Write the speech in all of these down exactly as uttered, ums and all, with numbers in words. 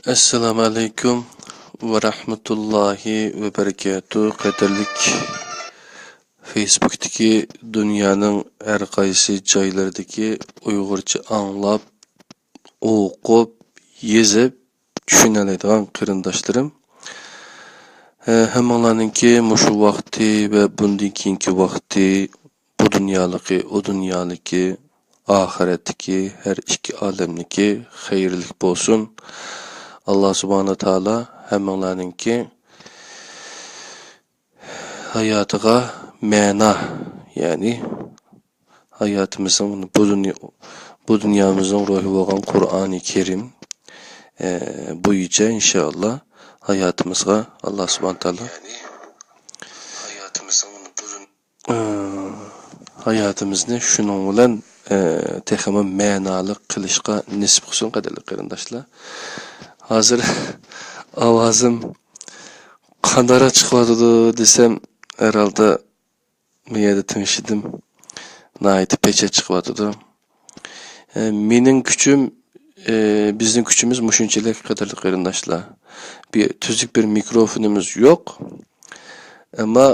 ئەسسالامۇ ئەلەيكۇم ۋە رەھمەتۇللاھى ۋە بەرىكاتۇھ. قەدىرلىك فېيسبۇكتىكى دۇنيانىڭ ھەر قايسى جايلىرىدىكى ئۇيغۇرچە ئاڭلاپ، ئوقۇپ، يېزىپ چۈشىنەلەيدىغان قېرىنداشلىرىم. ھە، ھەممىڭلارنىڭكى مۇشۇ ۋاقتى ۋە بۇندىن كېيىنكى ۋاقتى، بۇ دۇنيالىقى، ئۇ دۇنيالىقى، ئاخىرەتتىكى ھەر ئىككى ئالەمنىكى خەيرلىك بولسۇن. ئاللا سۇبھانەھۇ تائالا ھەممىڭلارنىڭكى ھاياتىغا مەنا، يەنى ھاياتىمىزنىڭ بۇ دۇنيا، بۇ دۇنيامىزنىڭ روھى بولغان قۇرئانى كەرىم، ئە، بويىچە ئىنشائاللا ھاياتىمىزغا ئاللا سۇبھانەھۇ تائالا ھاياتىمىزنىڭ بۇ دۇن-، ئە، ھاياتىمىزنى شۇنىڭ بىلەن، ئە، تېخىمۇ مەنالىق قىلىشقا نېسىپ قىلسۇن، قەدىرلىك قېرىنداشلار. ھازىر ئاۋازىم قانداقراق چىقىۋاتىدۇ دېسەم، ھەرھالدا بۇ يەردە تىڭشىدىم. ناھايىتى پەچەت چىقىۋاتىدۇ. ئە، مېنىڭ كۈچۈم، ئە، بىزنىڭ كۈچىمىز مۇشۇنچىلىك، قەدىرلىك قېرىنداشلار. بىر تۈزۈك بىر مىكروفونىمىز يوق. ئەمما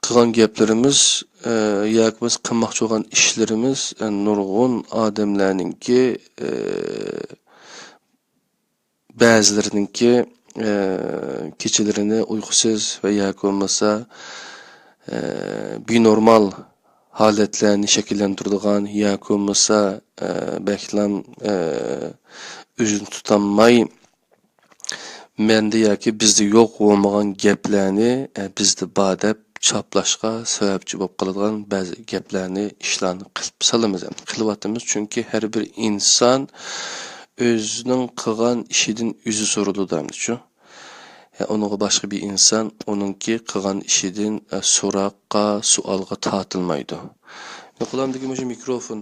قىلغان گەپلىرىمىز، ئە، ياكى بىز قىلماقچى بولغان ئىشلىرىمىز، ئە، نۇرغۇن ئادەملەرنىڭكى، ئە، بەزىلىرىنىڭكى، ئە، كېچىلىرىنى ئۇيقۇسىز ۋە ياكى بولمىسا، ئە، بىنورمال ھالەتلەرنى شەكىللەندۈرىدىغان ياكى بولمىسا، ئە، بەكلام، ئە، ئۆزىنى تۇتالماي، مەندە ياكى بىزدە يوق بولمىغان گەپلەرنى، ئە، بىزدە بار دەپ چاپلاشقا سەۋەبچى بولۇپ قالىدىغان بەزى گەپلەرنى، ئىشلارنى قىلىپ سالىمىز، ئەمدى قىلىۋاتىمىز. چۈنكى ھەر بىر ئىنسان ئۆزىنىڭ قىلغان ئىشىدىن ئۆزى سورىلىدۇ ئەمدىچۇ. يا ئۇنىڭغا باشقا بىر ئىنسان ئۇنىڭكى قىلغان ئىشىدىن، ئە، سوراققا، سوئالغا تارتىلمايدۇ. قولۇمدىكى مۇشۇ مىكروفون.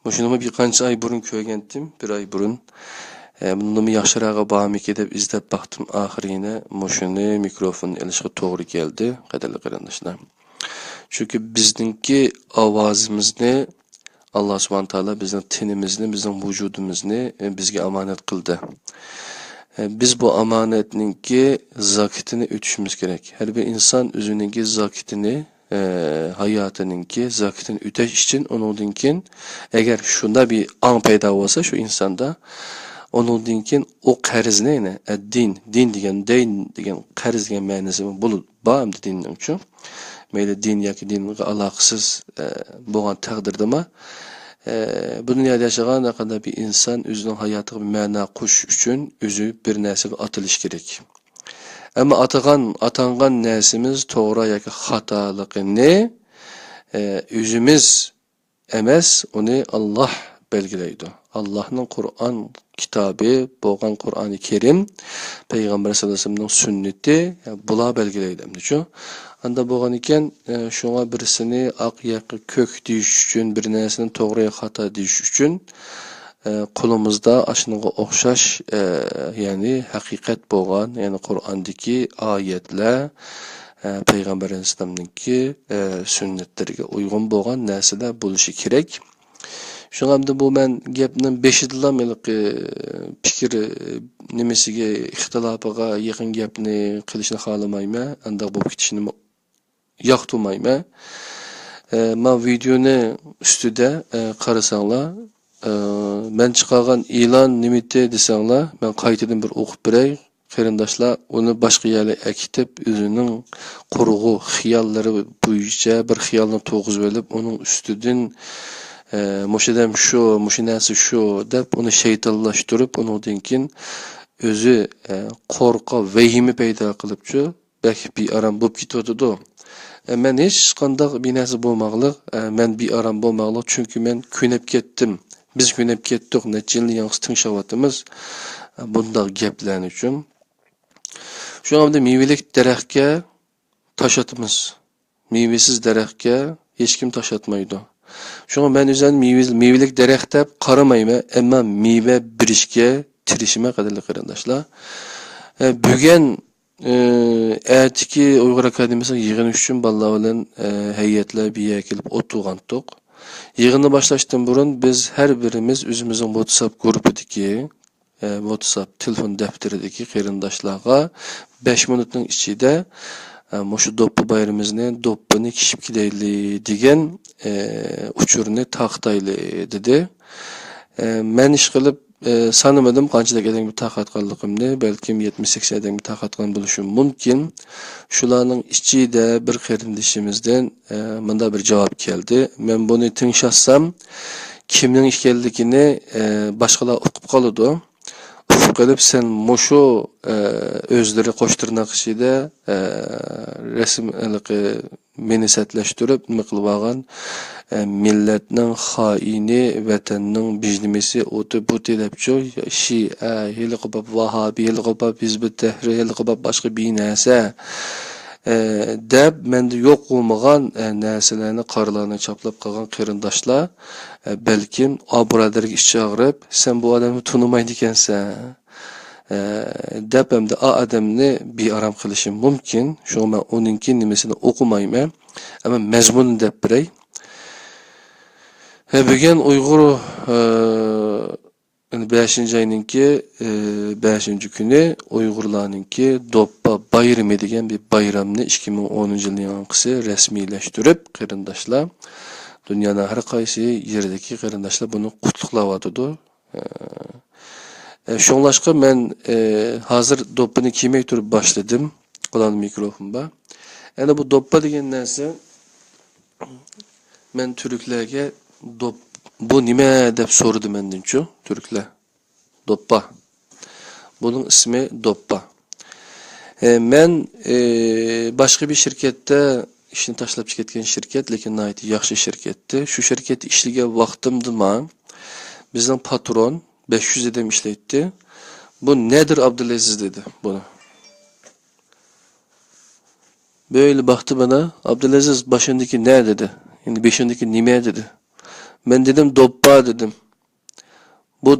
مۇشۇنىمۇ بىر قانچە ئاي بۇرۇن كۆرگەنتىم، بىر ئاي بۇرۇن. ئە، بۇندىنمۇ ياخشىراقى بارمىكى دەپ ئىزدەپ باقتىم. ئاخىرى يەنە مۇشۇنى مىكروفون ئېلىشقا توغرا كەلدى، قەدىرلىك قېرىنداشلار. چۈنكى بىزنىڭكى ئاۋازىمىزنى ئاللا سۇبھانەھۇ تائالا بىزنىڭ تېنىمىزنى، بىزنىڭ ۋۇجۇدىمىزنى، ئە، بىزگە ئامانەت قىلدى. ئە، بىز بۇ ئامانەتنىڭكى زاكىتىنى ئۆتۈشىمىز كېرەك. ھەر بىر ئىنسان ئۆزىنىڭكى زاكىتىنى، ئە، ھاياتىنىڭكى زاكىتىنى ئۆتەش ئۈچۈن، ئۇنىڭدىن كېيىن ئەگەر شۇنداق بىر ئاڭ پەيدا بولسا شۇ ئىنساندا، ئۇنىڭدىن كېيىن ئۇ قەرزنى، يەنى، ئە، دىن، دىن دېگەن، دەين دېگەن، قەرز دېگەن مەنىسى بولىدۇ. بار ئەمدى دىننىڭچۇ. مەيلى دىن ياكى دىنغا ئالاقىسىز، ئە، بولغان تەقدىردىمۇ، ئە، بۇ دۇنيادا ياشىغان ھەر قانداق بىر ئىنسان ئۆزىنىڭ ھاياتىغا بىر مەنا قوشۇش ئۈچۈن ئۆزى بىر نەرسىگە ئاتىلىشى كېرەك. ئەمما ئاتىغان، ئاتانغان نەرسىمىز توغرا ياكى خاتالىقىنى، ئە، ئۆزىمىز ئەمەس، ئۇنى ئاللاھ بەلگىلەيدۇ. ئاللاھنىڭ قۇرئان كىتابى بولغان قۇرئانى كەرىم، پەيغەمبەر سەللەللاھۇ ئەلەيھى ۋەسەللەمنىڭ سۈننىتى، بۇلار بەلگىلەيدۇ ئەمدىچۇ. ئاندا بولغانىكەن، ئە، شۇڭا بىرسىنى ئاق ياكى كۆك دېيىش ئۈچۈن، بىر نەرسىنى توغرا يا خاتا دېيىش ئۈچۈن، ئە، قولىمىزدا ئاشۇنىڭغا ئوخشاش، ئە، يەنى ھەقىقەت بولغان، يەنى قۇرئاندىكى ئايەتلەر، ئە، پەيغەمبەر ئەلەيھىسسالامنىڭكى، ئە، سۈننەتلىرىگە ئۇيغۇن بولغان نەرسىلەر بولۇشى كېرەك. شۇڭا ئەمدى بۇ مەن گەپنىڭ بېشىدىلا ھېلىقى پىكىر، ئە، نېمىسىگە، ئىختىلاپىغا يېقىن گەپنى قىلىشنى خالىمايمەن. ئانداق بولۇپ كېتىشىنىمۇ ياقتۇرمايمەن. ئە، ما ۋىدېئونى ئۈستىدە، ئە، قارىساڭلار، ئە، مەن چىقارغان ئېلان نېمىتى دېسەڭلار، مەن قايتىدىن بىر ئوقۇپ بېرەي. قېرىنداشلار ئۇنى باشقا يەرلەرگە ئەكېتىپ، ئۆزىنىڭ قۇرغۇ خىياللىرى بويىچە بىر خىيالنى تۇرغۇزۇۋېلىپ، ئۇنىڭ ئۈستىدىن، ئە، مۇشۇ دەم شۇ، مۇشۇ نەرسە شۇ دەپ، ئۇنى شەيتانلاشتۇرۇپ، ئۇنىڭدىن كېيىن ئۆزى، ئە، قورقا، ۋەھىمە پەيدا قىلىپچۇ، بەك بىئارام بولۇپ كېتىۋاتىدۇ. ئە، مەن ھېچقانداق بىر نەرسە بولماقلىق، ئە، مەن بىئارام بولماقلىق، چۈنكى مەن كۆنۈپ كەتتىم. بىز كۆنۈپ كەتتۇق، نەچچە يىلنى ياڭزا تىڭشاۋاتىمىز. ئە، بۇنداق گەپلەرنى ئۈچۈن. شۇڭا ئەمدى مېۋىلىك دەرەخكە تاش ئاتىمىز. مېۋىسىز دەرەخكە ھېچكىم تاش ئاتمايدۇ. شۇڭا مەن ئۆزۈم مېۋە-، مېۋىلىك دەرەخ دەپ قارىمايمەن، ئەمما مېۋە بېرىشكە تىرىشىمەن، قەدىرلىك قېرىنداشلار. ئە، بۈگۈن، ئە، ئەتىكى ئۇيغۇر ئاكادېمىيىسىنىڭ يىغىنى ئۈچۈن بالىلار بىلەن، ئە، ھەيئەتلەر بىر يەرگە كېلىپ ئولتۇرغانتۇق. يىغىننى باشلاشتىن بۇرۇن بىز ھەر بىرىمىز ئۆزىمىزنىڭ ۋاتساپ گۇرۇپپىدىكى ئە، ۋاتساپ تېلېفون دەپتىرىدىكى قېرىنداشلارغا بەش مىنۇتنىڭ ئىچىدە، ئە، مۇشۇ دوپپا بايرىمىمىزنى، دوپپىنى كىيىپ كېلەيلى دېگەن، ئە، ئۇچۇرنى تارقىتايلى دېدى. ئە، مەن ئىشقىلىپ، ئە، سانىمىدىم قانچىلىك ئادەمگە تارقاتقانلىقىمنى، بەلكىم يەتمىش سەكسەن ئادەمگە تارقاتقان بولۇشۇم مۇمكىن. شۇلارنىڭ ئىچىدە بىر قېرىندىشىمىزدىن، ئە، مۇنداق بىر جاۋاب كەلدى. مەن بۇنى تىڭشاتسام، كىمنىڭ ئىكەنلىكىنى، ئە، باشقىلار ئۇقۇپ قالىدۇ. ئۇقۇپ قېلىپ، سەن مۇشۇ، ئە، ئۆزلىرى قوش تىرناق ئىچىدە، ئە، رەسىم، ھېلىقى مېنى سەتلەشتۈرۈپ، نېمە قىلىۋالغان، ئە، مىللەتنىڭ خائىنى، ۋەتەننىڭ بىژنىمىسى، ئوتى بۇتى دەپچۇ، شىئە، ھېلىقى باب ۋاھابىي، ھېلىقى باب ھىزبۇت تەھرىر، ھېلىقى باب باشقا بىر نەرسە، ئە، دەپ، مەندە يوق بولمىغان، ئە، نەرسىلەرنى، قارىلارنى چاپلاپ قالغان قېرىنداشلار، ئە، بەلكىم، ئا، بۇرادەرگە ئىچى ئاغرىپ، سەن بۇ ئادەمنى تونۇمايدىكەنسەن، ئە، دەپ، ئەمدى ئا ئادەمنى بىئارام قىلىشى مۇمكىن. شۇڭا مەن ئۇنىڭكى نېمىسىنى ئوقۇمايمەن. ئەمما مەزمۇنىنى دەپ بېرەي. ھە، بۈگۈن ئۇيغۇر، ئە، يەنى بەشىنچى ئاينىڭكى، ئى، بەشىنچى كۈنى ئۇيغۇرلارنىڭكى دوپپا بايرىمى دېگەن بىر بايرامنى ئىككى مىڭ ئونىنچى يىلنىڭ ياڭقىسى رەسمىيلەشتۈرۈپ، قېرىنداشلار، دۇنيانىڭ ھەر قايسى يېرىدىكى قېرىنداشلار بۇنى قۇتلۇقلاۋاتىدۇ. ئە، ئە، شۇڭلاشقا مەن، ئە، ھازىر دوپپىنى كىيمەي تۇرۇپ باشلىدىم. قۇلىقىمدا مىكروفون بار. ئەنە بۇ دوپپا دېگەن نەرسە، مەن تۈركلەرگە دوپ-، بۇ نېمە دەپ سورىدى مەندىنچۇ، تۈركلەر. دوپپا. بۇنىڭ ئىسمى دوپپا. ئە، مەن، ئە، باشقا بىر شىركەتتە ئىشنى تاشلاپ كەتكەن شىركەت، لېكىن ناھايىتى ياخشى شىركەتتى. شۇ شىركەتتە ئىشلىگەن ۋاقتىمدىما بىزنىڭ پاترون، بەش يۈز ئادەم ئىشلەيتتى. بۇ نەدىر ئابدۇلئەزىز دېدى بۇنى. بۆيلە باقتى مانا، ئابدۇلئەزىز، باشىڭدىكى نە دېدى. يەنى بېشىڭدىكى نېمە دېدى. مەن دېدىم، دوپپا دېدىم. بۇ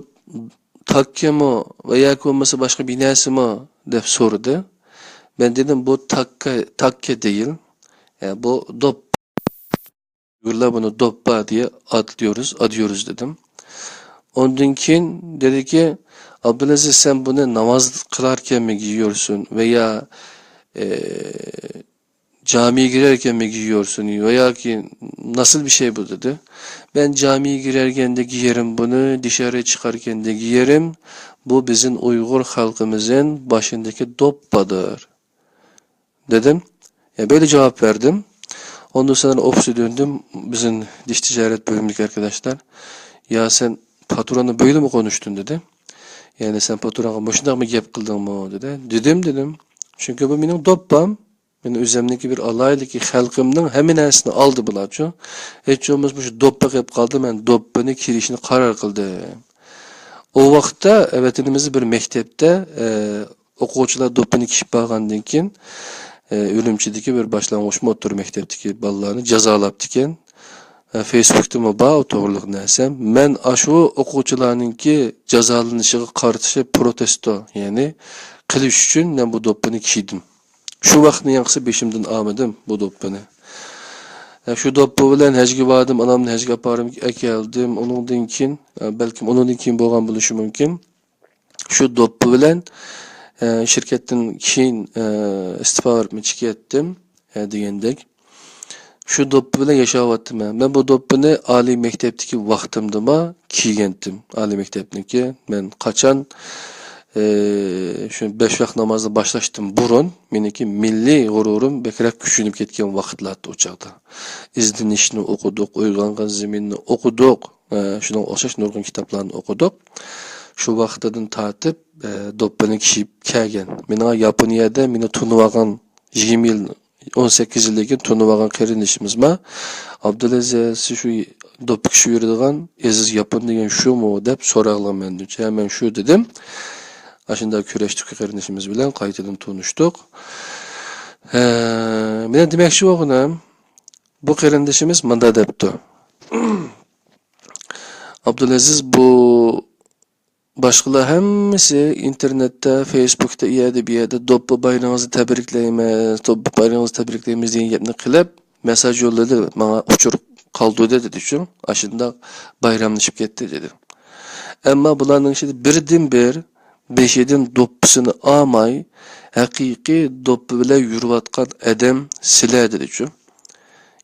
تاككىمۇ ۋە ياكى بولمىسا باشقا بىر نەرسىمۇ دەپ سورىدى. مەن دېدىم، بۇ تاككا، تاككا دېيىل. يا، بۇ دوپپا. ئۇيغۇرلار بۇنى دوپپا دېيە ئاتلىيورۇز، ئادىيورۇز دېدىم. ئۇندىن كېيىن دېدىكى، ئابدۇلئەزىز، سەن بۇنى ناماز قىلاركەنمۇ كىيىيورسۇن ۋە يا، ئى، جامىگە كىرەركەنمۇ كىيىيورسۇن ۋە ياكى ناسىل بىر شەي بۇ دېدى. مەن جامىگە كىرەركەندە كىيەرمەن بۇنى، دىشارى چىقاركەندە كىيەرمەن. بۇ بىزنىڭ ئۇيغۇر خەلقىمىزنىڭ باشىندىكى دوپپادۇر. دېدىم. يا، بەيلى جاۋاب بەردىم. ئوندىن سوڭرا ئوفىسقا دۆندۈم. بىزنىڭ دىش تىجارەت بۆلۈمىدىكى ئاركىداشلار، يا، سەن پاتروننى بەيلىمۇ قونۇشتۇن دېدى. يەنى سەن پاترونغا مۇشۇنداقمۇ گەپ قىلدىڭمۇ دېدى. دېدىم، دېدىم. چۈنكى بۇ مېنىڭ دوپپام. مېنىڭ ئۆزەمنىڭكى بىر ئالاھىدىلىكى، خەلقىمنىڭ ھەممە نەرسىنى ئالدى بۇلارچۇ. ھېچ بولمىسا مۇشۇ دوپپا قېلىپ قالدى، مەن دوپپىنى كىيىشنى قارار قىلدىم. ئۇ ۋاقىتتا ۋەتىنىمىزدە بىر مەكتەپتە، ئە، ئوقۇغۇچىلار دوپپىنى كىيىپ بارغاندىن كېيىن، ئە، ئۈرۈمچىدىكى بىر باشلانغۇچمۇ ئوتتۇرا مەكتەپتىكى بالىلارنى جازالاپتىكەن. ئە، فېيسبۇكتىمۇ بار ئۇ توغرىلىق نەرسە. مەن ئاشۇ ئوقۇغۇچىلارنىڭكى جازالىنىشىغا قارشى پروتېستو، يەنى قىلىش ئۈچۈن مەن بۇ دوپپىنى كىيدىم. شۇ ۋاقىتنىڭ ياڭقىسى بېشىمدىن ئالمىدىم بۇ دوپپىنى. ئە، شۇ دوپپا بىلەن ھەجگە باردىم، ئانامنى ھەجگە ئاپىرىپ ئەكەلدىم. ئۇنىڭدىن كېيىن، ئە، بەلكىم ئۇنىڭدىن كېيىن بولغان بولۇشى مۇمكىن. شۇ دوپپا بىلەن، ئە، شىركەتتىن كېيىن، ئە، ئىستېپا بېرىپ چىقىپ كەتتىم، ئە، دېگەندەك. شۇ دوپپا بىلەن ياشاۋاتىمەن. مەن بۇ دوپپىنى ئالىي مەكتەپتىكى ۋاقتىمدىما كىيگەنتىم. ئالىي مەكتەپنىڭكى مەن قاچان، ئى، شۇ بەش ۋاق نامازنى باشلاشتىن بۇرۇن مېنىڭكى مىللىي غۇرۇرۇم بەكرەك كۈچلىنىپ كەتكەن ۋاقىتلار ئۇ چاغدا. ئىزدىنىشنى ئوقۇدۇق، ئويغانغان زېمىننى ئوقۇدۇق، ئى، شۇنىڭغا ئوخشاش نۇرغۇن كىتابلارنى ئوقۇدۇق. شۇ ۋاقتىدىن تارتىپ، ئى، دوپپىنى كىيىپ كەلگەن. مېنىڭ ياپونىيەدە مېنى تونۇۋالغان يىگىرمە يىل، ئون سەككىز يىلدىن كېيىن تونۇۋالغان قېرىندىشىمىزما، ئابدۇلئەزىز، سىز شۇ دوپپا كىيىپ يۈرىدىغان ئەزىز ياپون دېگەن شۇمۇ؟ دەپ سوراغلىغان مەندىن. ھە، مەن شۇ دېدىم. ئاشۇنداق كۈرەشتىكى قېرىندىشىمىز بىلەن قايتىدىن تونۇشتۇق. ھە، مېنىڭ دېمەكچى بولغىنىم، بۇ قېرىندىشىمىز مۇنداق دەپتۇ. ئابدۇلئەزىز، بۇ باشقىلار ھەممىسى ئىنتېرنېتتا، فېيسبۇكتا، ئۇ يەردە، بۇ يەردە دوپپا بايرىمىڭىزنى تەبرىكلەيمىز، دوپپا بايرىمىڭىزنى تەبرىكلەيمىز دېگەن گەپنى قىلىپ، مېساج يوللىدى، ماڭا ئۇچۇر قالدۇردى دېدى شۇ. ئاشۇنداق بايراملىشىپ كەتتى دېدى. ئەمما بۇلارنىڭ ئىچىدە بىردىنبىر بېشىدىن دوپپىسىنى ئالماي، ھەقىقىي دوپپا بىلەن يۈرۈۋاتقان ئادەم سىلەر دېدىچۇ.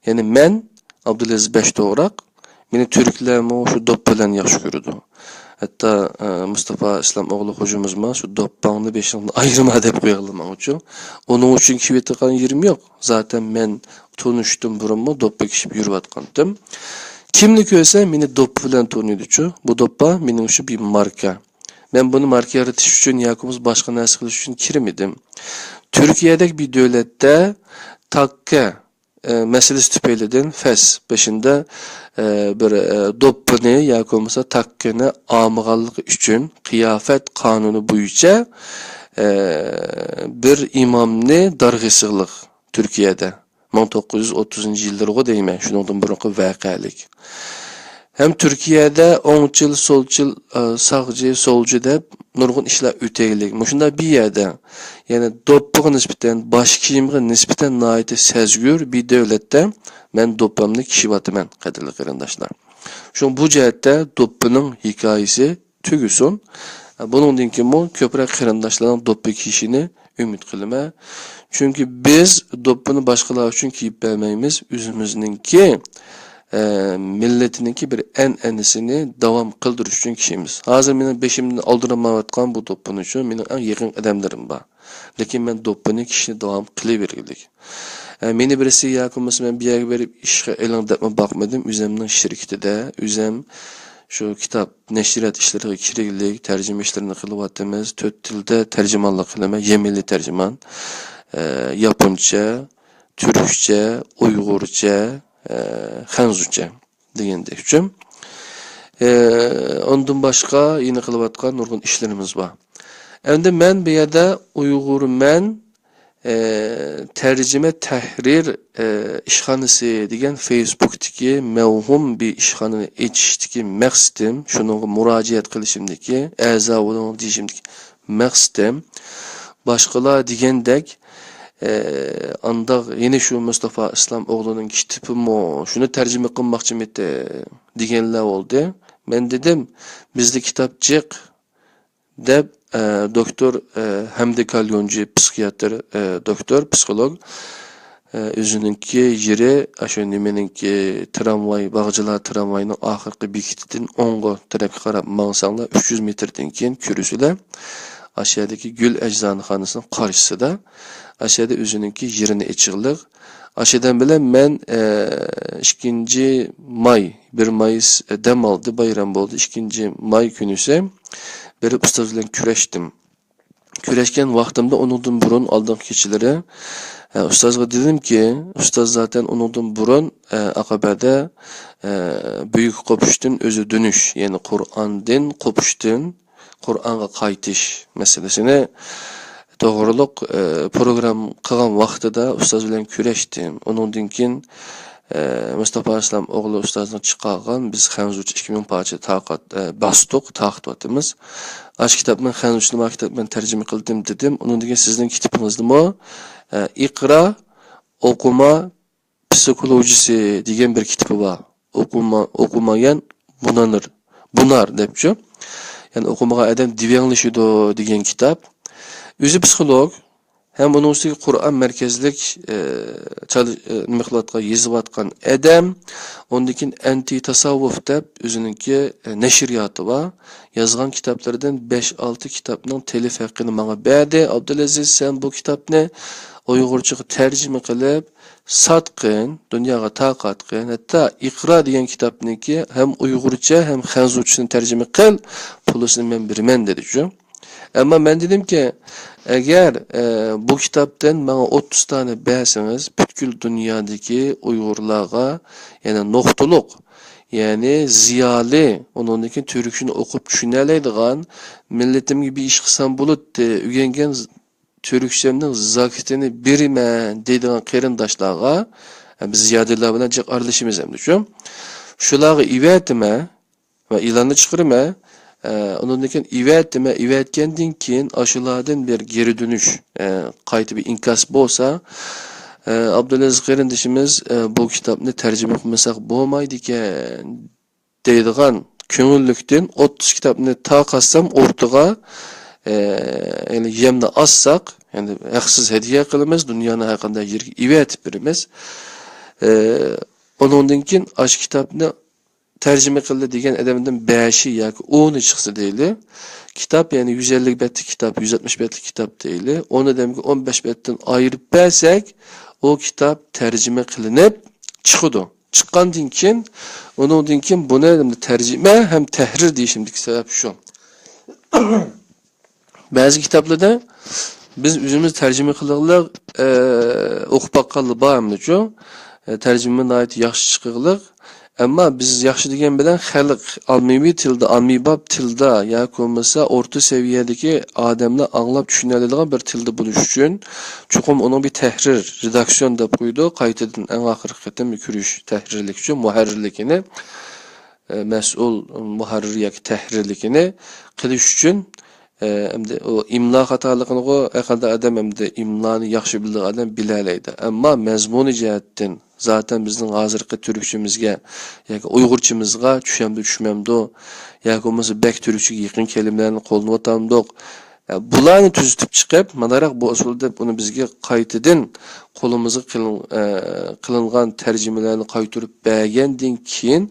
يەنى مەن، ئابدۇلئەزىز بەشتوغراق، مېنى تۈركلەرمۇ شۇ دوپپا بىلەن ياخشى كۆرىدۇ. ھەتتا، ئە، مۇستافا ئىسلام ئوغلى خوجىمىزمۇ شۇ دوپپاڭنى بېشىڭدىن ئايرىما دەپ قويغانلار ماڭىچۇ. ئۇنىڭ ئۈچۈن كىيىۋېتىدىغان يېرىم يوق. زاتەن مەن تونۇشتىن بۇرۇنمۇ دوپپا كىيىپ يۈرۈۋاتقانتىم. كىمنى كۆرسە مېنى دوپپا بىلەن تونۇيدۇچۇ. بۇ دوپپا مېنىڭ ئۈچۈن بىر ماركا. مەن بۇنى ماركا يارىتىش ئۈچۈن ياكى بولمىسا باشقا نەرسە قىلىش ئۈچۈن كىرمىدىم. تۈركىيەدەك بىر دۆلەتتە تاككە، ئە، مەسىلىسى تۈپەيلىدىن فەس بېشىندا، ئە، بىر، ئە، دوپپىنى ياكى بولمىسا تاككىنى ئالمىغانلىقى ئۈچۈن قىياپەت قانۇنى بويىچە، ئە، بىر ئىمامنى دارغا ئېسىغلىق تۈركىيەدە. مىڭ توققۇز يۈز ئوتتۇزىنچى يىللىرىغۇ دەيمەن، شۇنىڭدىن بۇرۇنقى ۋەقەلىك. ھەم تۈركىيەدە ئوڭچىل، سولچىل، ئا، ساغچى، سولچى دەپ نۇرغۇن ئىشلار ئۆتەيلىك. مۇشۇنداق بىر يەردە، يەنى دوپپىغا نىسبەتەن، باش كىيىمگە نىسبەتەن ناھايىتى سەزگۈر بىر دۆلەتتە مەن دوپپامنى كىيىۋاتىمەن، قەدىرلىك قېرىنداشلار. شۇڭا بۇ جەھەتتە دوپپىنىڭ ھېكايىسى تۈگىسۇن. بۇنىڭدىن كېيىنمۇ كۆپرەك قېرىنداشلارنىڭ دوپپا كىيىشىنى ئۈمىد قىلىمەن. چۈنكى بىز دوپپىنى باشقىلار ئۈچۈن كىيىپ بەرمەيمىز، ئۆزىمىزنىڭكى، ئە، مىللىتىنىڭكى بىر ئەنئەنىسىنى داۋام قىلدۇرۇش ئۈچۈن كىيىمىز. ھازىر مېنىڭ بېشىمدىن ئالدىرىمايۋاتقان بۇ دوپپىنى ئۈچۈن مېنىڭ ئەڭ يېقىن ئادەملىرىم بار. لېكىن مەن دوپپىنى كىيىشنى داۋام قىلىۋەرگۈلۈك. ئە، مېنى بىرسى ياكى بولمىسا مەن بۇ يەرگە بېرىپ ئىشقا ئېلىڭ دەپمۇ باقمىدىم. ئۆزەمنىڭ شىركىتىدە، ئۆزەم شۇ كىتاب نەشرىيات ئىشلىرىغا كىرگۈلۈك، تەرجىمە ئىشلىرىنى قىلىۋاتىمىز. تۆت تىلدا تەرجىمانلىق قىلىمەن، يەمەنلىي تەرجىمان. ئە، ياپونچە، تۈركچە، ئۇيغۇرچە، ئە، خەنزۇچە دېگەندەكچۇ. ئە، ئۇندىن باشقا يەنە قىلىۋاتقان نۇرغۇن ئىشلىرىمىز بار. ئەمدى مەن بۇ يەردە ئۇيغۇرمەن، ئە، تەرجىمە تەھرىر، ئە، ئىشخانىسى دېگەن فېيسبۇكتىكى مەۋھۇم بىر ئىشخانىنى ئېچىشتىكى مەقسىتىم، شۇنىڭغا مۇراجىئەت قىلىشىمدىكى، ئەزا بولۇڭ دېيىشىمدىكى مەقسىتىم، باشقىلار دېگەندەك، ئە، ئانداق يەنە شۇ مۇستافا ئىسلام ئوغلىنىڭ كىتىپىمۇ، شۇنى تەرجىمە قىلماقچىمىتى دېگەنلەر بولدى. مەن دېدىم، بىزدە كىتاب جىق، دەپ، ئە، دوكتور، ئە، ھەمدى كاليونجى، پسىخىياتىر، ئە، دوكتور، پسىخولوگ، ئە، ئۆزىنىڭكى يېرى، ئاشۇ نېمىنىڭكى، ترامۋاي، باغچىلار ترامۋايىنىڭ ئاخىرقى بېكىتىدىن ئوڭغا تەرەپكە قاراپ ماڭساڭلار، ئۈچ يۈز مېتىردىن كېيىن كۆرۈسىلەر، ئاشۇ يەردىكى گۈل ئەجزانىخانىسىنىڭ قارشىسىدا، ئاشۇ يەردە ئۆزىنىڭكى يېرىنى ئېچىغلىق. ئاشۇ ئادەم بىلەن مەن، ئە، ئىككىنچى ماي، بىر مايس، ئە، دەم ئالدى، بايرام بولدى. ئىككىنچى ماي كۈنىسى بېرىپ ئۇستاز بىلەن كۆرۈشتۈم. كۆرۈشكەن ۋاقتىمدا ئۇنىڭدىن بۇرۇن ئالدىنقى كېچىلىرى، ئە، ئۇستازغا دېدىمكى، ئۇستاز زاتەن ئۇنىڭدىن بۇرۇن، ئە، ئاقابەدە، ئە، بۈيۈك قوپۇشتىن ئۆزى دۈنۈش، يەنى قۇرئاندىن قوپۇشتىن قۇرئانغا قايتىش مەسىلىسىنى توغرۇلۇق، ئە، پروگرامما قىلغان ۋاقتىدا ئۇستاز بىلەن كۆرۈشتۈم. ئۇنىڭدىن كېيىن، ئە، مۇستافا ئىسلام ئوغلى ئۇستازنىڭ چىقارغان، بىز خەنزۇچە ئىككى مىڭ پارچە تارقات-، ئە، باستۇق، تارقىتىۋاتىمىز. ئاشۇ كىتابنىڭ خەنزۇچىسىنى ما كىتاب مەن تەرجىمە قىلدىم دېدىم. ئۇنىڭدىن كېيىن سىزنىڭ كىتابىڭىزدىمۇ، ئە، ئىقرا، ئوقۇما، پسىخولوگىيىسى دېگەن بىر كىتابى بار. ئوقۇما-، ئوقۇمىغان بۇنانىر، بۇنار دەپچۇ. يەنى ئوقۇمىغان ئادەم دېۋەڭلىشىدۇ دېگەن كىتاب. ئۆزى پسىخولوگ ھەم ئۇنىڭ ئۈستىگە قۇرئان مەركەزلىك، ئە، چال-، ئە، نېمە قىلىۋاتقان، يېزىۋاتقان ئادەم. ئۇندىن كېيىن ئەنتى تاساۋۇف دەپ ئۆزىنىڭكى، ئە، نەشرىياتى بار. يازغان كىتابلىرىدىن بەش-ئالتە كىتابنىڭ تېلىف ھەققىنى ماڭا بەردى. ئابدۇلئەزىز، سەن بۇ كىتابنى ئۇيغۇرچىغا تەرجىمە قىلىپ، ساتقىن، دۇنياغا تارقاتقىن، ھەتتا ئىقرا دېگەن كىتابنىڭكى ھەم ئۇيغۇرچە، ھەم خەنزۇچىسىنى تەرجىمە قىل، پۇلىسىنى مەن بېرىمەن، دېدىچۇ. ئەمما مەن دېدىمكى، ئەگەر، ئە، بۇ كىتابتىن ماڭا ئوتتۇز دانە بەرسىڭىز، پۈتكۈل دۇنيادىكى ئۇيغۇرلارغا، يەنى نۇقتىلىق، يەنى زىيالىي، ئۇنىڭدىن كېيىن تۈركچىنى ئوقۇپ چۈشىنەلەيدىغان، مىللىتىمگە بىر ئىش قىلسام بولاتتى، ئۆگەنگەن تۈركچەمنىڭ زاكىتىنى بېرىمەن دەيدىغان قېرىنداشلارغا، بىز زىيالىيلار بىلەن جىق ئارىلىشىمىز ئەمدى شۇ. شۇلارغا ئېۋەتىمەن ۋە ئېلاننى چىقىرىمەن. ئۇنىڭدىن كېيىن ئېۋەتىمەن، ئېۋەتكەندىن كېيىن ئاشۇلاردىن بىر گېرى دۆنۈش، قايتا بىر ئىنكاس بولسا، ئابدۇلئەزىز قېرىندىشىمىز، بۇ كىتابنى تەرجىمە قىلمىساق بولمايدىكەن، دەيدىغان كۆڭۈللۈكتىن ئوتتۇز كىتابنى تارقاتسام ئورتىغا، ئە، يەنى يەمنى ئازساق، يەنى ھەقسىز ھەدىيە قىلىمىز، دۇنيانىڭ ھەر قانداق يېرىگە ئېۋەتىپ بېرىمىز. ئە، ئۇنىڭدىن كېيىن ئاشۇ كىتابنى تەرجىمە قىلدى دېگەن ئادەمدىن بەشى ياكى ئونى چىقسا دەيلى. كىتاب، يەنى يۈز ئەللىك بەتلىك كىتاب، يۈز ئاتمىش بەتلىك كىتاب دەيلى. ئون ئادەمگە ئون بەش بەتتىن ئايرىپ بەرسەك، ئۇ كىتاب تەرجىمە قىلىنىپ چىقىدۇ. چىققاندىن كېيىن، ئۇنىڭدىن كېيىن بۇنى تەرجىمە ھەم تەھرىر دېيىشىمدىكى سەۋەب شۇ. بەزى كىتابلاردا بىز ئۆزىمىز تەرجىمە قىلغىلىق، ئە، ئوقۇپ باققانلار بار ئەمدىچۇ. ئە، تەرجىمە ناھايىتى ياخشى چىقىغلىق. ئەمما بىز ياخشى دېگەن بىلەن خەلق ئاممىۋى تىلدا، ئاممىباب تىلدا ياكى بولمىسا ئورتا سەۋىيەدىكى ئادەملەر ئاڭلاپ چۈشىنەلەيدىغان بىر تىلدا بولۇش ئۈچۈن چوقۇم ئۇنىڭ بىر تەھرىر، رېداكسىيون دەپ قويىدۇ. قايتىدىن ئەڭ ئاخىرقى قېتىم كۆرۈش تەھرىرلىكچۇ، مۇھەررىرلىكىنى، ئە، مەسئۇل مۇھەررىر ياكى تەھرىرلىكىنى قىلىش ئۈچۈن، ئە، ئەمدى ئۇ ئىملا خاتالىقىنىغۇ ھەر قانداق ئادەم ئەمدى ئىملانى ياخشى بىلىدىغان ئادەم بىلەلەيدۇ. ئەمما مەزمۇنى جەھەتتىن زاتەن بىزنىڭ ھازىرقى تۈركچىمىزگە ياكى ئۇيغۇرچىمىزغا چۈشەمدۇ، چۈشمەمدۇ، ياكى بولمىسا بەك تۈركچىگە يېقىن كەلىمىلەرنى قوللىنىۋاتامدۇق، ئە، بۇلارنى تۈزىتىپ چىقىپ، ماناراق بۇ ئۇسۇل دەپ ئۇنى بىزگە قايتىدىن قولىمىزغا قىلىن-، ئە، قىلىنغان تەرجىمىلەرنى قايتۇرۇپ بەرگەندىن كېيىن،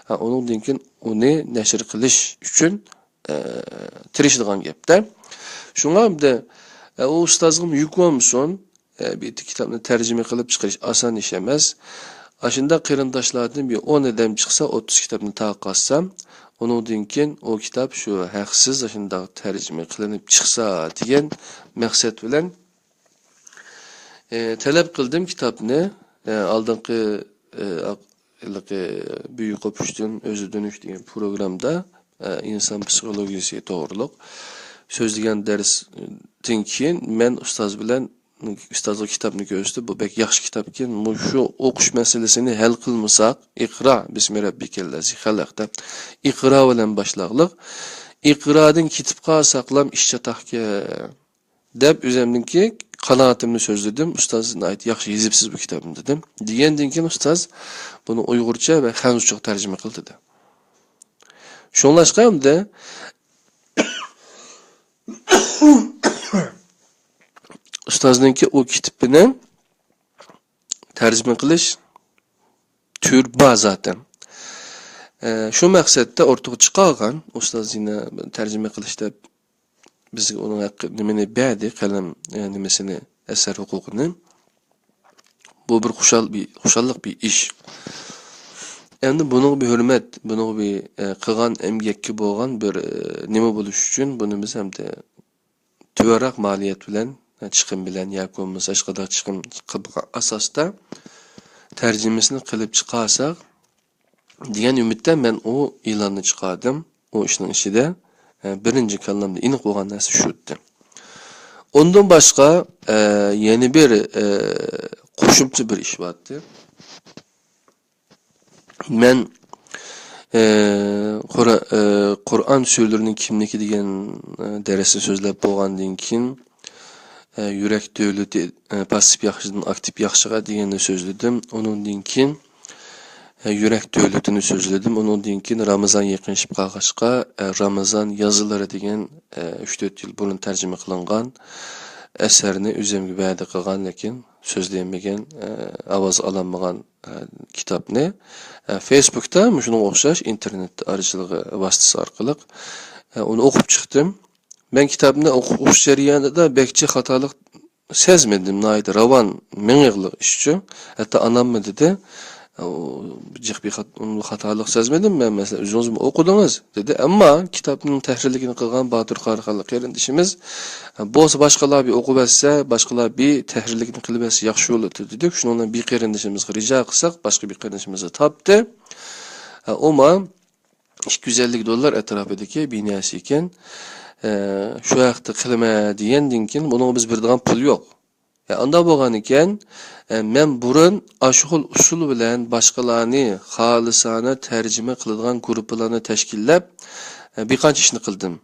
ئە، ئۇنىڭدىن كېيىن ئۇنى نەشر قىلىش ئۈچۈن، ئە، تىرىشىدىغان گەپتە. شۇڭا ئەمدى، ئە، ئۇ ئۇستازغىمۇ يۈك بولمىسۇن. ئە، بىر كىتابنى تەرجىمە قىلىپ چىقىرىش ئاسان ئىش ئەمەس. ئاشۇنداق قېرىنداشلاردىن بىر ئون ئادەم چىقسا، ئوتتۇز كىتابنى تارقاتسام، ئۇنىڭدىن كېيىن ئۇ كىتاب شۇ ھەقسىز ئاشۇنداق تەرجىمە قىلىنىپ چىقسا دېگەن مەقسەت بىلەن، ئە، تەلەپ قىلدىم كىتابنى. ئە، ئالدىنقى، ئە، ھېلىقى بۈيۈك قوپۇشتىن ئۆزى دۆنۈش دېگەن پروگرامدا، ئە، ئىنسان پسىخولوگىيىسى توغرۇلۇق سۆزلىگەن دەرستىن كېيىن مەن ئۇستاز بىلەن، ئۇستازغا كىتابنى كۆرسىتىپ، بۇ بەك ياخشى كىتابكەن، مۇشۇ ئوقۇش مەسىلىسىنى ھەل قىلمىساق، ئىقرا بىسمى رەببىكەللەزى خەلەق دەپ ئىقرا بىلەن باشلاغلىق. ئىقرادىن كېتىپ قالساقلام ئىش چاتاقكەن. دەپ ئۆزۈمنىڭكى قانائىتىمنى سۆزلىدىم. ئۇستاز، ناھايىتى ياخشى يېزىپسىز بۇ كىتابنى، دېدىم. دېگەندىن كېيىن ئۇستاز بۇنى ئۇيغۇرچە ۋە خەنزۇچىغا تەرجىمە قىل، دېدى. شۇڭلاشقا ئەمدى ئۇستازنىڭكى ئۇ كىتابىنى تەرجىمە قىلىش تۈرى بار زاتەن. ئە، شۇ مەقسەتتە ئورتىغا چىقارغان ئۇستاز يەنە تەرجىمە قىلىش دەپ بىزگە ئۇنىڭ ھەققى نېمىنى بەردى، قەلەم، ئە، نېمىسىنى، ئەسەر ھوقۇقىنى. بۇ بىر خۇشال، بىر خۇشاللىق، بىر ئىش. ئەمدى بۇنىڭغا بىر ھۆرمەت، بۇنىڭغا بىر، ئە، قىلغان ئەمگەككە بولغان بىر، ئە، نېمە بولۇش ئۈچۈن بۇنى بىز ئەمدى تۆۋەنرەك مالىيەت بىلەن، ئە، چىقىم بىلەن ياكى بولمىسا ھېچقانداق چىقىم قىلمىغان ئاساستا تەرجىمىسىنى قىلىپ چىقارساق، دېگەن ئۈمىدتە مەن ئۇ ئېلاننى چىقاردىم. ئۇ ئىشنىڭ ئىچىدە، ئە، بىرىنچى كاللامدا ئېنىق بولغان نەرسە شۇ ئىدى. ئۇندىن باشقا، ئە، يەنە بىر، ئە، قوشۇمچە بىر ئىش بار ئىدى. مەن، ئە، قۇر-، ئە، قۇرئان سۈرىلىرىنىڭ كىملىكى دېگەن، ئە، دەرسنى سۆزلەپ بولغاندىن كېيىن، ئە، يۈرەك دۆلىتى، ئە، پاسسىپ ياخشىدىن ئاكتىپ ياخشىغا دېگەننى سۆزلىدىم. ئۇنىڭدىن كېيىن، ئە، يۈرەك دۆلىتىنى سۆزلىدىم. ئۇنىڭدىن كېيىن رامىزان يېقىنلىشىپ قالغاچقا، ئە، رامىزان يازىلىرى دېگەن، ئە، ئۈچ تۆت يىل بۇرۇن تەرجىمە قىلىنغان ئەسەرنى ئۆزۈمگە ۋەدە قىلغان، لېكىن سۆزلىيەلمىگەن، ئە، ئاۋاز ئالالمىغان، ئە، كىتابنى، ئە، فېيسبۇكتا مۇشۇنىڭغا ئوخشاش ئىنتېرنېت ئارىچىلىقى ۋاسىتىسى ئارقىلىق، ئە، ئۇنى ئوقۇپ چىقتىم. مەن كىتابنى ئوقۇش جەريانىدا بەكچە خاتالىق سەزمىدىم، ناھايىتى راۋان مېڭىغلىق ئىشچۇ. ھەتتا ئاناممۇ دېدى، ئۇ جىق بىر خات-، خاتالىق سەزمىدىم مەن، مەسىلەن، ئۆزىڭىزمۇ ئوقۇدىڭىز، دېدى. ئەمما كىتابنىڭ تەھرىرلىكىنى قىلغان باتۇر قاراخانلىق قېرىندىشىمىز، بولسا باشقىلار بىر ئوقۇۋەتسە، باشقىلار بىر تەھرىرلىكىنى قىلىۋەتسە ياخشى بولىدۇ، دېدۇق. شۇنىڭ بىلەن بىر قېرىندىشىمىزغا رىجا قىلساق، باشقا بىر قېرىندىشىمىزنى تاپتى. ئۇمۇ ئىككى يۈز ئەللىك دوللار ئەتراپىدىكى بىر نەرسە ئىكەن. ئە، شۇ ھەقتە قىلىمەن دېگەندىن كېيىن، بۇنىڭغا بىز بېرىدىغان پۇل يوق. ئە، ئانداق بولغانىكەن، ئە، مەن بۇرۇن ئاشۇ خىل ئۇسۇل بىلەن باشقىلارنى خالىسانە تەرجىمە قىلىدىغان گۇرۇپپىلارنى تەشكىللەپ، ئە، بىر قانچە ئىشنى قىلدىم.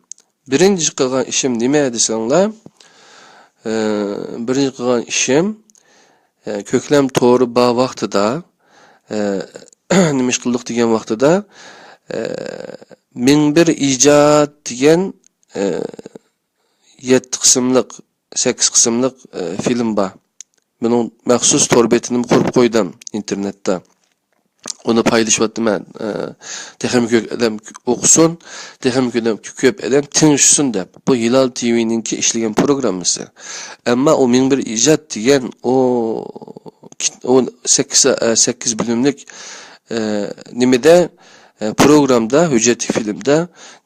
بىرىنچى قىلغان ئىشىم نېمە دېسەڭلار، ئە، بىرىنچى قىلغان ئىشىم، ئە، كۆكلەم تورى بار ۋاقتىدا، ئە، نېمە ئىش قىلدۇق دېگەن ۋاقتىدا، ئە، مىڭ بىر ئىجاد دېگەن، ئە، يەتتە قىسىملىق، سەككىز قىسىملىق، ئە، فىلىم بار. بۇنىڭ مەخسۇس تور بېتىنىمۇ قۇرۇپ قويدۇم ئىنتېرنېتتا. ئۇنى پايلىشىۋاتىمەن. ئە، تېخىمۇ كۆپ ئادەم ئوقۇسۇن، تېخىمۇ كۆپ ئادەم تىڭشىسۇن دەپ. بۇ ھىلال تىۋىنىڭكى ئىشلىگەن پروگراممىسى. ئەمما ئۇ مىڭ بىر ئىجاد دېگەن ئۇ، ئۇ سەككىز، ئە، سەككىز بۆلۈملۈك، ئە، نېمىدە، ئە، پروگرامدا، ھۆججەتلىك فىلىمدا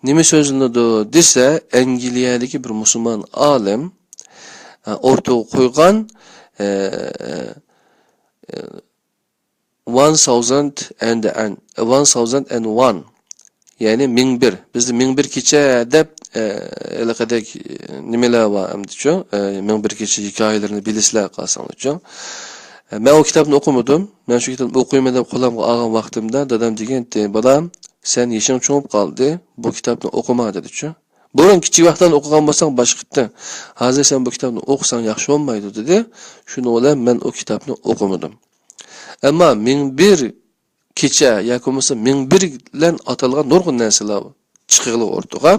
نېمە سۆزلىنىدۇ دېسە، ئەنگلىيەدىكى بىر مۇسۇلمان ئالىم، ئە، ئورتىغا قويغان، ئە، ئە، One thousand and, and, one thousand and one. يەنى مىڭ بىر. بىزدە مىڭ بىر كېچە دەپ، ئە، ھېلىقىدەك، ئە، نېمىلەر بار ئەمدىچۇ؟ ئە، مىڭ بىر كېچە ھېكايىلىرىنى بىلىسىلەر قالساڭلارچۇ. ئە، مەن ئۇ كىتابنى ئوقۇمىدىم. مەن شۇ كىتابنى ئوقۇيمەن دەپ قولۇمغا ئالغان ۋاقتىمدا دادام دېگەنتى، «بالام، سەن يېشىڭ چوڭىيىپ قالدى، بۇ كىتابنى ئوقۇما» دېدىچۇ. بۇرۇن كىچىك ۋاقىتلاردا ئوقۇغان بولساڭ باشقىتتى. ھازىر سەن بۇ كىتابنى ئوقۇساڭ ياخشى بولمايدۇ دېدى. شۇنىڭ بىلەن مەن ئۇ كىتابنى ئوقۇمىدىم. ئەمما مىڭ بىر كېچە ياكى بولمىسا مىڭ بىر بىلەن ئاتالغان نۇرغۇن نەرسىلەر چىقىغلى ئورتىغا.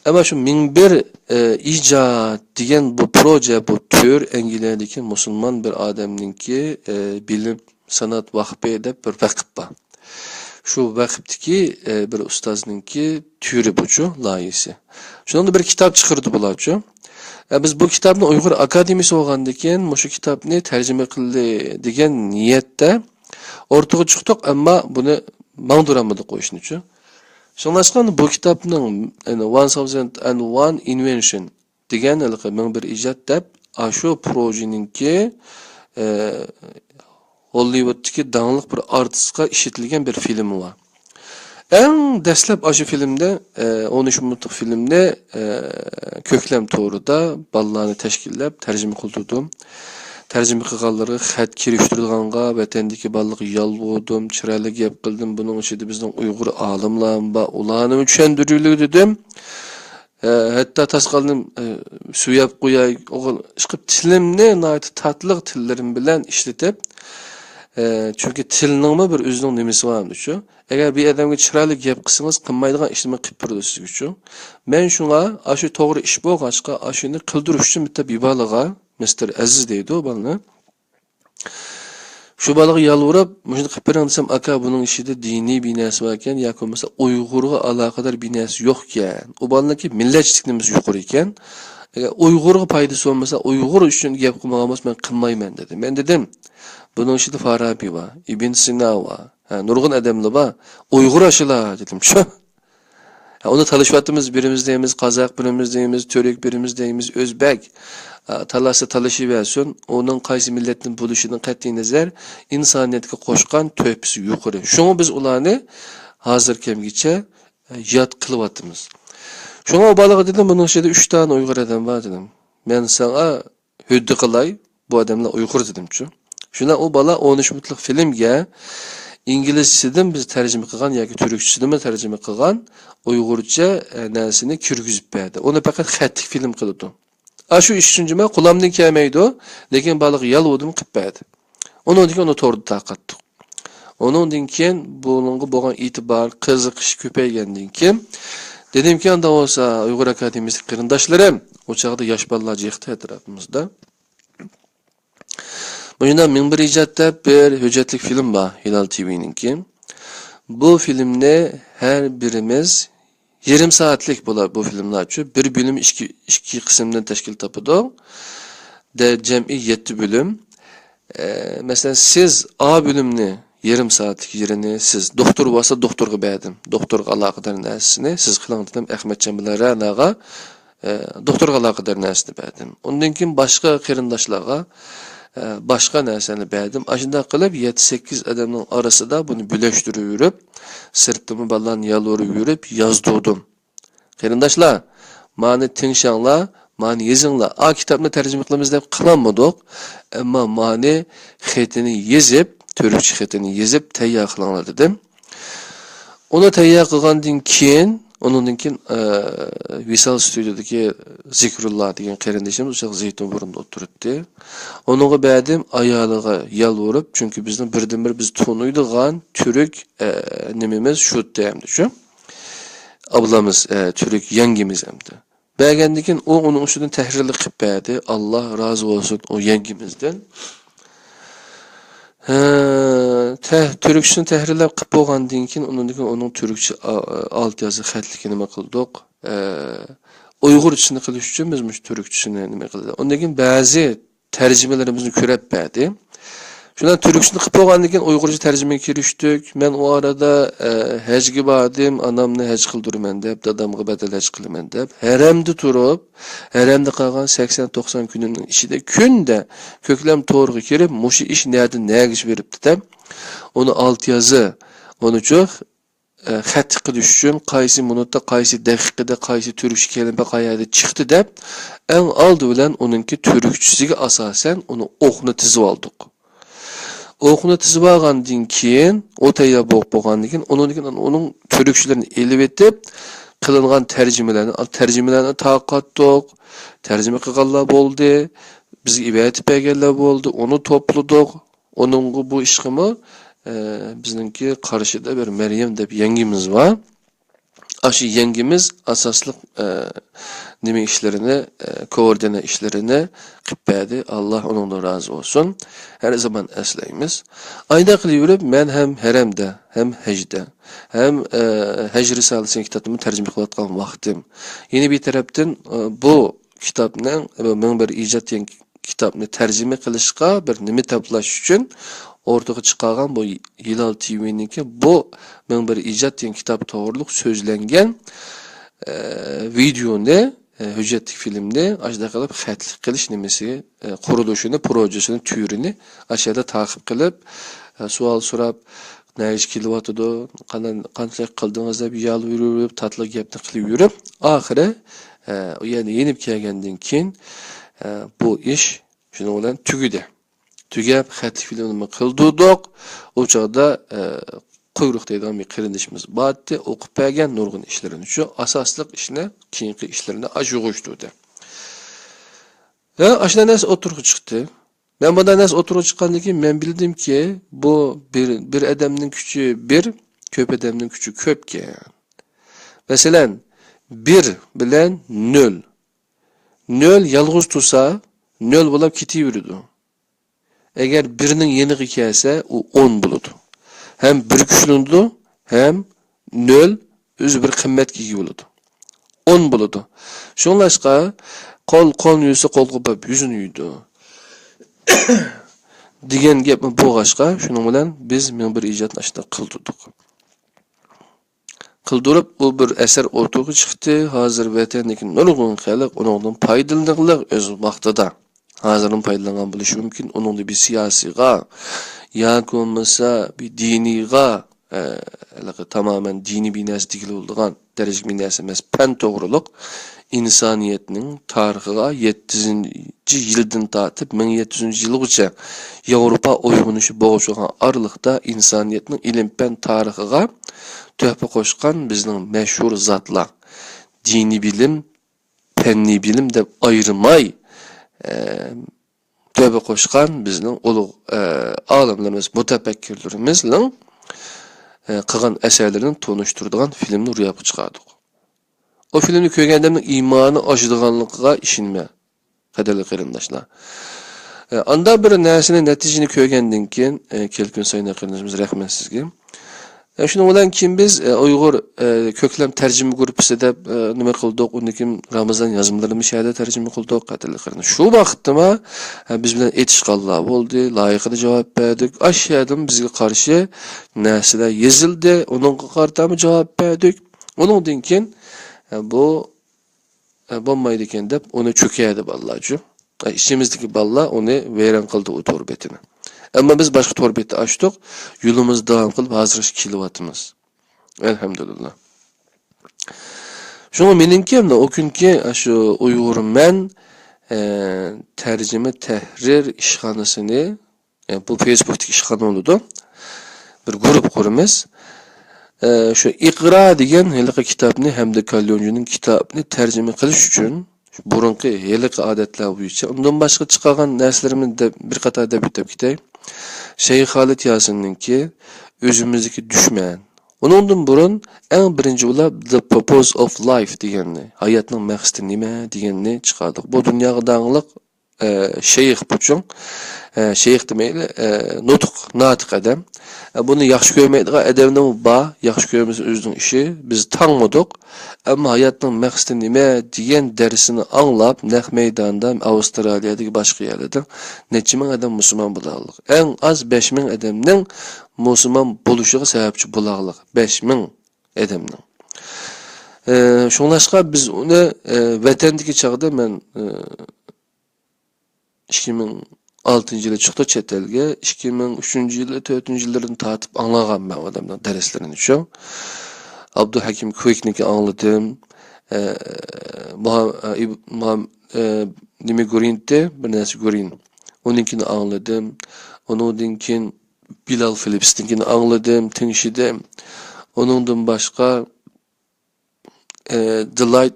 ئەمما شۇ مىڭ بىر، ئە، ئىجاد دېگەن بۇ پروژە، بۇ تۈر ئەنگلىيەدىكى مۇسۇلمان بىر ئادەمنىڭكى، ئە، بىلىم سانائەت ۋەقپى دەپ بىر ۋەقىپ بار. شۇ ۋەقىپتىكى، ئە، بىر ئۇستازنىڭكى تۈرى بۇچۇ، لايىھىسى. شۇنىڭدا بىر كىتاب چىقىرىدۇ بۇلارچۇ. ئە، بىز بۇ كىتابنى ئۇيغۇر ئاكادېمىيىسى بولغاندىكىن، مۇشۇ كىتابنى تەرجىمە قىلدى دېگەن نىيەتتە ئورتىغا چىقتۇق، ئەمما بۇنى ماڭدۇرالمىدۇق ئۇ ئىشنىچۇ. شۇڭلاشقا بۇ كىتابنىڭ، يەنى، One Thousand and One Invention دېگەن ھېلىقى مىڭ بىر ئىجاد دەپ، ئاشۇ پروژىنىڭكى، ئە، ھوللىۋۇدتىكى داڭلىق بىر ئارتىسقا ئىشلىتىلگەن بىر فىلىمى بار. ئەڭ دەسلەپ ئاشۇ فىلىمدە، ئە، ئون ئۈچ مىنۇتلۇق فىلىمنى، ئە، كۆكلەم تورىدا بالىلارنى تەشكىللەپ تەرجىمە قىلدۇردۇم. تەرجىمە قىلغانلىرىغا خەت كىرىشتۈرىدىغانغا ۋەتەندىكى بالىلارغا يالۋۇردۇم، چىرايلىق گەپ قىلدىم، بۇنىڭ ئىچىدە بىزنىڭ ئۇيغۇر ئالىملارمۇ بار، ئۇلارنىمۇ چۈشەندۈرۈۋېلىڭ دېدىم. ئە، ھەتتا تاسقالدىن، ئە، سۆيەپ قوياي، ئوغۇل، ئىشقىلىپ تىلىمنى ناھايىتى تاتلىق تىللىرىم بىلەن ئىشلىتىپ، ئە، چۈنكى تىلنىڭمۇ بىر ئۆزىنىڭ نېمىسى بار ئەمدىچۇ. ئەگەر بىر ئادەمگە چىرايلىق گەپ قىلسىڭىز، قىلمايدىغان ئىشنى قىلىپ بېرىدۇ سىزگىچۇ. مەن شۇڭا ئاشۇ توغرا ئىش بولغاچقا، ئاشۇنى قىلدۇرۇش ئۈچۈن بىتتا بىبالىغا، مىستېر ئەزىز دەيدۇ بالىنى. شۇ بالىغا يالۋۇرۇپ، مۇشۇنى قىلىپ بېرىڭ دېسەم، ئاكا، بۇنىڭ ئىچىدە دىنىي بىر نەرسە باركەن، ياكى بولمىسا ئۇيغۇرغا ئالاقىدار بىر نەرسە يوقكەن. ئۇ بالىنىڭكى مىللەتچىلىك نېمىسى يۇقىرى ئىكەن. ئەگەر ئۇيغۇرغا پايدىسى بولمىسا، ئۇيغۇر ئۈچۈن گەپ قىلمىغان بولسا، مەن قىلمايمەن دېدى. مەن دېدىم، بۇنىڭ ئىچىدە فارابى بار، ئىبن سىنا بار، ھە، نۇرغۇن ئادەملەر بار. ئۇيغۇر ئاشۇلار دېدىم. شۇ. ھە، ئۇنى تالىشىۋاتىمىز، بىرىمىز دەيمىز قازاق، بىرىمىز دەيمىز تۈرك، بىرىمىز دەيمىز ئۆزبەك. ھە، تالاشسا تالىشىۋەرسۇن، ئۇنىڭ قايسى مىللەتتىن بولۇشىدىن قەتئىينەزەر، ئىنسانىيەتكە قوشقان تۆھپىسى يۇقىرى. شۇڭا بىز ئۇلارنى ھازىرغىچە، ھە، ياد قىلىۋاتىمىز. شۇڭا ئۇ بالىغا دېدىم، بۇنىڭ ئىچىدە ئۈچ دانە ئۇيغۇر ئادەم بار دېدىم. مەن ساڭا ھۆددە قىلاي، بۇ ئادەملەر ئۇيغۇر دېدىمچۇ. شۇنداق ئۇ بالا ئون ئۈچ مىنۇتلۇق فىلىمگە ئىنگلىزچىدىن بىز تەرجىمە قىلغان ياكى تۈركچىدىنمۇ تەرجىمە قىلغان ئۇيغۇرچە، ئە، نەرسىنى كىرگۈزۈپ بەردى. ئۇنى پەقەت خەتلىك فىلىم قىلىدۇ. ئاشۇ ئىش ئۈچۈن جۇما قولامدىن كەلمەيدۇ، لېكىن بالىغا يالۋۇردۇم قىلىپ بەردى. ئۇنىڭدىن كېيىن ئۇنى توردا تارقاتتۇق. ئۇنىڭدىن كېيىن بۇنىڭغا بولغان ئېتىبار، قىزىقىش كۆپەيگەندىن كېيىن، دېدىمكى، ئاندا بولسا ئۇيغۇر ئاكادېمىيىسىدىكى قېرىنداشلىرىم، ئۇ چاغدا ياش بالىلار جىقتى ئەتراپىمىزدا. مۇشۇنداق مىڭ بىر ئىجاد دەپ بىر ھۆججەتلىك فىلىم بار، ھىلال تىۋىنىڭكى. بۇ فىلىمنى ھەر بىرىمىز يېرىم سائەتلىك بولار بۇ فىلىملارچۇ. بىر بۆلۈم ئىككى، ئىككى قىسىمدىن تەشكىل تاپىدۇ. دە، جەمئىي يەتتە بۆلۈم. ئە، مەسىلەن، سىز ئا بۆلۈمنى يېرىم سائەتلىك يېرىنى سىز دوختۇر بولسا دوختۇرغا بەردىم. دوختۇرغا ئالاقىدار نەرسىنى سىز قىلىڭ دېدىم. ئەخمەتجان بىلەن رەناغا، ئە، دوختۇرغا ئالاقىدار نەرسىنى بەردىم. ئۇندىن كېيىن باشقا قېرىنداشلارغا، ئە، باشقا نەرسىنى بەردىم. ئاشۇنداق قىلىپ يەتتە سەككىز ئادەمنىڭ ئارىسىدا بۇنى بۆلەشتۈرۈۋېرىپ، سىرتتىمۇ بالىلارنى يالۋۇرۇۋېرىپ يازدۇردۇم. قېرىنداشلار، مانى تىڭشاڭلار، مانى يېزىڭلار. ئا كىتابنى تەرجىمە قىلىمىز دەپ قىلالمىدۇق. ئەمما مانى خېتىنى يېزىپ، تۈركچە خېتىنى يېزىپ تەييار قىلىڭلار دېدىم. ئۇنى تەييار قىلغاندىن كېيىن، ئۇنىڭدىن كېيىن، ئە، ۋىسال ستۇدىيودىكى زىكرۇللا دېگەن قېرىندىشىمىز ئۇ چاغ زەيتۇن بۇرنىدا ئولتۇراتتى. ئۇنىڭغا بەردىم، ئايالىغا يالۋۇرۇپ، چۈنكى بىزنىڭ بىردىنبىر بىز تونۇيدىغان تۈرك، ئە، نېمىمىز شۇ ئەمدى شۇ. ئابلىمىز، ئە، تۈرك يەڭگىمىز ئەمدى. بەرگەندىن كېيىن ئۇ ئۇنىڭ ئۈستىدىن تەھرىرلىك قىلىپ بەردى. ئاللا رازى بولسۇن ئۇ يەڭگىمىزدىن. ھە، تە-، تۈركچىسىنى تەھرىرلەپ قىلىپ بولغاندىن كېيىن، ئۇنىڭدىن كېيىن ئۇنىڭ تۈركچە ئا-، ئالتە يازى خەتلىكى نېمە قىلدۇق. ئە، ئۇيغۇرچىسىنى قىلىش ئۈچۈن بىز مۇشۇ تۈركچىسىنى نېمە قىلدۇق. ئۇندىن كېيىن بەزى تەرجىمىلىرىمىزنى كۆرەپ بەردى. شۇنداق تۈركچىنى قىلىپ بولغاندىن كېيىن ئۇيغۇرچە تەرجىمىگە كىرىشتۇق. مەن ئۇ ئارىدا، ئە، ھەجگە باردىم، ئانامنى ھەج قىلدۇرىمەن دەپ، دادامغا بەدەل ھەج قىلىمەن دەپ، ھەرەمدە تۇرۇپ، ھەرەمدە قالغان سەكسەن توقسان كۈنۈمنىڭ ئىچىدە كۈندە كۆكلەم تورىغا كىرىپ، مۇشۇ ئىش نەدىن نەگىچە بېرىپتۇ دەپ، ئۇنى ئالتە يازى، ئۇنىچۇ، ئە، خەت قىلىش ئۈچۈن قايسى مىنۇتتا، قايسى دەقىقىدە، قايسى تۈركچە كەلىمە قەيەردە چىقتى دەپ، ئەڭ ئالدى بىلەن ئۇنىڭكى تۈركچىسىگە ئاساسەن ئۇنى ئوقنى تىزىۋالدۇق. ئوقنى تىزىۋالغاندىن كېيىن، ئۇ تەييار بولۇپ بولغاندىن كېيىن، ئۇنىڭدىن كېيىن ئۇنىڭ تۈركچىلىرىنى ئېلىۋېتىپ، قىلىنغان تەرجىمىلەرنى، تەرجىمىلەرنى تارقاتتۇق. تەرجىمە قىلغانلار بولدى، بىزگە ئەۋەتىپ بەرگەنلەر بولدى، ئۇنى توپلىدۇق. ئۇنىڭغا بۇ ئىشقىمۇ، ئە، بىزنىڭكى قارشىدا بىر مەريەم دەپ يەڭگىمىز بار. ئاشۇ يەڭگىمىز ئاساسلىق، ئە، نېمە ئىشلىرىنى، ئە، كوئوردىنات ئىشلىرىنى قىلىپ بەردى. ئاللا ئۇنىڭدىن رازى بولسۇن. ھەر زامان ئەسلەيمىز. ئايدا قىلىۋېرىپ، مەن ھەم ھەرەمدە، ھەم ھەجدە، ھەم، ئە، ھەج رىسالىسى كىتابىمنى تەرجىمە قىلىۋاتقان ۋاقتىم. يەنە بىر تەرەپتىن، ئە، بۇ كىتابنىڭ، ئە، مىڭ بىر ئىجاد دېگەن كىتابنى تەرجىمە قىلىشقا بىر نېمە تاپلاش ئۈچۈن ئورتىغا چىقارغان بۇ ھىلال تىۋىنىڭكى بۇ مىڭ بىر ئىجاد دېگەن كىتاب توغرۇلۇق سۆزلەنگەن، ئە، ۋىدېونى، ئە، ھۆججەتلىك فىلىمنى ئاشۇنداق قىلىپ خەتلىك قىلىش نېمىسى، ئە، قۇرۇلۇشىنى، پروژىسىنى، تۈرىنى ئاشۇ يەردە تاقىپ قىلىپ، ئە، سوئال سوراپ، نەگىچە كېلىۋاتىدۇ، قانداق، قانچىلىك قىلدىڭىز دەپ يالۋۇرۇپ، تاتلىق گەپنى قىلىپ يۈرۈپ، ئاخىرى، ئە، ئۇ يەردە يېنىپ كەلگەندىن كېيىن، ئە، بۇ ئىش شۇنىڭ بىلەن تۈگىدى. تۈگەپ، خەتلىك فىلىمنى قىلدۇردۇق. ئۇ چاغدا، ئە، قۇيرۇق دەيدىغان بىر قېرىندىشىمىز بارتتى، ئوقۇپ بەرگەن نۇرغۇن ئىشلىرىنى، شۇ ئاساسلىق ئىشنى، كېيىنكى ئىشلىرىنى ئاشۇ يىغىشتۇردى. ھە، ئاشۇنداق نەرسە ئوتتۇرىغا چىقتى. مەن بۇنداق نەرسە ئوتتۇرىغا چىققاندىن كېيىن مەن بىلدىمكى، بۇ بىر، بىر ئادەمنىڭ كۈچى بىر، كۆپ ئادەمنىڭ كۈچى كۆپكەن. مەسىلەن، بىر بىلەن نۆل. نۆل يالغۇز تۇرسا، نۆل بولاپ كېتىۋېرىدۇ. ئەگەر بىرنىڭ يېنىغا كەلسە، ئۇ ئون بولىدۇ. ھەم بىر كۈچلىنىدۇ، ھەم نۆل ئۆزى بىر قىممەتكە ئىگە بولىدۇ. ئون بولىدۇ. شۇڭلاشقا، قول قولنى يۇسا، قولغا بەپ يۈزىنى يۇيىدۇ. دېگەن گەپمۇ بولغاچقا، شۇنىڭ بىلەن بىز مىڭ بىر ئىجادنى ئاشۇنداق قىلدۇردۇق. قىلدۇرۇپ، ئۇ بىر ئەسەر ئوتتۇرىغا چىقتى. ھازىر ۋەتەندىكى نۇرغۇن خەلق ئۇنىڭدىن پايدىلىنىقلىق ئۆز ۋاقتىدا. ھازىرمۇ پايدىلانغان بولۇشى مۇمكىن. ئۇنىڭدا بىر سىياسىيغا ياكى بولمىسا بىر دىنىيغا، ئە، ھېلىقى تامامەن دىنىي بىر نەرسە دېگىلى بولىدىغان دەرىجىلىك بىر نەرسە ئەمەس. پەن توغرۇلۇق ئىنسانىيەتنىڭ تارىخىغا يەتتىنچى يىلدىن تارتىپ مىڭ يەتتە يۈزىنچى يىلغىچە ياۋروپا ئويغىنىشى بولغۇچە بولغان ئارىلىقتا ئىنسانىيەتنىڭ ئىلىم-پەن تارىخىغا تۆھپە قوشقان بىزنىڭ مەشھۇر زاتلار، دىنىي بىلىم، پەننىي بىلىم دەپ ئايرىماي، ئە، تۆھپە قوشقان بىزنىڭ ئۇلۇغ، ئە، ئالىملىرىمىز، مۇتەپەككۇرلىرىمىزنىڭ، ئە، قىلغان ئەسەرلىرىنى تونۇشتۇرىدىغان فىلىمنى روياپقا چىقاردۇق. ئۇ فىلىمنى كۆرگەن ئادەمنىڭ ئىمانى ئاشىدىغانلىقىغا ئىشىنىمەن، قەدىرلىك قېرىنداشلار. ئە، ئاندا بىر نەرسىنى، نەتىجىنى كۆرگەندىن كېيىن، ئە، كەلكۈن ساينا قېرىندىشىمىز، رەھمەت سىزگە. ئە، شۇنىڭ بىلەن كېيىن بىز، ئە، ئۇيغۇر، ئە، كۆكلەم تەرجىمە گۇرۇپپىسى دەپ، ئە، نېمە قىلدۇق، ئۇندىن كېيىن رامىزان يازمىلىرىنى شۇ يەردە تەرجىمە قىلدۇق، قەدىرلىك قېرىنداش. شۇ ۋاقىتتىمۇ، ئە، بىز بىلەن ئېتىشقانلار بولدى، لايىقىدا جاۋاب بەردۇق. ئاشۇ يەردىمۇ بىزگە قارشى نەرسىلەر يېزىلدى، ئۇنىڭغا قارىتامۇ جاۋاب بەردۇق. ئۇنىڭدىن كېيىن، ئە، بۇ ئە، بولمايدىكەن دەپ، ئۇنى چۆكەردى بالىلارچۇ. ئە، ئىچىمىزدىكى بالىلار ئۇنى ۋەيران قىلدى ئۇ تور بېتىنى. ئەمما بىز باشقا تور بېتى ئاچتۇق. يولىمىزنى داۋام قىلىپ، ھازىرغىچە كېلىۋاتىمىز. ئەلھەمدۇلىللا. شۇڭا مېنىڭكى ئەمدى ئۇ كۈنكى، ئە، شۇ ئۇيغۇرمەن، ئە، تەرجىمە تەھرىر ئىشخانىسىنى، ئە، بۇ فېيسبۇكتىكى ئىشخانا بولىدۇ. بىر گۇرۇپپا قۇرىمىز. ئە، شۇ ئىقرا دېگەن ھېلىقى كىتابنى ھەمدە كاليونجىنىڭ كىتابىنى تەرجىمە قىلىش ئۈچۈن بۇرۇنقى ھېلىقى ئادەتلەر بويىچە ئۇندىن باشقا چىقارغان نەرسىلىرىمنى دەپ، بىر قاتار دەپ ئۆتۈپ كېتەي. شەيخ خالىد ياسىننىڭكى ئۆزىمىزدىكى دۈشمەن. ئۇنىڭدىن بۇرۇن ئەڭ بىرىنچى ئۇلار The Purpose of Life دېگەننى، ھاياتنىڭ مەقسىتى نېمە دېگەننى چىقاردۇق. بۇ دۇنياغا داڭلىق ئە، شەيخ بۇ چوڭ. ئە، شەيخ دېمەيلى، ئە، نۇتۇق، ناتىق ئادەم. ئە، بۇنى ياخشى كۆرمەيدىغان ئادەمنىمۇ بار، ياخشى كۆرمىسە ئۆزىنىڭ ئىشى، بىز تاڭمىدۇق. ئەمما ھاياتنىڭ مەقسىتى نېمە دېگەن دەرسىنى ئاڭلاپ، نەق مەيداندا، ئاۋسترالىيەدىكى باشقا يەرلەردە نەچچە مىڭ ئادەم مۇسۇلمان بولاغلىق. ئەڭ ئاز بەش مىڭ ئادەمنىڭ مۇسۇلمان بولۇشىغا سەۋەبچى بولاغلىق. بەش مىڭ ئادەمنىڭ. ئە، شۇڭلاشقا بىز ئۇنى، ئە، ۋەتەندىكى چاغدا مەن، ئە، ئىككى مىڭ ئالتىنچى يىلى چىقتى چەت ئەلگە. ئىككى مىڭ ئۈچىنچى يىلى، تۆتىنچى يىللىرىدىن تارتىپ ئاڭلىغانمەن ئۇ ئادەمنىڭ دەرسلىرىنى شۇ. ئابدۇلھەكىم كۇۋېكنىڭكى ئاڭلىدىم. ئە، مۇھا-، ئە، ئىب-، مۇھام-، ئە، نېمە گۇرىنتى، بىر نەرسە گۇرىن. ئۇنىڭكىنى ئاڭلىدىم. ئۇنىڭدىن كېيىن بىلال فىلىپسنىڭكىنى ئاڭلىدىم، تىڭشىدىم. ئۇنىڭدىن باشقا ئە، The Light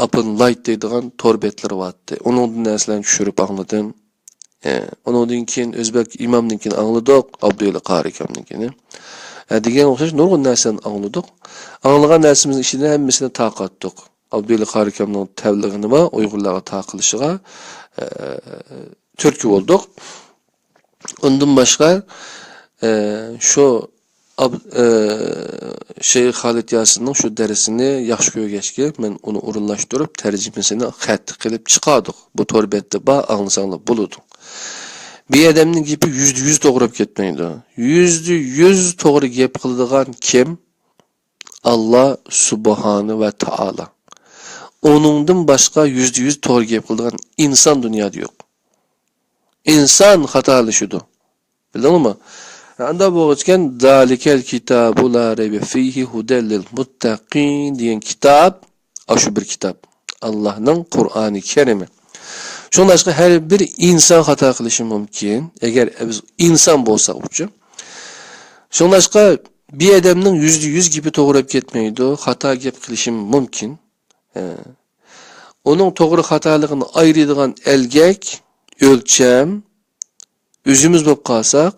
Upon Light دەيدىغان تور بەتلىرى بارتتى. ئۇنىڭدىن نەرسىلەرنى چۈشۈرۈپ ئاڭلىدىم. ئە، ئۇنىڭدىن كېيىن ئۆزبەك ئىمامنىڭكىنى ئاڭلىدۇق، ئابدۇئېلى قارىكامنىڭكىنى. ئە، دېگەن ئوخشاش نۇرغۇن نەرسىلەرنى ئاڭلىدۇق. ئاڭلىغان نەرسىمىزنىڭ ئىچىدىن ھەممىسىنى تارقاتتۇق. ئابدۇئېلى قارىكامنىڭ تەبلىغىنى بار، ئۇيغۇرلارغا تارقىلىشىغا، ئە، تۈرتكە بولدۇق. ئۇندىن باشقا، ئە، شۇ ئاب-، ئە، شەيخ خالىد ياسىننىڭ شۇ دەرسىنى ياخشى كۆرگەچكە، مەن ئۇنى ئورۇنلاشتۇرۇپ، تەرجىمىسىنى خەتتە قىلىپ چىقاردۇق. بۇ تور بەتتە بار، ئاڭلىساڭلار بولىدۇ. بىر ئادەمنىڭ گېپى يۈزدە يۈز توغرا بولۇپ كەتمەيدۇ. يۈزدە يۈز توغرا گەپ قىلىدىغان كىم؟ ئاللا سۇبھانە ۋە تائالا. ئۇنىڭدىن باشقا يۈزدە يۈز توغرا گەپ قىلىدىغان ئىنسان دۇنيادا يوق. ئىنسان خاتالىشىدۇ. بىلدىڭلارمۇ؟ ئاندا بولغاچكەن، «زالىكەل كىتابۇ لا رەيبە فىھى ھۇدەل لىل مۇتتەقىن» دېگەن كىتاب، ئاشۇ بىر كىتاب. ئاللانىڭ قۇرئانى كەرىمى. شۇڭلاشقا ھەر بىر ئىنسان خاتا قىلىشى مۇمكىن، ئەگەر بىز ئىنسان بولساق ئۇچۇ. شۇڭلاشقا بىر ئادەمنىڭ يۈزدە يۈز گېپى توغرا بولۇپ كەتمەيدۇ، خاتا گەپ قىلىشى مۇمكىن. ھە. ئۇنىڭ توغرا خاتالىقىنى ئايرىيدىغان ئەلگەك، ئۆلچەم، ئۆزىمىز بولۇپ قالساق،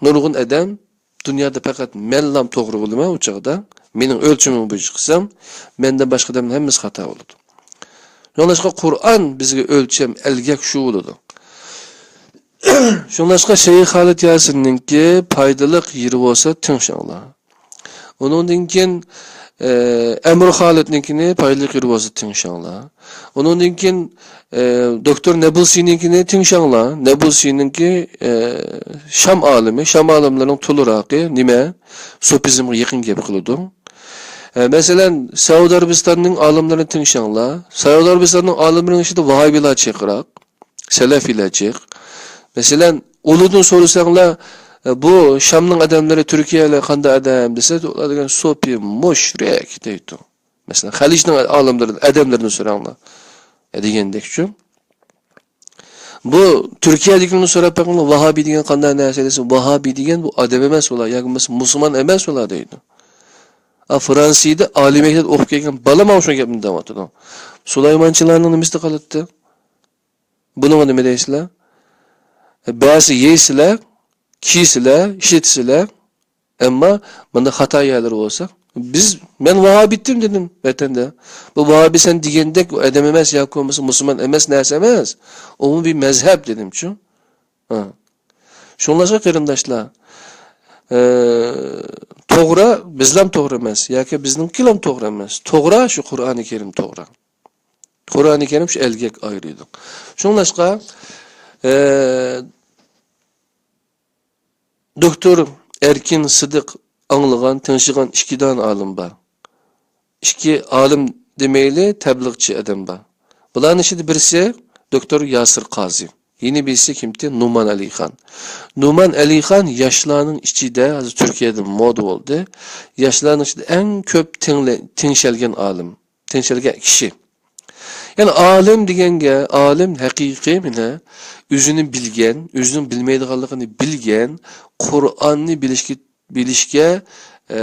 نۇرغۇن ئادەم دۇنيادا پەقەت مەنلام توغرا بولىمەن ئۇ چاغدا، مېنىڭ ئۆلچىمىم بويىچە قىلسام، مەندىن باشقا ئادەمنىڭ ھەممىسى خاتا بولىدۇ. شۇڭلاشقا قۇرئان بىزگە ئۆلچەم، ئەلگەك شۇ بولىدۇ. شۇڭلاشقا شەيخ خالىد ياسىننىڭكى پايدىلىق يېرى بولسا تىڭشاڭلار. ئۇنىڭدىن كېيىن، ئە، ئەمىر خالىدنىڭكىنى پايدىلىق يېرى بولسا تىڭشاڭلار. ئۇنىڭدىن كېيىن، ئە، دوكتور نەبۇلسىنىڭكىنى تىڭشاڭلار. نەبۇلسىنىڭكى، ئە، شام ئالىمى، شام ئالىملىرىنىڭ تولىراقى نېمە؟ سوپىزمغا يېقىن گەپ قىلىدۇ. ئە، مەسىلەن، سەئۇدى ئەرەبىستاننىڭ ئالىملىرىنى تىڭشاڭلار. سەئۇدى ئەرەبىستاننىڭ ئالىملىرىنىڭ ئىچىدە ۋاھابىيلار جىقراق. سەلەفىيلەر جىق. مەسىلەن، ئۇلاردىن سورىساڭلار، بۇ شامنىڭ ئادەملىرى تۈركىيەلەر قانداق ئادەم دېسە، ئۇلار دېگەن سوپى مۇشرىك دەيدۇ. مەسىلەن، خەلىجنىڭ ئالىملىرىدىن، ئادەملىرىدىن سوراڭلار. ئە، دېگەندەكچۇ. بۇ تۈركىيەدىكىنى سوراپ بېقىڭلار، ۋاھابىي دېگەن قانداق نەرسە دېسە، ۋاھابىي دېگەن بۇ ئادەم ئەمەس ئۇلار، ياكى بولمىسا مۇسۇلمان ئەمەس ئۇلار دەيدۇ. ئا، فرانسىيەدە ئالىي مەكتەپتە ئوقۇپ كەلگەن بالا مانا شۇ گەپنى دەۋاتىدۇ. سۇلايمانچىلارنىڭ نېمىسىدە قالاتتى؟ بۇنىڭغا نېمە دەيسىلەر؟ بەزى يەيسىلەر، كىيسىلەر، ئىشلىتىسىلەر، ئەمما مۇنداق خاتا يەرلىرى بولسا، بىز، مەن ۋاھابىتتىم دېدىم ۋەتەندە. بۇ ۋاھابىي سەن دېگەندەك ئۇ ئادەم ئەمەس ياكى بولمىسا مۇسۇلمان ئەمەس نەرسە ئەمەس. ئۇمۇ بىر مەزھەپ دېدىمچۇ. ھە. شۇڭلاشقا قېرىنداشلار، ئە، توغرا، بىزلام توغرا ئەمەس ياكى بىزنىڭكىلام توغرا ئەمەس. توغرا شۇ قۇرئانى كەرىم توغرا. قۇرئانى كەرىم شۇ ئەلگەك ئايرىيدۇ. شۇڭلاشقا، ئە، دوكتور ئەركىن سىدىق ئاڭلىغان، تىڭشىغان ئىككى دانە ئالىم بار. ئىككى ئالىم دېمەيلى، تەبلىغچى ئادەم بار. بۇلارنىڭ ئىچىدە بىرسى دوكتور ياسىر قازى. يەنە بىرسى كىمتى؟ نۇمان ئەلىخان. نۇمان ئەلىخان ياشلارنىڭ ئىچىدە، ھازىر تۈركىيەدە مودا بولدى، ياشلارنىڭ ئىچىدە ئەڭ كۆپ تىڭلە-، تىڭشەلگەن ئالىم. تىڭشەلگەن كىشى. يەنى ئالىم دېگەنگە، ئالىم ھەقىقىي مانا ئۆزىنى بىلگەن، ئۆزىنىڭ بىلمەيدىغانلىقىنى بىلگەن، قۇرئاننى بىلىشكە، بىلىشكە، ئە،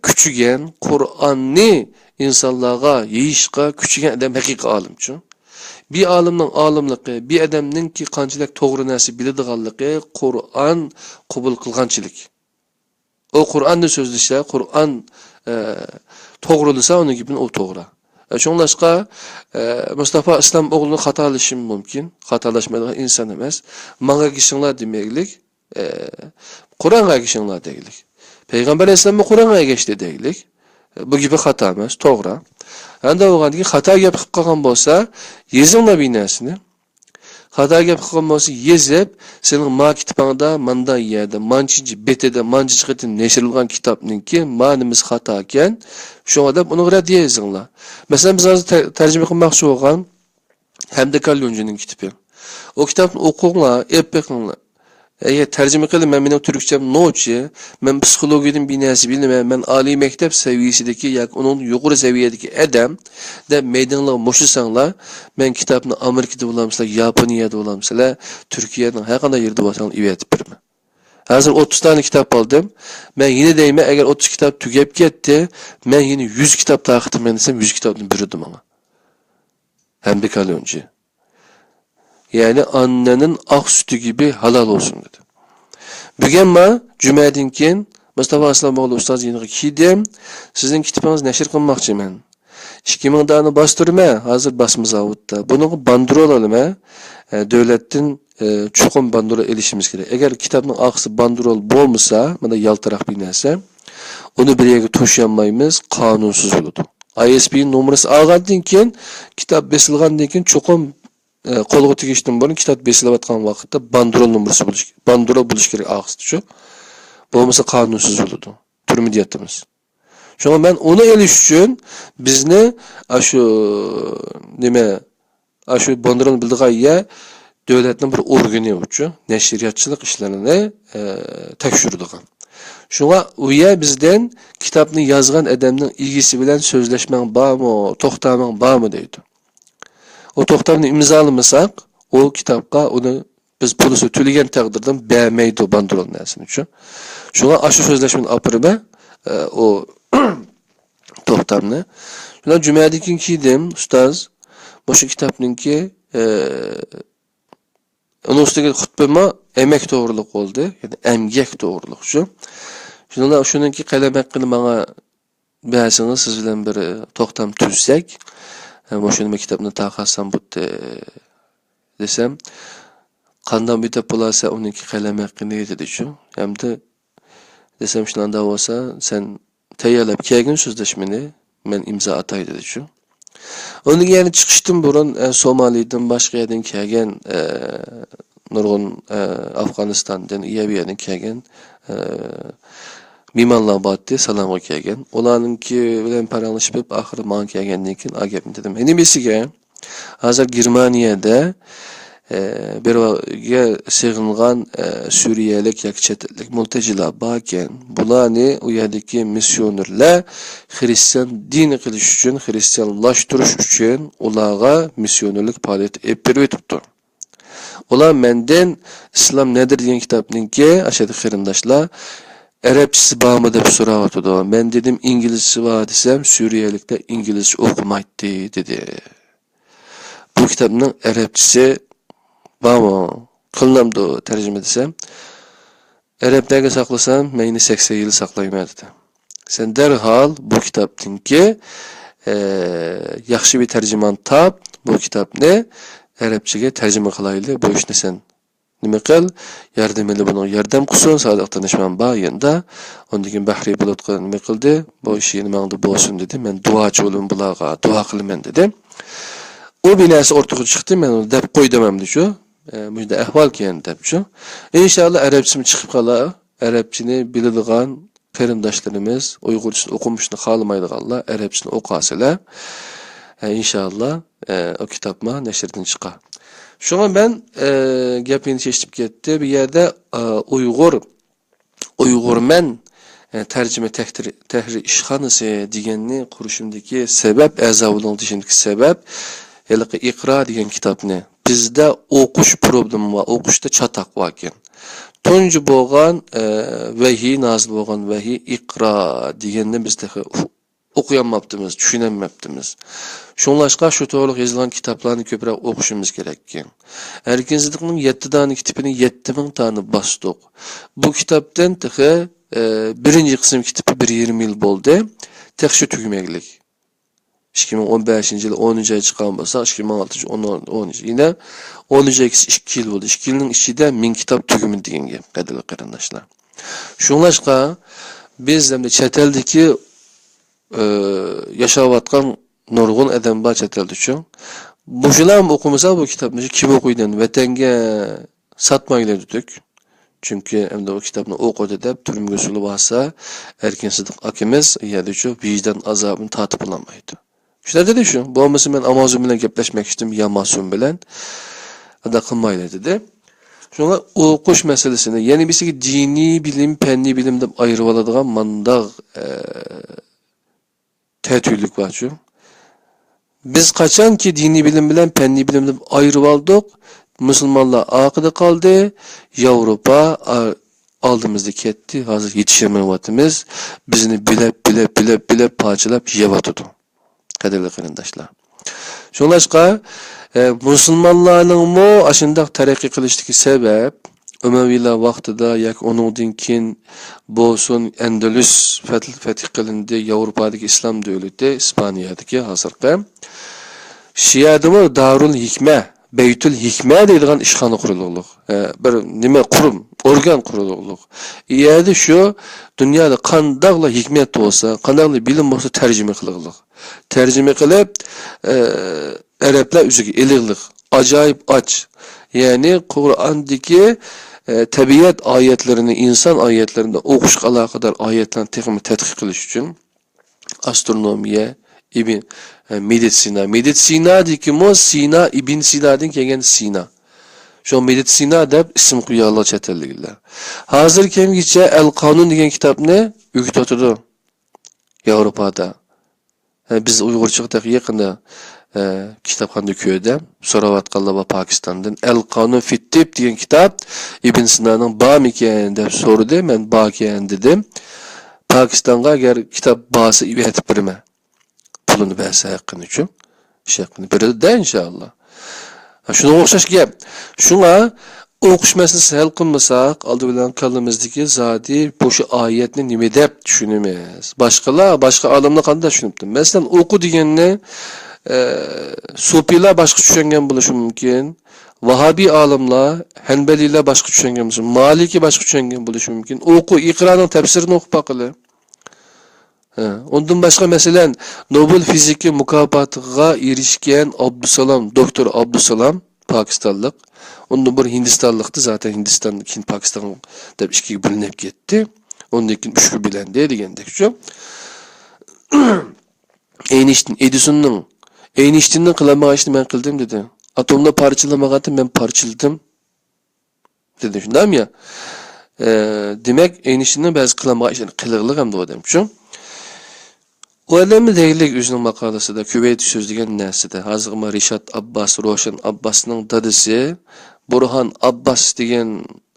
كۈچىگەن، قۇرئاننى ئىنسانلارغا يېيىشقا كۈچىگەن ئادەم ھەقىقىي ئالىمچۇ. بىر ئالىمنىڭ ئالىملىقى، بىر ئادەمنىڭكى قانچىلىك توغرا نەرسە بىلىدىغانلىقى، قۇرئان قوبۇل قىلغانچىلىك. ئۇ قۇرئاندا سۆزلىسە، قۇرئان، ئە، توغرىلىسا، ئۇنىڭ گېپىنى ئۇ توغرا. ئە، شۇڭلاشقا، ئە، مۇستافا ئىسلام ئوغلىنى خاتالىشىمۇ مۇمكىن. خاتالاشمايدىغان ئىنسان ئەمەس. ماڭا ئەگىشىڭلار دېمەيلىك. ئە، قۇرئانغا ئەگىشىڭلار دەيلىك. پەيغەمبەر ئەلەيھىسسالاممۇ قۇرئانغا ئەگەشتى دەيلىك. بۇ گېپى خاتا ئەمەس، توغرا. ئەمدى بولغاندىن كېيىن خاتا گەپ قىلىپ قالغان بولسا، يېزىڭلار بىر نەرسىنى. خاتا گەپ قىلغان بولسا يېزىپ، سېنىڭ ما كىتابىڭدا، ماندا يەردە، مانچىنچى بېتىدە، مانچىنچى قېتىم نەشرلىنغان كىتابنىڭكى ما نېمىسى خاتا ئىكەن، شۇڭا دەپ ئۇنىڭغا رەددىيە يېزىڭلار. مەسىلەن، بىز ھازىر تەر-، تەرجىمە قىلماقچى بولغان ھەمدە كاليونجىنىڭ كىتابى. ئۇ كىتابنى ئوقۇڭلار، ئېلىپ بېقىڭلار. ئەگەر تەرجىمە قىلىپ، مەن، مېنىڭ تۈركچەم نوچى، مەن پسىخولوگىيەدىن بىر نەرسە بىلىمەن، مەن ئالىي مەكتەپ سەۋىيەسىدىكى ياكى ئۇنىڭدىن يۇقىرى سەۋىيەدىكى ئادەم دەپ مەيدىڭلارغا مۇشتلىساڭلار، مەن كىتابنى ئامېرىكىدا بولامسىلەر، ياپونىيەدە بولامسىلەر، تۈركىيەنىڭ ھەر قانداق يېرىدە بولساڭلار ئېۋەتىپ بېرىمەن. ھازىر ئوتتۇز دانە كىتاب ئالدىم. مەن يەنە دەيمەن، ئەگەر ئوتتۇز كىتاب تۈگەپ كەتتى، مەن يەنە يۈز كىتاب تارقىتىمەن دېسەم، يۈز كىتابنى بېرىدۇ ماڭا. ھەمدە كاليونجى. يەنى ئاننىنىڭ ئاق سۈتى گىبى ھالال بولسۇن دېدى. بۈگۈن ما جۈمەدىن كېيىن مۇستافا ئىسلام ئوغلى ئۇستاز يېنىغا كىردىم. سىزنىڭ كىتابىڭىزنى نەشر قىلماقچىمەن. ئىككى مىڭ دانە باستۇرىمەن، ھازىر باسما زاۋۇتتا. بۇنىڭغا باندرول ئالىمەن. ئە، دۆلەتتىن، ئە، چوقۇم باندرول ئېلىشىمىز كېرەك. ئەگەر كىتابنىڭ ئارقىسى باندرول بولمىسا، مانا يالتىراق بىر نەرسە، ئۇنى بىر يەرگە توشۇيالمايمىز، قانۇنسىز بولىدۇ. ئاي ئېس بى نومۇرىسى ئالغاندىن كېيىن، كىتاب بېسىلغاندىن كېيىن چوقۇم، ئە، قولغا تېگىشتىن بۇرۇن كىتاب بېسىلىۋاتقان ۋاقىتتا باندرول نومۇرىسى بولۇش، باندرول بولۇش كېرەك ئارقىسىدىچۇ. بولمىسا قانۇنسىز بولىدۇ. تۈرمىدە ياتىمىز. شۇڭا مەن ئۇنى ئېلىش ئۈچۈن بىزنى ئاشۇ نېمە، ئاشۇ باندرولنى بىلىدىغان يەر دۆلەتنىڭ بىر ئورگىنى ئۇچۇ، نەشرىياتچىلىق ئىشلىرىنى، ئە، تەكشۈرىدىغان. شۇڭا ئۇ يەر بىزدىن كىتابنى يازغان ئادەمنىڭ ئىگىسى بىلەن سۆزلەشمەڭ بارمۇ، توختامىڭ بارمۇ دەيدۇ. ئۇ توختامنى ئىمزالىمىساق، ئۇ كىتابقا ئۇنى بىز پۇلىسى تۆلىگەن تەقدىردىن بەرمەيدۇ باندرول نەرسىنى، شۇ. شۇڭا ئاشۇ سۆزلەشمىنى ئاپىرىمەن، ئە، ئۇ توختامنى. شۇنداق جۈمەدىن كېيىن كىردىم، ئۇستاز، مۇشۇ كىتابنىڭكى، ئە، ئۇنىڭ ئۈستىگە خۇتبىمۇ ئەمەك توغرۇلۇق بولدى، يەنى ئەمگەك توغرۇلۇق شۇ. شۇنىڭدا شۇنىڭكى قەلەم ھەققىنى ماڭا بەرسىڭىز، سىز بىلەن بىر توختام تۈزسەك، ئە، مۇشۇ نېمە كىتابنى تارقاتسام بولدى، دېسەم، قانداق بىتەپ بولارسەن ئۇنىڭكى قەلەم ھەققىنى، دېدىچۇ. ھەمدە دېسەم، شۇنداق بولسا، سەن تەييارلاپ كەلگىن سۆزلەشمىنى، مەن ئىمزا ئاتاي، دېدىچۇ. ئۇنىڭ يەنە چىقىشتىن بۇرۇن، ئە، سومالىدىن، باشقا يەردىن كەلگەن، ئە، نۇرغۇن، ئە، ئافغانىستاندىن، يەر بۇ يەردىن كەلگەن، ئە، مېھمانلار بارتتى، سالامغا كەلگەن. ئۇلارنىڭكى بىلەن پاراڭلىشىپ، ئاخىرى ماڭا كەلگەندىن كېيىن، ئا گەپنى دېدىم. ھېنى بېسىگە، ھازىر گېرمانىيەدە، ئە، بىر يەرگە سېغىنغان، ئە، سۈرىيەلىك ياكى چەت ئەللىك مۇلتەجىلار باركەن. بۇلارنى ئۇ يەردىكى مىسسىيونېرلار خىرىستىيان دىنى قىلىش ئۈچۈن، خىرىستىيانلاشتۇرۇش ئۈچۈن ئۇلارغا مىسسىيونېرلىك پائالىيىتى ئېلىپ بېرىۋېتىپتۇ. ئۇلار مەندىن ئىسلام نەدىر دېگەن كىتابنىڭكى، ئاشۇ قېرىنداشلار، ئەرەبچىسى بارمۇ دەپ سوراۋاتىدۇ. مەن دېدىم، ئىنگلىزچىسى بار دېسەم، سۈرىيەلىكلەر ئىنگلىزچە ئوقۇمايتتى، دېدى. بۇ كىتابنىڭ ئەرەبچىسى بارمۇ؟ قىلىنامدۇ تەرجىمە دېسەم، ئەرەبلەرگە ساقلىسام، مەن يەنە سەكسەن يىل ساقلايمەن، دېدى. سەن دەرھال بۇ كىتابنىڭكى، ئە، ياخشى بىر تەرجىمان تاپ، بۇ كىتابنى ئەرەبچىگە تەرجىمە قىلايلى، بۇ ئىشنى سەن نېمە قىل، ياردىمىلى بۇنىڭغا ياردەم قىلسۇن، سادىق دانىشمەن بار يېنىدا. ئۇندىن كېيىن بەھرى بۇلۇتقا نېمە قىلدى، بۇ ئىش يەنە ماڭدا بولسۇن، دېدى. مەن دۇئاچى بولۇم بۇلارغا، دۇئا قىلىمەن، دېدى. ئۇ بىر نەرسە ئوتتۇرىغا چىقتى، مەن ئۇنى دەپ قويدۇم ئەمدى شۇ. ئە، مۇشۇنداق ئەھۋالكەن دەپ شۇ. ئىنشاللا ئەرەبچىمۇ چىقىپ قالار. ئەرەبچىنى بىلىدىغان قېرىنداشلىرىمىز، ئۇيغۇرچىسىنى ئوقۇمىشىنى خالىمايدىغانلار ئەرەبچىسىنى ئوقۇسىلەر. ئە، ئىنشاللا، ئە، ئۇ كىتابمۇ نەشردىن چىقار. شۇڭا مەن، ئە، گەپ يەنە چېچىلىپ كەتتى. بۇ يەردە، ئە، ئۇيغۇر، ئۇيغۇرمەن، ئە، تەرجىمە تەھرىر، تەھرىر ئىشخانىسى دېگەننى قۇرۇشۇمدىكى سەۋەب، ئەزا بولۇڭ دېيىشىمدىكى سەۋەب، ھېلىقى ئىقرا دېگەن كىتابنى بىزدە ئوقۇش پروبلېما بار، ئوقۇشتا چاتاق باركەن. تۇنجى بولغان، ئە، ۋەھىي، نازىل بولغان ۋەھىي ئىقرا دېگەننى بىز تېخى ئۇ-، ئوقۇيالماپتىمىز، چۈشىنەلمەپتىمىز. شۇڭلاشقا شۇ توغرىلىق يېزىلغان كىتابلارنى كۆپرەك ئوقۇشىمىز كېرەككەن. ئەركىن سىدىقنىڭ يەتتە دانە كىتابىنى يەتتە مىڭ دانە باستۇق. بۇ كىتابتىن تېخى، ئە، بىرىنچى قىسىم كىتابى بىر يېرىم يىل بولدى. تېخى شۇ تۈگىمەكلىك. ئىككى مىڭ ئون بەشىنچى يىل ئونىنچى ئاي چىققان بولسا، ئىككى مىڭ ئالتىنچى، ئون، ئون، يەنە ئونىنچى ئاي كېسە ئىككى يىل بولدى. ئىككى يىلنىڭ ئىچىدە مىڭ كىتاب تۈگىمىدى دېگەن گەپ، قەدىرلىك قېرىنداشلار. شۇڭلاشقا بىز ئەمدى چەت ئەلدىكى، ئى، ياشاۋاتقان نۇرغۇن ئادەم بار چەت ئەلدىچۇ. مۇشۇلارمۇ ئوقۇمىسا بۇ كىتابنى كىم ئوقۇيدۇ؟ ۋەتەنگە ساتمايلى دېدۇق. چۈنكى ئەمدى ئۇ كىتابنى ئوقۇدى دەپ تۈرمىگە سولىۋالسا، ئەركىن سىدىق ئاكىمىز يەردىچۇ ۋىجدان ئازابىنى تارتىپ بولالمايدۇ. شۇنداق دېدى شۇ. بولمىسا مەن ئامازون بىلەن گەپلەشمەكچىدىم، ياماسۇن بىلەن. ئۇنداق قىلمايلى دېدى. شۇڭا ئوقۇش مەسىلىسىنى، يەنە بىرسىگە دىنىي بىلىم، پەننىي بىلىم دەپ ئايرىۋالىدىغان مانداق، ئە، تەتۈيلۈك بارچۇ. بىز قاچانكى دىنىي بىلىم بىلەن پەننىي بىلىم دەپ ئايرىۋالدۇق، مۇسۇلمانلار ئارقىدا قالدى، ياۋروپا ئا-، ئالدىمىزدا كەتتى، ھازىر يېتىشەلمەيۋاتىمىز، بىزنى بىلەپ، بىلەپ، بىلەپ، بىلەپ پارچىلاپ يەۋاتىدۇ، قەدىرلىك قېرىنداشلار. شۇڭلاشقا، ئە، مۇسۇلمانلارنىڭمۇ ئاشۇنداق تەرەققىي قىلىشتىكى سەۋەب، ئۇمەۋىيلار ۋاقتىدا ياكى ئۇنىڭدىن كېيىن بولسۇن، ئەندەلۇس فەتھ-، فەتھ قىلىندى، ياۋروپادىكى ئىسلام دۆلىتى، ئىسپانىيەدىكى ھازىرقى. شۇ يەردىمۇ دارۇل ھېكمە، بەيتۇل ھېكمە دەيدىغان ئىشخانا قۇرۇلغۇلۇق. ئە، بىر نېمە قۇرۇم، ئورگان قۇرۇلغۇلۇق. ئۇ يەردە شۇ دۇنيادا قانداقلا ھېكمەت بولسا، قانداقلا بىلىم بولسا تەرجىمە قىلغۇلۇق. تەرجىمە قىلىپ، ئە، ئەرەبلەر ئۆزىگە ئېلىغلىق، ئاجايىپ ئاچ. يەنى قۇرئاندىكى، ئە، تەبىئەت ئايەتلىرىنى، ئىنسان ئايەتلىرىنى، ئوقۇشقا ئالاقىدار ئايەتلەرنى تېخىمۇ تەتقىق قىلىش ئۈچۈن ئاسترونومىيە، ئىبن، ئە، مېدىتسىنا. مېدىتسىنادىكىمۇ سىنا، ئىبن سىنادىن كەلگەن سىنا. شۇ مېدىتسىنا دەپ ئىسىم قويۇۋالغان چەت ئەللىكلەر. ھازىر كەمگىچە ئەل قانۇن دېگەن كىتابنى ئۆگىتىۋاتىدۇ ياۋروپادا. ھە، بىز ئۇيغۇرچىغا تېخى يېقىندا، ھە، كىتابخانىدا كۆردۈم. سوراۋاتقانلار بار پاكىستاندىن. ئەل قانۇن فىتتىب دېگەن كىتاب ئىبن سىنانىڭ بارمىكەن دەپ سورىدى. مەن باركەن دېدىم. پاكىستانغا ئەگەر كىتاب بارسا ئەۋەتىپ بېرىمەن. پۇلىنى بەرسە ھەققىنىچۇ. ئىش ھەققىنى بېرىدۇ-دە، ئىنشائاللا. ھە، شۇنىڭغا ئوخشاش گەپ. شۇڭا ئوقۇش مەسىلىسىنى ھەل قىلمىساق، ئالدى بىلەن كاللىمىزدىكى زادى بۇ شۇ ئايەتنى نېمە دەپ چۈشىنىمىز؟ باشقىلار، باشقا ئالىملار قانداق چۈشىنىپتۇ؟ مەسىلەن، ئوقۇ دېگەننى، ئە، سۇپىيلار باشقا چۈشەنگەن بولۇشى مۇمكىن. ۋاھابىي ئالىملار، ھەنبەلىيلار باشقا چۈشەنگەن بولسا، مالىكى باشقا چۈشەنگەن بولۇشى مۇمكىن. ئوقۇ، ئىقرانىڭ تەپسىرىنى ئوقۇپ باقىلى. ھە، ئۇندىن باشقا، مەسىلەن، نوبېل فىزىكا مۇكاپاتىغا ئېرىشكەن ئابدۇسالام، دوكتور ئابدۇسالام، پاكىستانلىق. ئۇندىن بۇرۇن ھىندىستانلىقتى، زاتەن ھىندىستان كېيىن پاكىستان دەپ ئىككىگە بۆلۈنۈپ كەتتى. ئۇندىن كېيىن ئۈچكە بۆلۈندى دېگەندەكچۇ. ئەينىشتىن، ئېدىسوننىڭ، ئەينىشتىننىڭ قىلالمىغان ئىشنى مەن قىلدىم دېدى. ئاتوملار پارچىلانمىغانتى، مەن پارچىلىدىم. دېدى، شۇنداقمۇ يا؟ ئە، دېمەك، ئەينىشتىننىڭ بەزى قىلالمىغان ئىشلىرىنى قىلغىلى ئەمدى ئۇ ئادەمچۇ. ئۇ ئادەم دەيلىك ئۆزىنىڭ ماقالىسىدە، كۇۋەيت سۆزلىگەن نەرسىدە، ھازىرغىمۇ رىشات ئابباس، روشەن ئابباسنىڭ دادىسى بۇرھان ئابباس دېگەن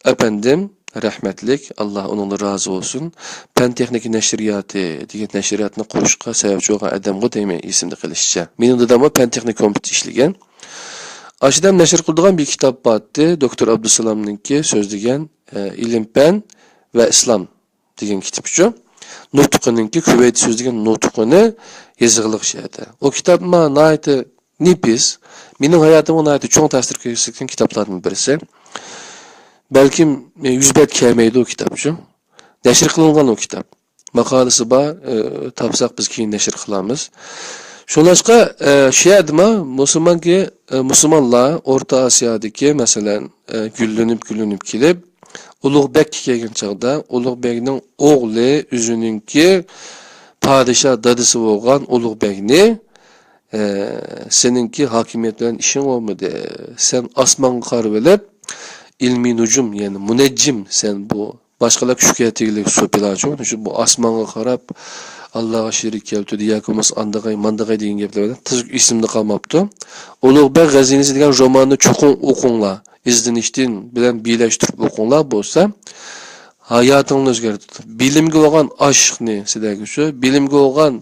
ئەپەندىم، رەھمەتلىك، ئاللا ئۇنىڭدىن رازى بولسۇن، پەن تېخنىكا نەشرىياتى دېگەن نەشرىياتنى قۇرۇشقا سەۋەبچى بولغان ئادەمغۇ دەيمەن، ئېسىمدە قېلىشىچە. مېنىڭ داداممۇ پەن تېخنىكا كومىتېتىدا ئىشلىگەن. ئاشۇ ئادەم نەشر قىلىدىغان بىر كىتاب بارتتى، دوكتور ئابدۇسالامنىڭكى سۆزلىگەن، ئە، ئىلىم-پەن ۋە ئىسلام دېگەن كىتابچۇ. نۇتقىنىڭكى، كۇۋەيت سۆزلىگەن نۇتقىنى يېزىقلىق شەھەردە. ئۇ كىتاب ما-، ناھايىتى نېپىز. مېنىڭ ھاياتىمغا ناھايىتى چوڭ تەسىر كۆرسەتكەن كىتابلاردىن بىرسى. بەلكىم، ئە، يۈز بەت كەلمەيدۇ ئۇ كىتابچۇ. نەشر قىلىنغان ئۇ كىتاب. ماقالىسى بار، ئى، تاپساق بىز كېيىن نەشر قىلارمىز. شۇڭلاشقا، ئى، شۇ يەردىمۇ مۇسۇلمانكى، ئى، مۇسۇلمانلار ئورتا ئاسىيادىكى، مەسىلەن، ئى، گۈللىنىپ، گۈللىنىپ كېلىپ، ئۇلۇغ بەگكە كەلگەن چاغدا، ئۇلۇغ بەگنىڭ ئوغلى ئۆزىنىڭكى پادىشاھ دادىسى بولغان ئۇلۇغ بەگنى، ئى، سېنىڭكى ھاكىمىيەت بىلەن ئىشىڭ بولمىدى. سەن ئاسمانغا قارىۋېلىپ، ئىلمىي نۇجۇم، يەنى مۇنەججىم، سەن بۇ باشقىلار كۈچكە تېگىلىك سوپىلارچۇ، شۇ بۇ ئاسمانغا قاراپ، ئاللاغا شېرىك كەلتۈردى ياكى بولمىسا ئاندىغاي، ماندىغاي دېگەن گەپلەر بىلەن تېز ئېسىمدە قالماپتۇ. ئۇلۇغ بەگ غەزىنىسى دېگەن روماننى چوقۇم ئوقۇڭلار. ئىزدىنىشتىن بىلەن بىرلەشتۈرۈپ ئوقۇڭلار بولسا، ھاياتىڭلارنى ئۆزگەرتىدۇ. بىلىمگە بولغان ئاشىقنى سىلەرگە شۇ، بىلىمگە بولغان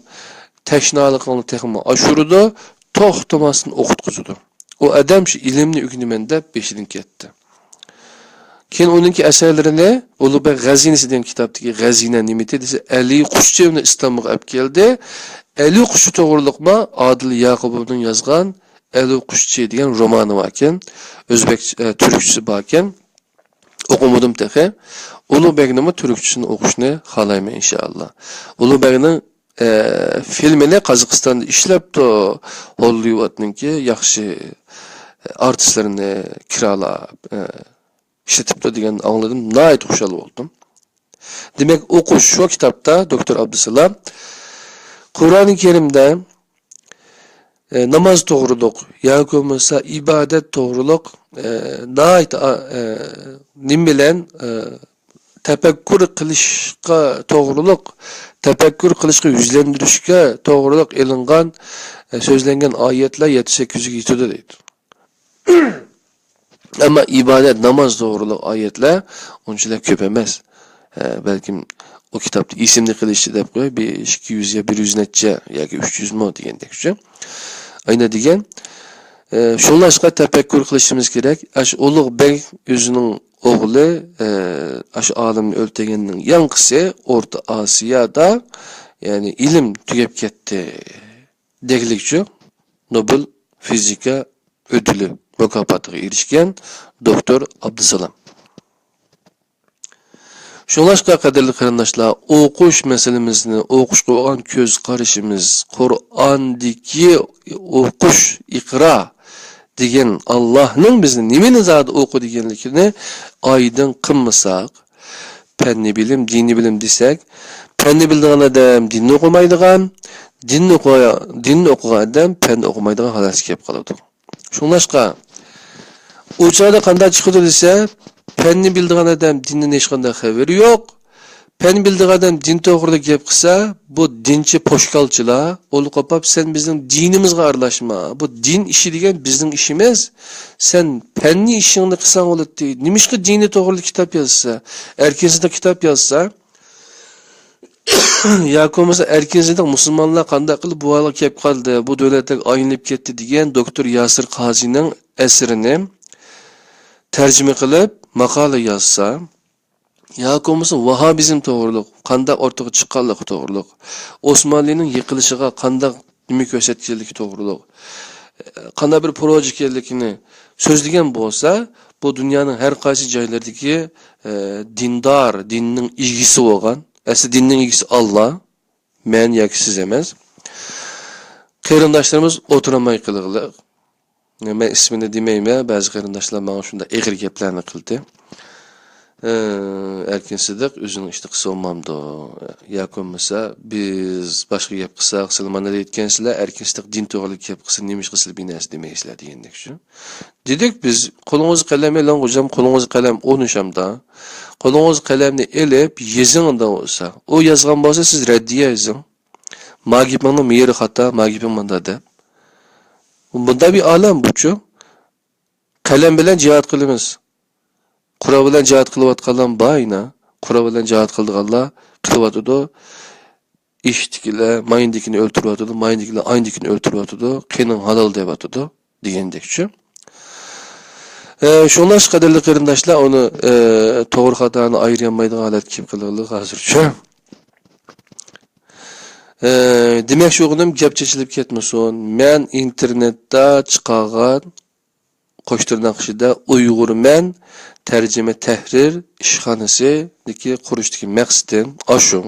تەشنالىقىڭلارنى تېخىمۇ ئاشۇرىدۇ، توختىماستىن ئوقۇتقۇزىدۇ. ئۇ ئادەم شۇ ئىلىمنى ئۆگىنىمەن دەپ بېشىدىن كەتتى. كېيىن ئۇنىڭكى ئەسەرلىرىنى ئۇلۇغبەگ غەزىنىسى دېگەن كىتابتىكى غەزىنە نېمىتى دېسە، ئەلى قۇشچى ئۇنى ئىستانبۇلغا ئەپ كەلدى. ئەلى قۇشچى توغرۇلۇقما ئادىل ياقۇپوۋنىڭ يازغان ئەلى قۇشچى دېگەن رومانى باركەن. ئۆزبەك، ئە، تۈركچىسى باركەن. ئوقۇمىدىم تېخى. ئۇلۇغبەگنىمۇ تۈركچىسىنى ئوقۇشنى خالايمەن، ئىنشائاللا. ئۇلۇغبەگنىڭ، ئە، فىلمىنى قازاقىستاندا ئىشلەپتۇ. ھوللىۋۇدنىڭكى ياخشى ئارتىسلىرىنى كىرالاپ، ئە، ئىشلىتىپتۇ دېگەننى ئاڭلىدىم. ناھايىتى خۇشال بولدۇم. دېمەك، ئوقۇش شۇ كىتابتا دوكتور ئابدۇسالام قۇرئانى كەرىمدە، ئە، ناماز توغرۇلۇق ياكى بولمىسا ئىبادەت توغرۇلۇق، ئە، ناھايىتى، ئە، نېمە بىلەن، ئە، تەپەككۇر قىلىشقا توغرۇلۇق، تەپەككۇر قىلىشقا يۈزلەندۈرۈشكە توغرۇلۇق ئېلىنغان، ئە، سۆزلەنگەن ئايەتلەر يەتتە سەككىز يۈزگە يېتىدۇ دەيدۇ. ئەمما ئىبادەت، ناماز توغرۇلۇق ئايەتلەر ئۇنچىلىك كۆپ ئەمەس. ئە، بەلكىم ئۇ كىتابتا ئېسىمدە قېلىشىچە دەپ قوياي، بىر ئىككى يۈز يا بىر يۈز نەچچە ياكى ئۈچ يۈزمۇ دېگەندەكچە. ئەينە دېگەن، ئە، شۇڭلاشقا تەپەككۇر قىلىشىمىز كېرەك. ئاشۇ ئۇلۇغ بەگ ئۆزىنىڭ ئوغلى، ئە، ئاشۇ ئالىمنى ئۆلتۈرگەننىڭ ياڭقىسى ئورتا ئاسىيادا، يەنى ئىلىم تۈگەپ كەتتى دېگىلىكچۇ، نوبېل فىزىكا ئۆدۈلى مۇكاپاتىغا ئېرىشكەن دوكتور ئابدۇسالام. شۇڭلاشقا، قەدىرلىك قېرىنداشلار، ئوقۇش مەسىلىمىزنى، ئوقۇشقا بولغان كۆز قارىشىمىز، قۇرئاندىكى ئوقۇش، ئىقرا دېگەن ئاللاھنىڭ بىزنى نېمىنى زادى ئوقۇ دېگەنلىكىنى ئايدىڭ قىلمىساق، پەننى بىلىم، دىننى بىلىم دېسەك، پەننى بىلىدىغان ئادەم دىننى ئوقۇمايدىغان، دىننى ئوقۇ-، دىننى ئوقۇغان ئادەم پەننى ئوقۇمايدىغان ھالەتكە كېلىپ قالىدۇ. شۇڭلاشقا، ئۇ چاغدا قانداق چىقىدۇ دېسە، پەننى بىلىدىغان ئادەم دىندىن ھېچقانداق خەۋىرى يوق. پەن بىلىدىغان ئادەم دىن توغرىلىق گەپ قىلسا، بۇ دىنچى پوشكالچىلار، ئۇلار قوپاپ، سەن بىزنىڭ دىنىمىزغا ئارىلاشما. بۇ دىن ئىشى دېگەن بىزنىڭ ئىشىمىز. سەن پەننى ئىشىڭنى قىلساڭ بولاتتى. نېمىشقا دىنى توغرىلىق كىتاب يازسا، ئەركىن سىدىق كىتاب يازسا، ياكى بولمىسا ئەركىن سىدىق مۇسۇلمانلار قانداق قىلىپ بۇ ھالغا كەپ قالدى، بۇ دۆلەتلەرگە ئايلىنىپ كەتتى دېگەن دوكتور ياسىر قازىنىڭ ئەسىرىنى تەرجىمە قىلىپ ماقالە يازسا، ياكى بولمىسا ۋاھابىزم توغرۇلۇق، قانداق ئوتتۇرىغا چىققانلىقى توغرۇلۇق، ئوسمانلىنىڭ يىقىلىشىغا قانداق نېمە كۆرسەتكەنلىكى توغرۇلۇق، قانداق بىر پروژە ئىكەنلىكىنى سۆزلىگەن بولسا، بۇ دۇنيانىڭ ھەر قايسى جايلىرىدىكى، ئە، دىندار، دىننىڭ ئىگىسى بولغان، ئەسلى دىننىڭ ئىگىسى ئاللا، مەن ياكى سىز ئەمەس، قېرىنداشلىرىمىز ئولتۇرالماي قېلىغلىق. مەن ئىسمىنى دېمەيمەن، بەزى قېرىنداشلار ماڭا شۇنداق ئېغىر گەپلەرنى قىلدى. ئە، ئەركىن سىدىق ئۆزىنىڭ ئىشىنى قىلسا بولمامدۇ؟ ياكى بولمىسا، بىز باشقا گەپ قىلساق، سىلەر مانا دەيدىكەنسىلەر، ئەركىن سىدىق دىن توغرىلىق گەپ قىلسا، نېمىشقا سىلەر بىر نەرسە دېمەيسىلەر دېگەندەك شۇ. دېدۇق بىز، قولىڭىزغا قەلەم ئېلىڭ، غوجام، قولىڭىزغا قەلەم ئۇرۇنۇشامدا. قولىڭىزغا قەلەمنى ئېلىپ، يېزىڭ ئۇنداق بولسا. ئۇ يازغان بولسا، سىز رەددىيە يېزىڭ. ما گېپىڭنىڭ مېيىرى خاتا، ما گېپىڭ ماندا دەپ. بۇنداق بىر ئالەم بۇچۇ. قەلەم بىلەن جىھاد قىلىمىز. قورال بىلەن جىھاد قىلىۋاتقانلار بار يەنە. قورال بىلەن جىھاد قىلىدىغانلار قىلىۋاتىدۇ. ئىشىكتىكىلەر مايندىكىنى ئۆلتۈرۈۋاتىدۇ، مايندىكىلەر ئايندىكىنى ئۆلتۈرۈۋاتىدۇ، قېنىڭ ھالال دەۋاتىدۇ دېگەندەكچۇ. ئە، شۇڭلاشقا قەدىرلىك قېرىنداشلار، ئۇنى، ئە، توغرا خاتانى ئايرىيالمايدىغان ھالەتكە كېلىپ قېلىغلىق ھازىرچۇ. ئە، دېمەكچى بولغىنىم گەپ چېچىلىپ كەتمىسۇن. مەن ئىنتېرنېتتا چىقارغان قوش تىرناق ئىچىدە ئۇيغۇرمەن تەرجىمە تەھرىر ئىشخانىسىدىكى قۇرۇشتىكى مەقسىتىم ئاشۇ.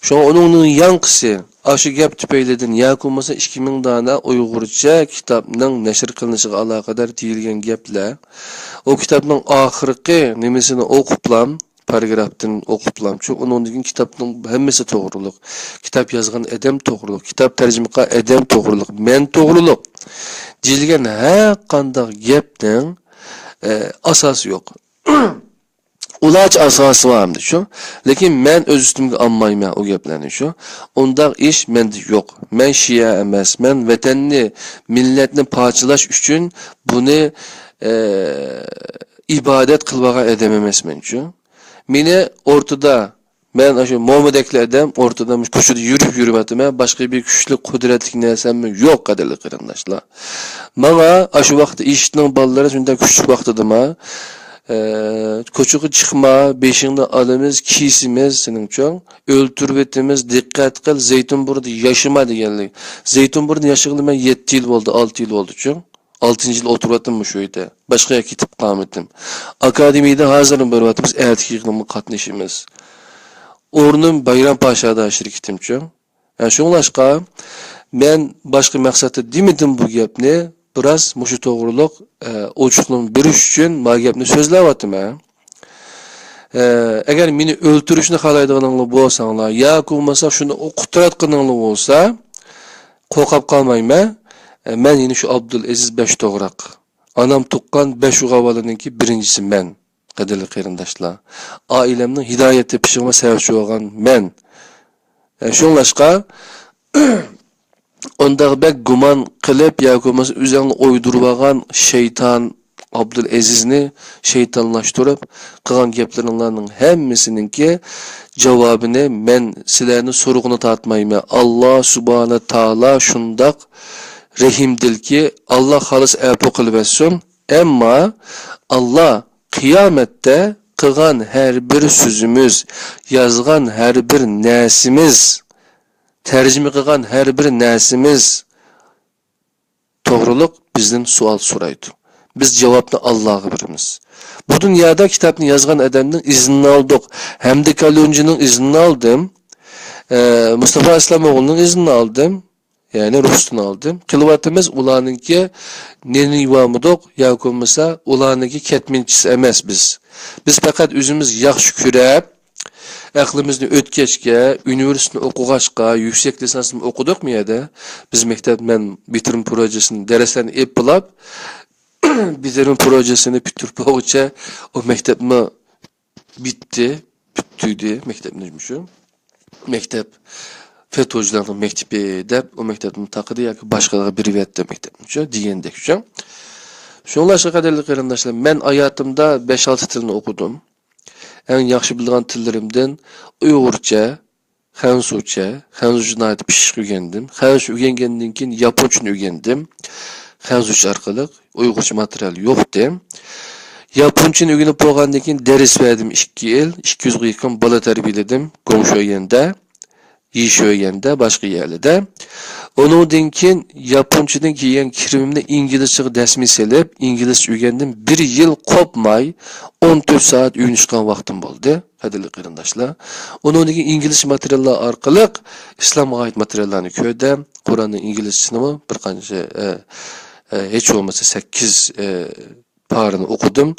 شۇڭا ئۇنىڭ ياڭقىسى، ئاشۇ گەپ تۈپەيلىدىن ياكى بولمىسا ئىككى مىڭ دانە ئۇيغۇرچە كىتابنىڭ نەشر قىلىنىشىغا ئالاقىدار دېيىلگەن گەپلەر، ئۇ كىتابنىڭ ئاخىرقى نېمىسىنى ئوقۇپلام، پاراگرافتىن ئوقۇپلامچۇ، ئۇنىڭدىن كېيىن كىتابنىڭ ھەممىسى توغرۇلۇق، كىتاب يازغان ئادەم توغرۇلۇق، كىتاب تەرجىمە قىلغان ئادەم توغرۇلۇق، مەن توغرۇلۇق دېيىلگەن ھەر قانداق گەپنىڭ، ئە، ئاساسى يوق. ئۇلارچە ئاساسى بار ئەمدى شۇ. لېكىن مەن ئۆز ئۈستۈمگە ئالمايمەن ئۇ گەپلەرنى شۇ. ئۇنداق ئىش مەندە يوق. مەن شىئە ئەمەس. مەن ۋەتەننى، مىللەتنى پارچىلاش ئۈچۈن بۇنى، ئە، ئىبادەت قىلىۋالغان ئادەم ئەمەسمەن شۇ. مېنى ئورتىدا، مەن ئاشۇ مومىدەكلا ئادەم ئورتىدا مۇشۇ كوچىدا يۈرۈپ يۈرۈۋاتىمەن. باشقا بىر كۈچلۈك، قۇدرەتلىك نەرسەممۇ يوق، قەدىرلىك قېرىنداشلار. ماڭا ئاشۇ ۋاقىتتا ئىشىتنىڭ بالىلىرى شۇنداق كۈچلۈك ۋاقتىدىما، ئە، كوچىغا چىقما، بېشىڭنى ئالىمىز، كېسىمىز سېنىڭچۇ، ئۆلتۈرۈۋېتىمىز، دىققەت قىل، زەيتۇنبۇردا ياشىما دېگەنلىك. زەيتۇنبۇردا ياشىغىلى مەن يەتتە يىل بولدى، ئالتە يىل بولدىچۇ. ئالتىنچى يىل ئولتۇرۇۋاتىمەن مۇشۇ يەردە. باشقا يەرگە كېتىپ قالمىدىم. ئاكادېمىيەدە ھازىرمۇ بېرىۋاتىمىز، ئەتىكى يىغىنغا قاتنىشىمىز. ئورنۇم بايرام پاشادا شىركىتىمچۇ. ھە، شۇڭلاشقا مەن باشقا مەقسەتتە دېمىدىم بۇ گەپنى. بىراز مۇشۇ توغرۇلۇق، ئە، ئوچۇقلىما بېرىش ئۈچۈن ما گەپنى سۆزلەۋاتىمەن. ئە، ئەگەر مېنى ئۆلتۈرۈشنى خالايدىغىنىڭلار بولساڭلار ياكى بولمىسا شۇنى قۇتراتقىنىڭلار بولسا، قورقۇپ قالمايمەن. ئە، مەن يەنە شۇ ئابدۇلئەزىز بەشتوغراق. ئانام تۇغقان بەش ئوغۇل بالىنىڭكى بىرىنچىسى مەن، قەدىرلىك قېرىنداشلار. ئائىلەمنىڭ ھىدايەت تېپىشىغا سەۋەبچى بولغان مەن. ئە، شۇڭلاشقا، ئۇنداق بەك گۇمان قىلىپ ياكى بولمىسا ئۆزۈڭنى ئويدۇرۇۋالغان شەيتان ئابدۇلئەزىزنى شەيتانلاشتۇرۇپ قىلغان گەپلىرىڭلارنىڭ ھەممىسىنىڭكى جاۋابىنى مەن سىلەرنى سورىغىنى تارتمايمەن. ئاللا سۇبھانە تائالا شۇنداق رەھىمدىلكى، ئاللا خالىسا ئەپۇ قىلىۋەتسۇن. ئەمما ئاللا قىيامەتتە قىلغان ھەر بىر سۆزىمىز، يازغان ھەر بىر نەرسىمىز، تەرجىمە قىلغان ھەر بىر نەرسىمىز توغرۇلۇق بىزدىن سوئال سورايدۇ. بىز جاۋابنى ئاللاغا بېرىمىز. بۇ دۇنيادا كىتابنى يازغان ئادەمنىڭ ئىزنىنى ئالدۇق. ھەمدى كالونجىنىڭ ئىزنىنى ئالدىم. ئە، مۇستافا ئىسلام ئوغلىنىڭ ئىزنىنى ئالدىم. يەنى رۇخسىتىنى ئالدىم. قىلىۋاتىمىز، ئۇلارنىڭكى نېنى يۇۋالمىدۇق ياكى بولمىسا ئۇلارنىڭكى كەتمىنچىسى ئەمەس بىز. بىز پەقەت ئۆزىمىز ياخشى كۆرەپ، ئەقلىمىزنى ئۆتكەچكە، ئۇنىۋېرسىتېتنى ئوقۇغاچقا، يۈكسەك لىسانسنى ئوقۇدۇقمۇ يەردە؟ بىز مەكتەپ، مەن بىتىرىم پروژىسىنى، دەرسلەرنى ئېلىپ بولاپ، بىتىرىم پروژىسىنى پۈتتۈرۈپ بولغۇچە ئۇ مەكتەپمۇ بىتتى، پۈتتۈردى مەكتەپنى شۇ. مەكتەپ فېتوجىلارنىڭ مەكتىپى دەپ، ئۇ مەكتەپنى تاقىدى ياكى باشقىلارغا بېرىۋەتتى مەكتەپنى شۇ دېگەندەك شۇ. شۇڭلاشقا قەدىرلىك قېرىنداشلار، مەن ھاياتىمدا بەش-ئالتە تىلنى ئوقۇدۇم. ئەڭ ياخشى بىلىدىغان تىللىرىمدىن ئۇيغۇرچە، خەنزۇچە، خەنزۇچە ناھايىتى پىششىق ئۆگەندىم. خەنزۇچە ئۆگەنگەندىن كېيىن ياپونچىنى ئۆگەندىم. خەنزۇچە ئارقىلىق، ئۇيغۇرچە ماتېرىيال يوقتى. ياپونچىنى ئۆگىنىپ بولغاندىن كېيىن دەرس بەردىم ئىككى يىل، ئىككى يۈزگە يېقىن بالا تەربىيەلىدىم گۇڭشۆيۈەندە، يىشۆيۈەندە، باشقا يەرلەردە. ئۇنىڭدىن كېيىن ياپونچىدىن كىيگەن كىرىمىمنى ئىنگلىزچىغا دەسمىي سېلىپ، ئىنگلىزچە ئۆگەندىم. بىر يىل قوپماي، ئون تۆت سائەت ئۆگىنىشكەن ۋاقتىم بولدى، قەدىرلىك قېرىنداشلار. ئۇنىڭدىن كېيىن ئىنگلىزچە ماتېرىياللار ئارقىلىق ئىسلامغا ئائىت ماتېرىياللارنى كۆردۈم. قۇرئاننىڭ ئىنگلىزچىسىنىمۇ بىر قانچە، ئە، ئە، ھېچ بولمىسا سەككىز، ئە، پارىنى ئوقۇدۇم.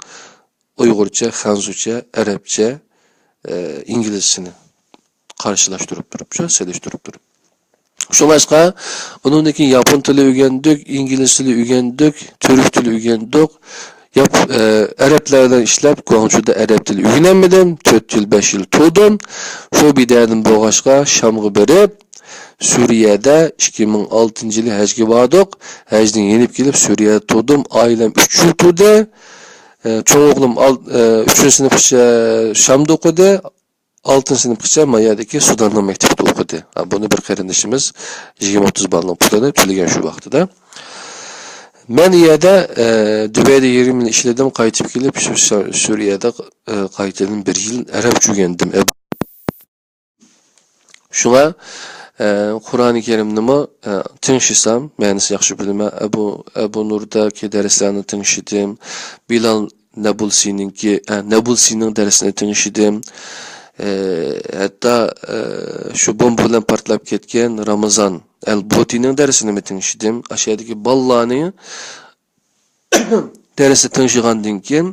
ئۇيغۇرچە، خەنزۇچە، ئەرەبچە، ئە، ئىنگلىزچىنى قارشىلاشتۇرۇپ تۇرۇپ، شۇ سېلىشتۇرۇپ تۇرۇپ. شۇڭلاشقا، ئۇنىڭدىن كېيىن ياپون تىلى ئۆگەندۇق، ئىنگلىز تىلى ئۆگەندۇق، تۈرك تىلى ئۆگەندۇق. ياپ-، ئە، ئەرەبلەر بىلەن ئىشلەپ، گۇاڭجۇدا ئەرەب تىلى ئۆگىنەلمىدىم. تۆت يىل، بەش يىل تۇردۇم. شۇ بىدەدىن بولغاچقا، شامغا بېرىپ، سۈرىيەدە ئىككى مىڭ ئالتىنچى يىلى ھەجگە باردۇق. ھەجدىن يېنىپ كېلىپ، سۈرىيەدە تۇردۇم. ئائىلەم ئۈچ يىل تۇردى. ئە، چوڭ ئوغلۇم ئال-، ئە، ئۈچىنچى سىنىپقىچە شامدا ئوقۇدى. ئالتىنچى سىنىپقىچە ما يەردىكى سۇداننىڭ مەكتىپىدە ئوقۇدى. ھە، بۇنى بىر قېرىندىشىمىز يىگىرمە ئوتتۇز بالنىڭ پۇلىنى تۆلىگەن شۇ ۋاقتىدا. مەن يەردە، ئە، دۇبەيدە يېرىم يىل ئىشلىدىم، قايتىپ كېلىپ، شۇ سۈ-، سۈرىيەدە، ئە، قايتىدىن بىر يىل ئەرەبچە ئۆگەندىم. ئەب-، شۇڭا، ئە، قۇرئانى كەرىمنىمۇ، ئە، تىڭشىسام، مەنىسىنى ياخشى بىلىمەن. ئەبۇ، ئەبۇ نۇردىكى دەرسلەرنى تىڭشىدىم. بىلال نابۇلسىنىڭكى، ئە، نابۇلسىنىڭ دەرسىنى تىڭشىدىم. ئە، ھەتتا، ئە، شۇ بومبا بىلەن پارتلاپ كەتكەن رامىزان ئەلبۇتىنىڭ دەرسىنىمۇ تىڭشىدىم. ئاشۇ يەردىكى بالىلارنى، دەرسنى تىڭشىغاندىن كېيىن،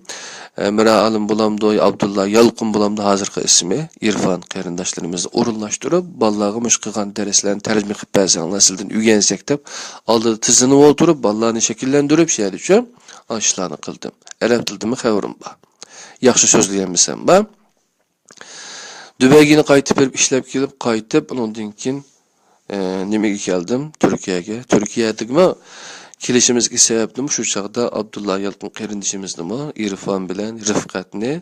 ئە، مىرا ئالىم بولامدۇ، ئابدۇللا يالقۇن بولامدۇ، ھازىرقى ئىسمى ئىرفان قېرىنداشلىرىمىزنى ئورۇنلاشتۇرۇپ، بالىلارغا مۇشۇ قىلغان دەرسلەرنى تەرجىمە قىلىپ بەرسەڭلار، سىلىدىن ئۆگەنسەك دەپ، ئالدىدا تىزلىنىپ ئولتۇرۇپ، بالىلارنى شەكىللەندۈرۈپ، شۇ يەردە شۇ ئاشۇلارنى قىلدىم. ئەرەب تىلىدىمۇ خەۋىرىم بار. ياخشى سۆزلىيەلمىسەم، با. دۇبەيگە قايتىپ بېرىپ، ئىشلەپ كېلىپ، قايتىپ، ئۇنىڭدىن كېيىن، ئە، نېمىگە كەلدىم؟ تۈركىيەگە. تۈركىيەدىكىمۇ كېلىشىمىزدىكى سەۋەبنىمۇ شۇ چاغدا ئابدۇللا يالقۇن قېرىندىشىمىزنىمۇ، ئىرفان بىلەن رىفقەتنى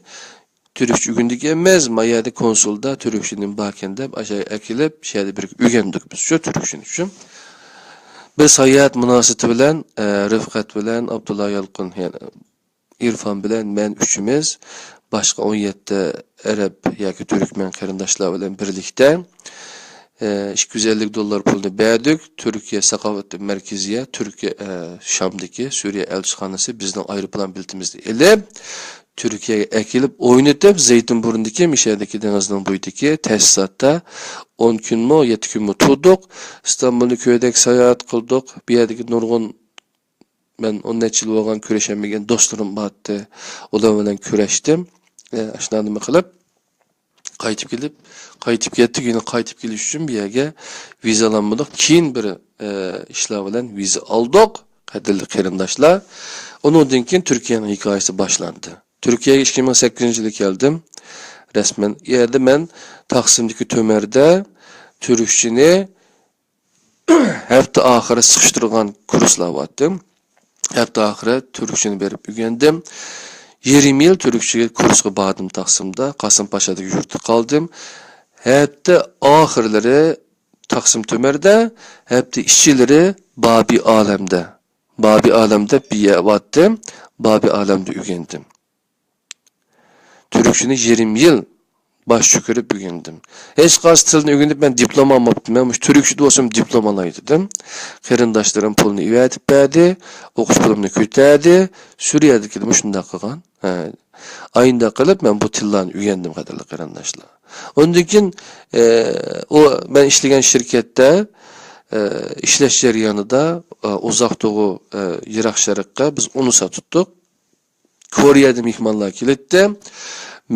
تۈركچە ئۆگىنىدىكەنمىز، ما يەردە كونسۇلدا تۈركچە نېمە باركەن دەپ، ئاشۇ ئەكېلىپ، شۇ يەردە بىرگە ئۆگەندۇق بىز شۇ تۈركچىنى شۇ. بىر ساياھەت مۇناسىۋىتى بىلەن، ئە، رىفقەت بىلەن ئابدۇللا يالقۇن، يەنى ئىرفان بىلەن مەن ئۈچىمىز باشقا ئون يەتتە ئەرەب ياكى تۈركمەن قېرىنداشلار بىلەن بىرلىكتە، ئە، ئىككى يۈز ئەللىك دوللار پۇلنى بەردۇق. تۈركىيە ساقاۋەت مەركىزىيە، تۈركىيە، ئە، شامدىكى سۈرىيە ئەلچىخانىسى بىزنىڭ ئايروپىلان بېلىتىمىزنى ئېلىپ، تۈركىيەگە ئەكېلىپ ئوينىتىپ، زەيتۇنبۇرنىدىكى، مىشەدىكى دېڭىزنىڭ بويىدىكى تەسىساتتا ئون كۈنمۇ، يەتتە كۈنمۇ تۇردۇق. ئىستانبۇلنى كۆردۇق، ساياھەت قىلدۇق. بۇ يەردىكى نۇرغۇن، مەن ئون نەچچە يىل بولغان كۆرۈشەلمىگەن دوستلىرىم بارتتى. ئۇلار بىلەن كۆرۈشتۈم. ئە، ئاشۇنداق نېمە قىلىپ، قايتىپ كېلىپ، قايتىپ كەتتۇق. يەنە قايتىپ كېلىش ئۈچۈن بۇ يەرگە ۋىزا ئالالمىدۇق. كېيىن بىر، ئە، ئىشلار بىلەن ۋىزا ئالدۇق، قەدىرلىك قېرىنداشلار. ئۇنىڭدىن كېيىن تۈركىيەنىڭ ھېكايىسى باشلاندى. تۈركىيەگە ئىككى مىڭ سەككىزىنچى يىلى كەلدىم. رەسمەن، ئۇ يەردە مەن تاقسىمدىكى تۆمەردە تۈركچىنى ھەپتە ئاخىرى سىقىشتۇرغان كۇرسلار بارتتى. ھەپتە ئاخىرى تۈركچىنى بېرىپ ئۆگەندىم. يېرىم يىل تۈركچە كۇرسقا باردىم تاقسىمدا. قاسىم پاشادىكى يۇرتتا قالدىم. ھەپتە ئاخىرلىرى تاقسىم تۆمەردە، ھەپتە ئىچىلىرى بابى ئالەمدە. بابى ئالەمدە بىر يەر بارتتى. بابى ئالەمدە ئۆگەندىم. تۈركچىنى يېرىم يىل باش چۆكۈرۈپ ئۆگەندىم. ھېچقايسى تىلنى ئۆگىنىپ مەن دىپلوم ئالماپتىمەن، مۇشۇ تۈركچىدە بولسام دىپلوم ئالاي دېدىم. قېرىنداشلىرىم پۇلنى ئېۋەتىپ بەردى، ئوقۇش پۇلۇمنى كۆتەردى. سۈرىيەدىكىدىمۇ شۇنداق قىلغان. ھە. ئاينداق قىلىپ مەن بۇ تىللارنى ئۆگەندىم، قەدىرلىك قېرىنداشلار. ئۇندىن كېيىن، ئە، ئۇ مەن ئىشلىگەن شىركەتتە، ئە، ئىشلەش جەريانىدا، ئە، ئۇزاق تۇغۇ، ئە، يىراق شەرققە بىز ئۇن ساتتۇق. كورېيەدىن مېھمانلار كېلەتتى.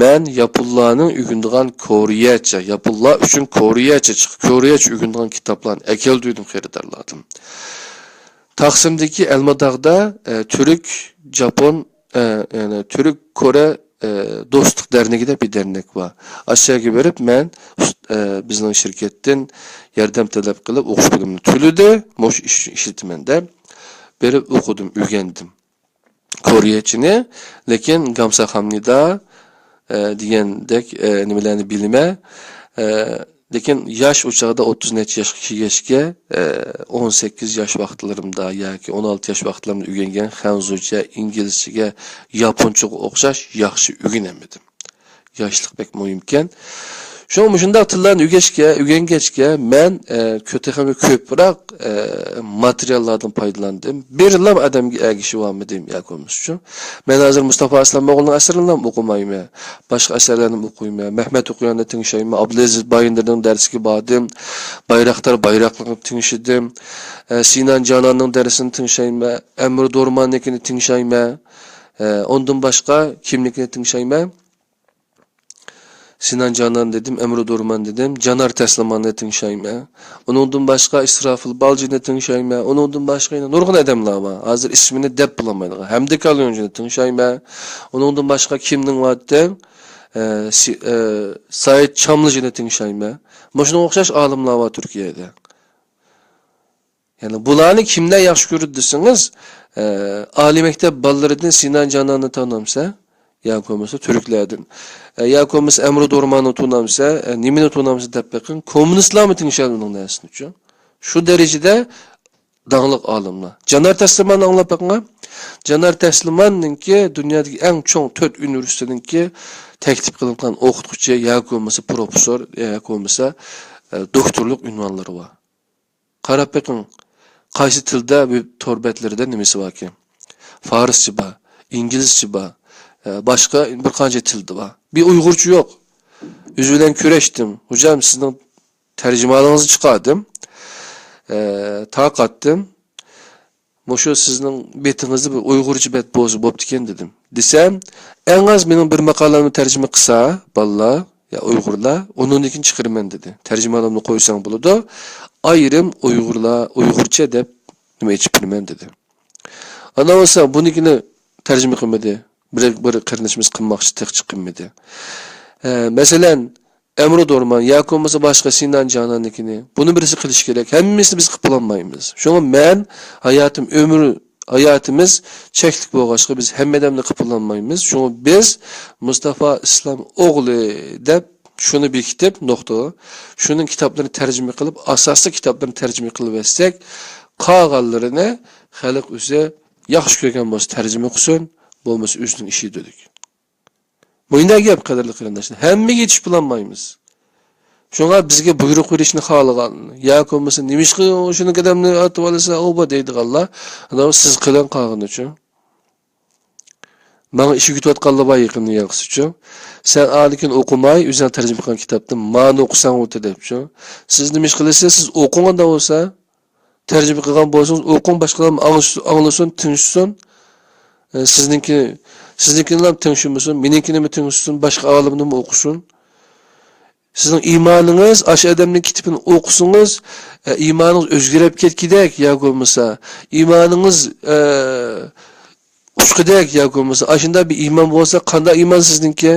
مەن ياپونلارنىڭ ئۆگىنىدىغان كورېيەچە، ياپونلار ئۈچۈن كورېيەچە چىق-، كورېيەچە ئۆگىنىدىغان كىتابلارنى ئەكەلدۈردۈم خېرىدارلاردىن. تاقسىمدىكى ئەلمىداغدا، ئە، تۈرك، جاپون، ئە، يەنى تۈرك، كورە، ئە، دوستلۇق دەرنىكى دەپ بىر دەرنەك بار. ئاشۇ يەرگە بېرىپ مەن، ئە، بىزنىڭ شىركەتتىن ياردەم تەلەپ قىلىپ ئوقۇش پۇلۇمنى تۆلىدى. مۇشۇ ئىش ئۈچۈن ئىشلىتىمەن دەپ بېرىپ ئوقۇدۇم، ئۆگەندىم. كورېيەچىنى، لېكىن گامساخامنىدا، ئە، دېگەندەك، ئە، نېمىلەرنى بىلىمەن. ئە، لېكىن ياش ئۇ چاغدا ئوتتۇز نەچچە ياشقا كىرگەچكە، ئە، ئون سەككىز ياش ۋاقىتلىرىمدا ياكى ئون ئالتە ياش ۋاقىتلىرىمدا ئۆگەنگەن خەنزۇچە، ئىنگلىزچىگە، ياپونچىغا ئوخشاش ياخشى ئۆگىنەلمىدىم. ياشلىق بەك مۇھىمكەن. شۇڭا مۇشۇنداق تىللارنى ئۆگەشكە، ئۆگەنگەچكە مەن، ئە، كۆ-، تېخىمۇ كۆپرەك، ئە، ماتېرىياللاردىن پايدىلاندىم. بىرلا ئادەمگە ئەگىشىۋالمىدىم ياكى بولمىسا شۇ. مەن ھازىر مۇستافا ئەسلەم ئوغلىنىڭ ئەسەرلىرىنىمۇ ئوقۇمايمەن. باشقا ئەسەرلەرنىمۇ ئوقۇيمەن. مەھمەت ئوقۇياننى تىڭشايمەن. ئابدۇلئەزىز بايىندىرنىڭ دەرسىگە باردىم. بايراقدار بايراقلىقنى تىڭشىدىم. ئە، سىنان جاناننىڭ دەرسىنى تىڭشايمەن. ئەمىر دورماننىڭكىنى تىڭشايمەن. ئە، ئۇندىن باشقا كىمنىڭكىنى تىڭشايمەن؟ سىنان جانان دېدىم، ئەمرۇ دورمان دېدىم، جانار تەسلىماننى تىڭشايمەن. ئۇنىڭدىن باشقا ئىسراپىل بالجىنى تىڭشايمەن. ئۇنىڭدىن باشقا يەنە نۇرغۇن ئادەملەر بار. ھازىر ئىسمىنى دەپ بولالمايدىغان. ھەمدە كاليونجىنى تىڭشايمەن. ئۇنىڭدىن باشقا كىمنىڭ بارتتى؟ ئە، سى-، ئە، سايىت چاملىجىنى تىڭشايمەن. مۇشۇنىڭغا ئوخشاش ئالىملار بار تۈركىيەدە. يەنى بۇلارنى كىملەر ياخشى كۆرىدۇ دېسىڭىز، ئە، ئالىي مەكتەپ بالىلىرىدىن سىنان جاناننى تونامسە، ياكى بولمىسا تۈركلەردىن، ئە، ياكى بولمىسا ئەمرۇ دورماننى تونامسە، ئە، نېمىنى تونامسە دەپ بېقىڭ، كوممۇنىستلارمۇ تىڭشايدۇ ئۇنىڭ نەرسىنى ئۈچۈن. شۇ دەرىجىدە داڭلىق ئالىملار. جانار تەسلىماننى ئاڭلاپ بېقىڭ. جانار تەسلىماننىڭكى دۇنيادىكى ئەڭ چوڭ تۆت ئۇنىۋېرسىتېتنىڭكى تەكلىپ قىلىنغان ئوقۇتقۇچى ياكى بولمىسا پروفېسسور ياكى بولمىسا، ئە، دوكتورلۇق ئۇنۋانلىرى بار. قاراپ بېقىڭ، قايسى تىلدا بۇ تور بەتلىرىدە نېمىسى باركەن؟ فارسچە بار، ئىنگلىزچە بار، ئە، باشقا بىر قانچە تىلدا بار. بىر ئۇيغۇرچە يوق. ئۆزى بىلەن كۆرۈشتۈم. «خوجام، سىزنىڭ تەرجىمىھالىڭىزنى چىقاردىم. ئە، تارقاتتىم. مۇشۇ سىزنىڭ بېتىڭىزدە بىر ئۇيغۇرچە بەت بولسا بوپتىكەن» دېدىم. دېسەم، «ئەڭ ئاز مېنىڭ بىر ماقالەمنى تەرجىمە قىلسا، بالىلار، يا ئۇيغۇرلار، ئۇنىڭدىن كېيىن چىقىرىمەن» دېدى. «تەرجىمىھالىمنى قويساڭ بولىدۇ، ئايرىم ئۇيغۇرلار، ئۇيغۇرچە دەپ نېمە ئېچىپ بېرىمەن» دېدى. ئانا بولسا بۇنىڭكىنى تەرجىمە قىلمىدى. بىر، بىر قېرىندىشىمىز قىلماقچى، تېخىچە قىلمىدى. ئە، مەسىلەن، ئەمرۇ دورمان ياكى بولمىسا باشقا سىنان جاناننىڭكىنى. بۇنى بىرسى قىلىشى كېرەك. ھەممىسىنى بىز قىلىپ بولالمايمىز. شۇڭا مەن ھاياتىم، ئۆمۈر، ھاياتىمىز چەكلىك بولغاچقا، بىز ھەممە ئادەمنى قىلىپ بولالمايمىز. شۇڭا بىز مۇستافا ئىسلام ئوغلى دەپ شۇنى بېكىتىپ، نۇقتا. شۇنىڭ كىتابلىرىنى تەرجىمە قىلىپ، ئاساسلىق كىتابلىرىنى تەرجىمە قىلىۋەتسەك، قالغانلىرىنى خەلق ئۆزى ياخشى كۆرگەن بولسا تەرجىمە قىلسۇن، بولمىسا ئۆزىنىڭ ئىشى دېدۇق. مۇنداق گەپ، قەدىرلىك قېرىنداشلار، ھەممىگە يېتىشىپ بولالمايمىز. شۇڭا بىزگە بۇيرۇق بېرىشنى خالىغان ياكى بولمىسا نېمىشقا شۇنىڭ ئادەمنى ئاتىۋالىسا ئۇ بۇ دەيدىغانلار، ئاناۋۇ سىز قىلىڭ قالغىنىچۇ. ماڭا ئىشىك يۇتۇۋاتقانلار بار يېقىندا ياقىسىچۇ. سەن ئانىكىن ئوقۇماي، ئۆزۈڭ تەرجىمە قىلغان كىتابتىن مانى ئوقۇساڭ ئۇتى دەپچۇ. سىز نېمە ئىش قىلىسىز؟ سىز ئوقۇڭ ئاندا بولسا. تەرجىمە قىلغان بولسىڭىز، ئوقۇڭ، باشقىلارمۇ ئاڭلىسۇن، تىڭشىسۇن. ئە، سىزنىڭكى، سىزنىڭكىنىلا تىڭشىمىسۇن، مېنىڭكىنىمۇ تىڭشىسۇن، باشقا ئالىمنىمۇ ئوقۇسۇن. سىزنىڭ ئىمانىڭىز، ئاشۇ ئادەمنىڭ كىتابىنى ئوقۇسىڭىز، ئە، ئىمانىڭىز ئۆزگىرىپ كەتكۈدەك ياكى بولمىسا، ئىمانىڭىز، ئە، ئۇچقۇدەك ياكى بولمىسا، ئاشۇنداق بىر ئىمان بولسا، قانداق ئىمان سىزنىڭكى؟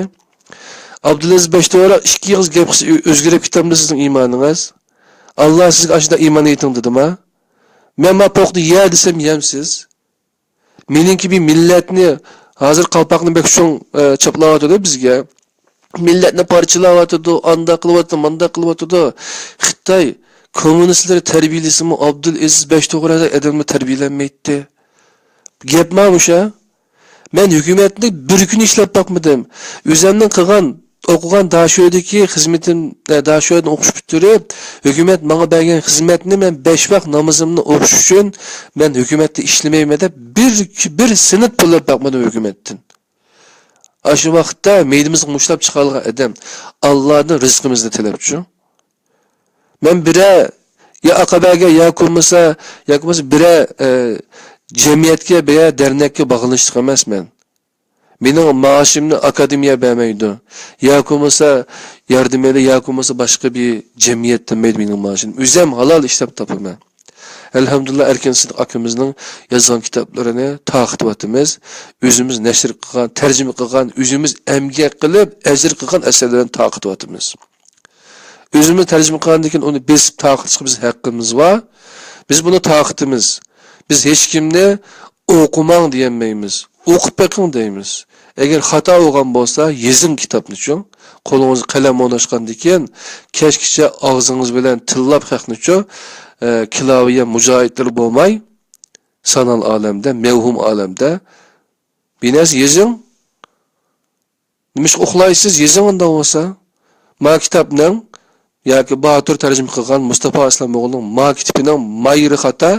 ئابدۇلئەزىز بەشتوغرا ئىككى ئېغىز گەپ قىلسا ئۆ-، ئۆزگىرىپ كېتەمدۇ سىزنىڭ ئىمانىڭىز؟ ئاللا سىزگە ئاشۇنداق ئىمان ئېيتىڭ دېدىما؟ مەن ما پوقنى يە دېسەم يەمسىز. مېنىڭكى بىر مىللەتنى، ھازىر قالپاقنى بەك چوڭ، ئە، چاپلاۋاتىدۇ بىزگە. مىللەتنى پارچىلاۋاتىدۇ، ئانداق قىلىۋاتىدۇ، مانداق قىلىۋاتىدۇ. خىتاي كوممۇنىستلىرى تەربىيىلىسىمۇ ئابدۇلئەزىز بەشتوغرادەك ئادەملەر تەربىيىلەنمەيتتى. گەپ ما مۇشۇ. مەن ھۆكۈمەتنى بىر كۈن ئىشلەپ باقمىدىم. ئۆزۈمنىڭ قىلغان، ئوقۇغان داشۆدىكى خىزمىتىم، ئە، داشۆدىن ئوقۇش پۈتتۈرۈپ، ھۆكۈمەت ماڭا بەرگەن خىزمەتنى مەن بەش ۋاق نامىزىمنى ئوقۇش ئۈچۈن مەن ھۆكۈمەتتە ئىشلىمەيمەن دەپ بىر، بىر سېنىت پۇل ئېلىپ باقمىدىم ھۆكۈمەتتىن. ئاشۇ ۋاقىتتا مەيدىمىزغا مۇشتلاپ چىقارغان ئادەم ئاللادىن رىزقىمىزنى تىلەپچۇ. مەن بىرەر يا ئاقابەگە ياكى بولمىسا، ياكى بولمىسا بىرەر، ئە، جەمئىيەتكە، بىرەر دەرنەككە باغلىنىشلىق ئەمەسمەن. مېنىڭ مائاشىمنى ئاكادېمىيە بەرمەيدۇ. ياكى بولمىسا ياردىمى ياكى بولمىسا باشقا بىر جەمئىيەت تىلمەيدۇ مېنىڭ مائاشىمنى. ئۆزۈم ھالال ئىشلەپ تاپىمەن. ئەلھەمدۇلىللا، ئەركىن سىدىق ئاكىمىزنىڭ يازغان كىتابلىرىنى تارقىتىۋاتىمىز. ئۆزىمىز نەشر قىلغان، تەرجىمە قىلغان، ئۆزىمىز ئەمگەك قىلىپ، ئەجىر قىلغان ئەسەرلەرنى تارقىتىۋاتىمىز. ئۆزىمىز تەرجىمە قىلغاندىن كېيىن ئۇنى بېسىپ تارقىتىشقا بىزنىڭ ھەققىمىز بار. بىز بۇنى تارقىتىمىز. بىز ھېچكىمنى ئوقۇماڭ دېيەلمەيمىز. ئوقۇپ بېقىڭ دەيمىز. ئەگەر خاتا بولغان بولسا، يېزىڭ كىتابنىچۇ. قولىڭىزغا قەلەم ئورناشقاندىن كېيىن، كەچكىچە ئاغزىڭىز بىلەن تىللاپ خەقنىچۇ، ئە، كىلاۋىيە مۇجاھىدلىرى بولماي، سانال ئالەمدە، مەۋھۇم ئالەمدە بىر نەرسە يېزىڭ. نېمىشقا ئۇخلايسىز؟ يېزىڭ ئۇنداق بولسا. ما كىتابنىڭ ياكى باتۇر تەرجىمە قىلغان مۇستاپا ئىسلام ئوغلىنىڭ ما كىتابىنىڭ ما يېرى خاتا،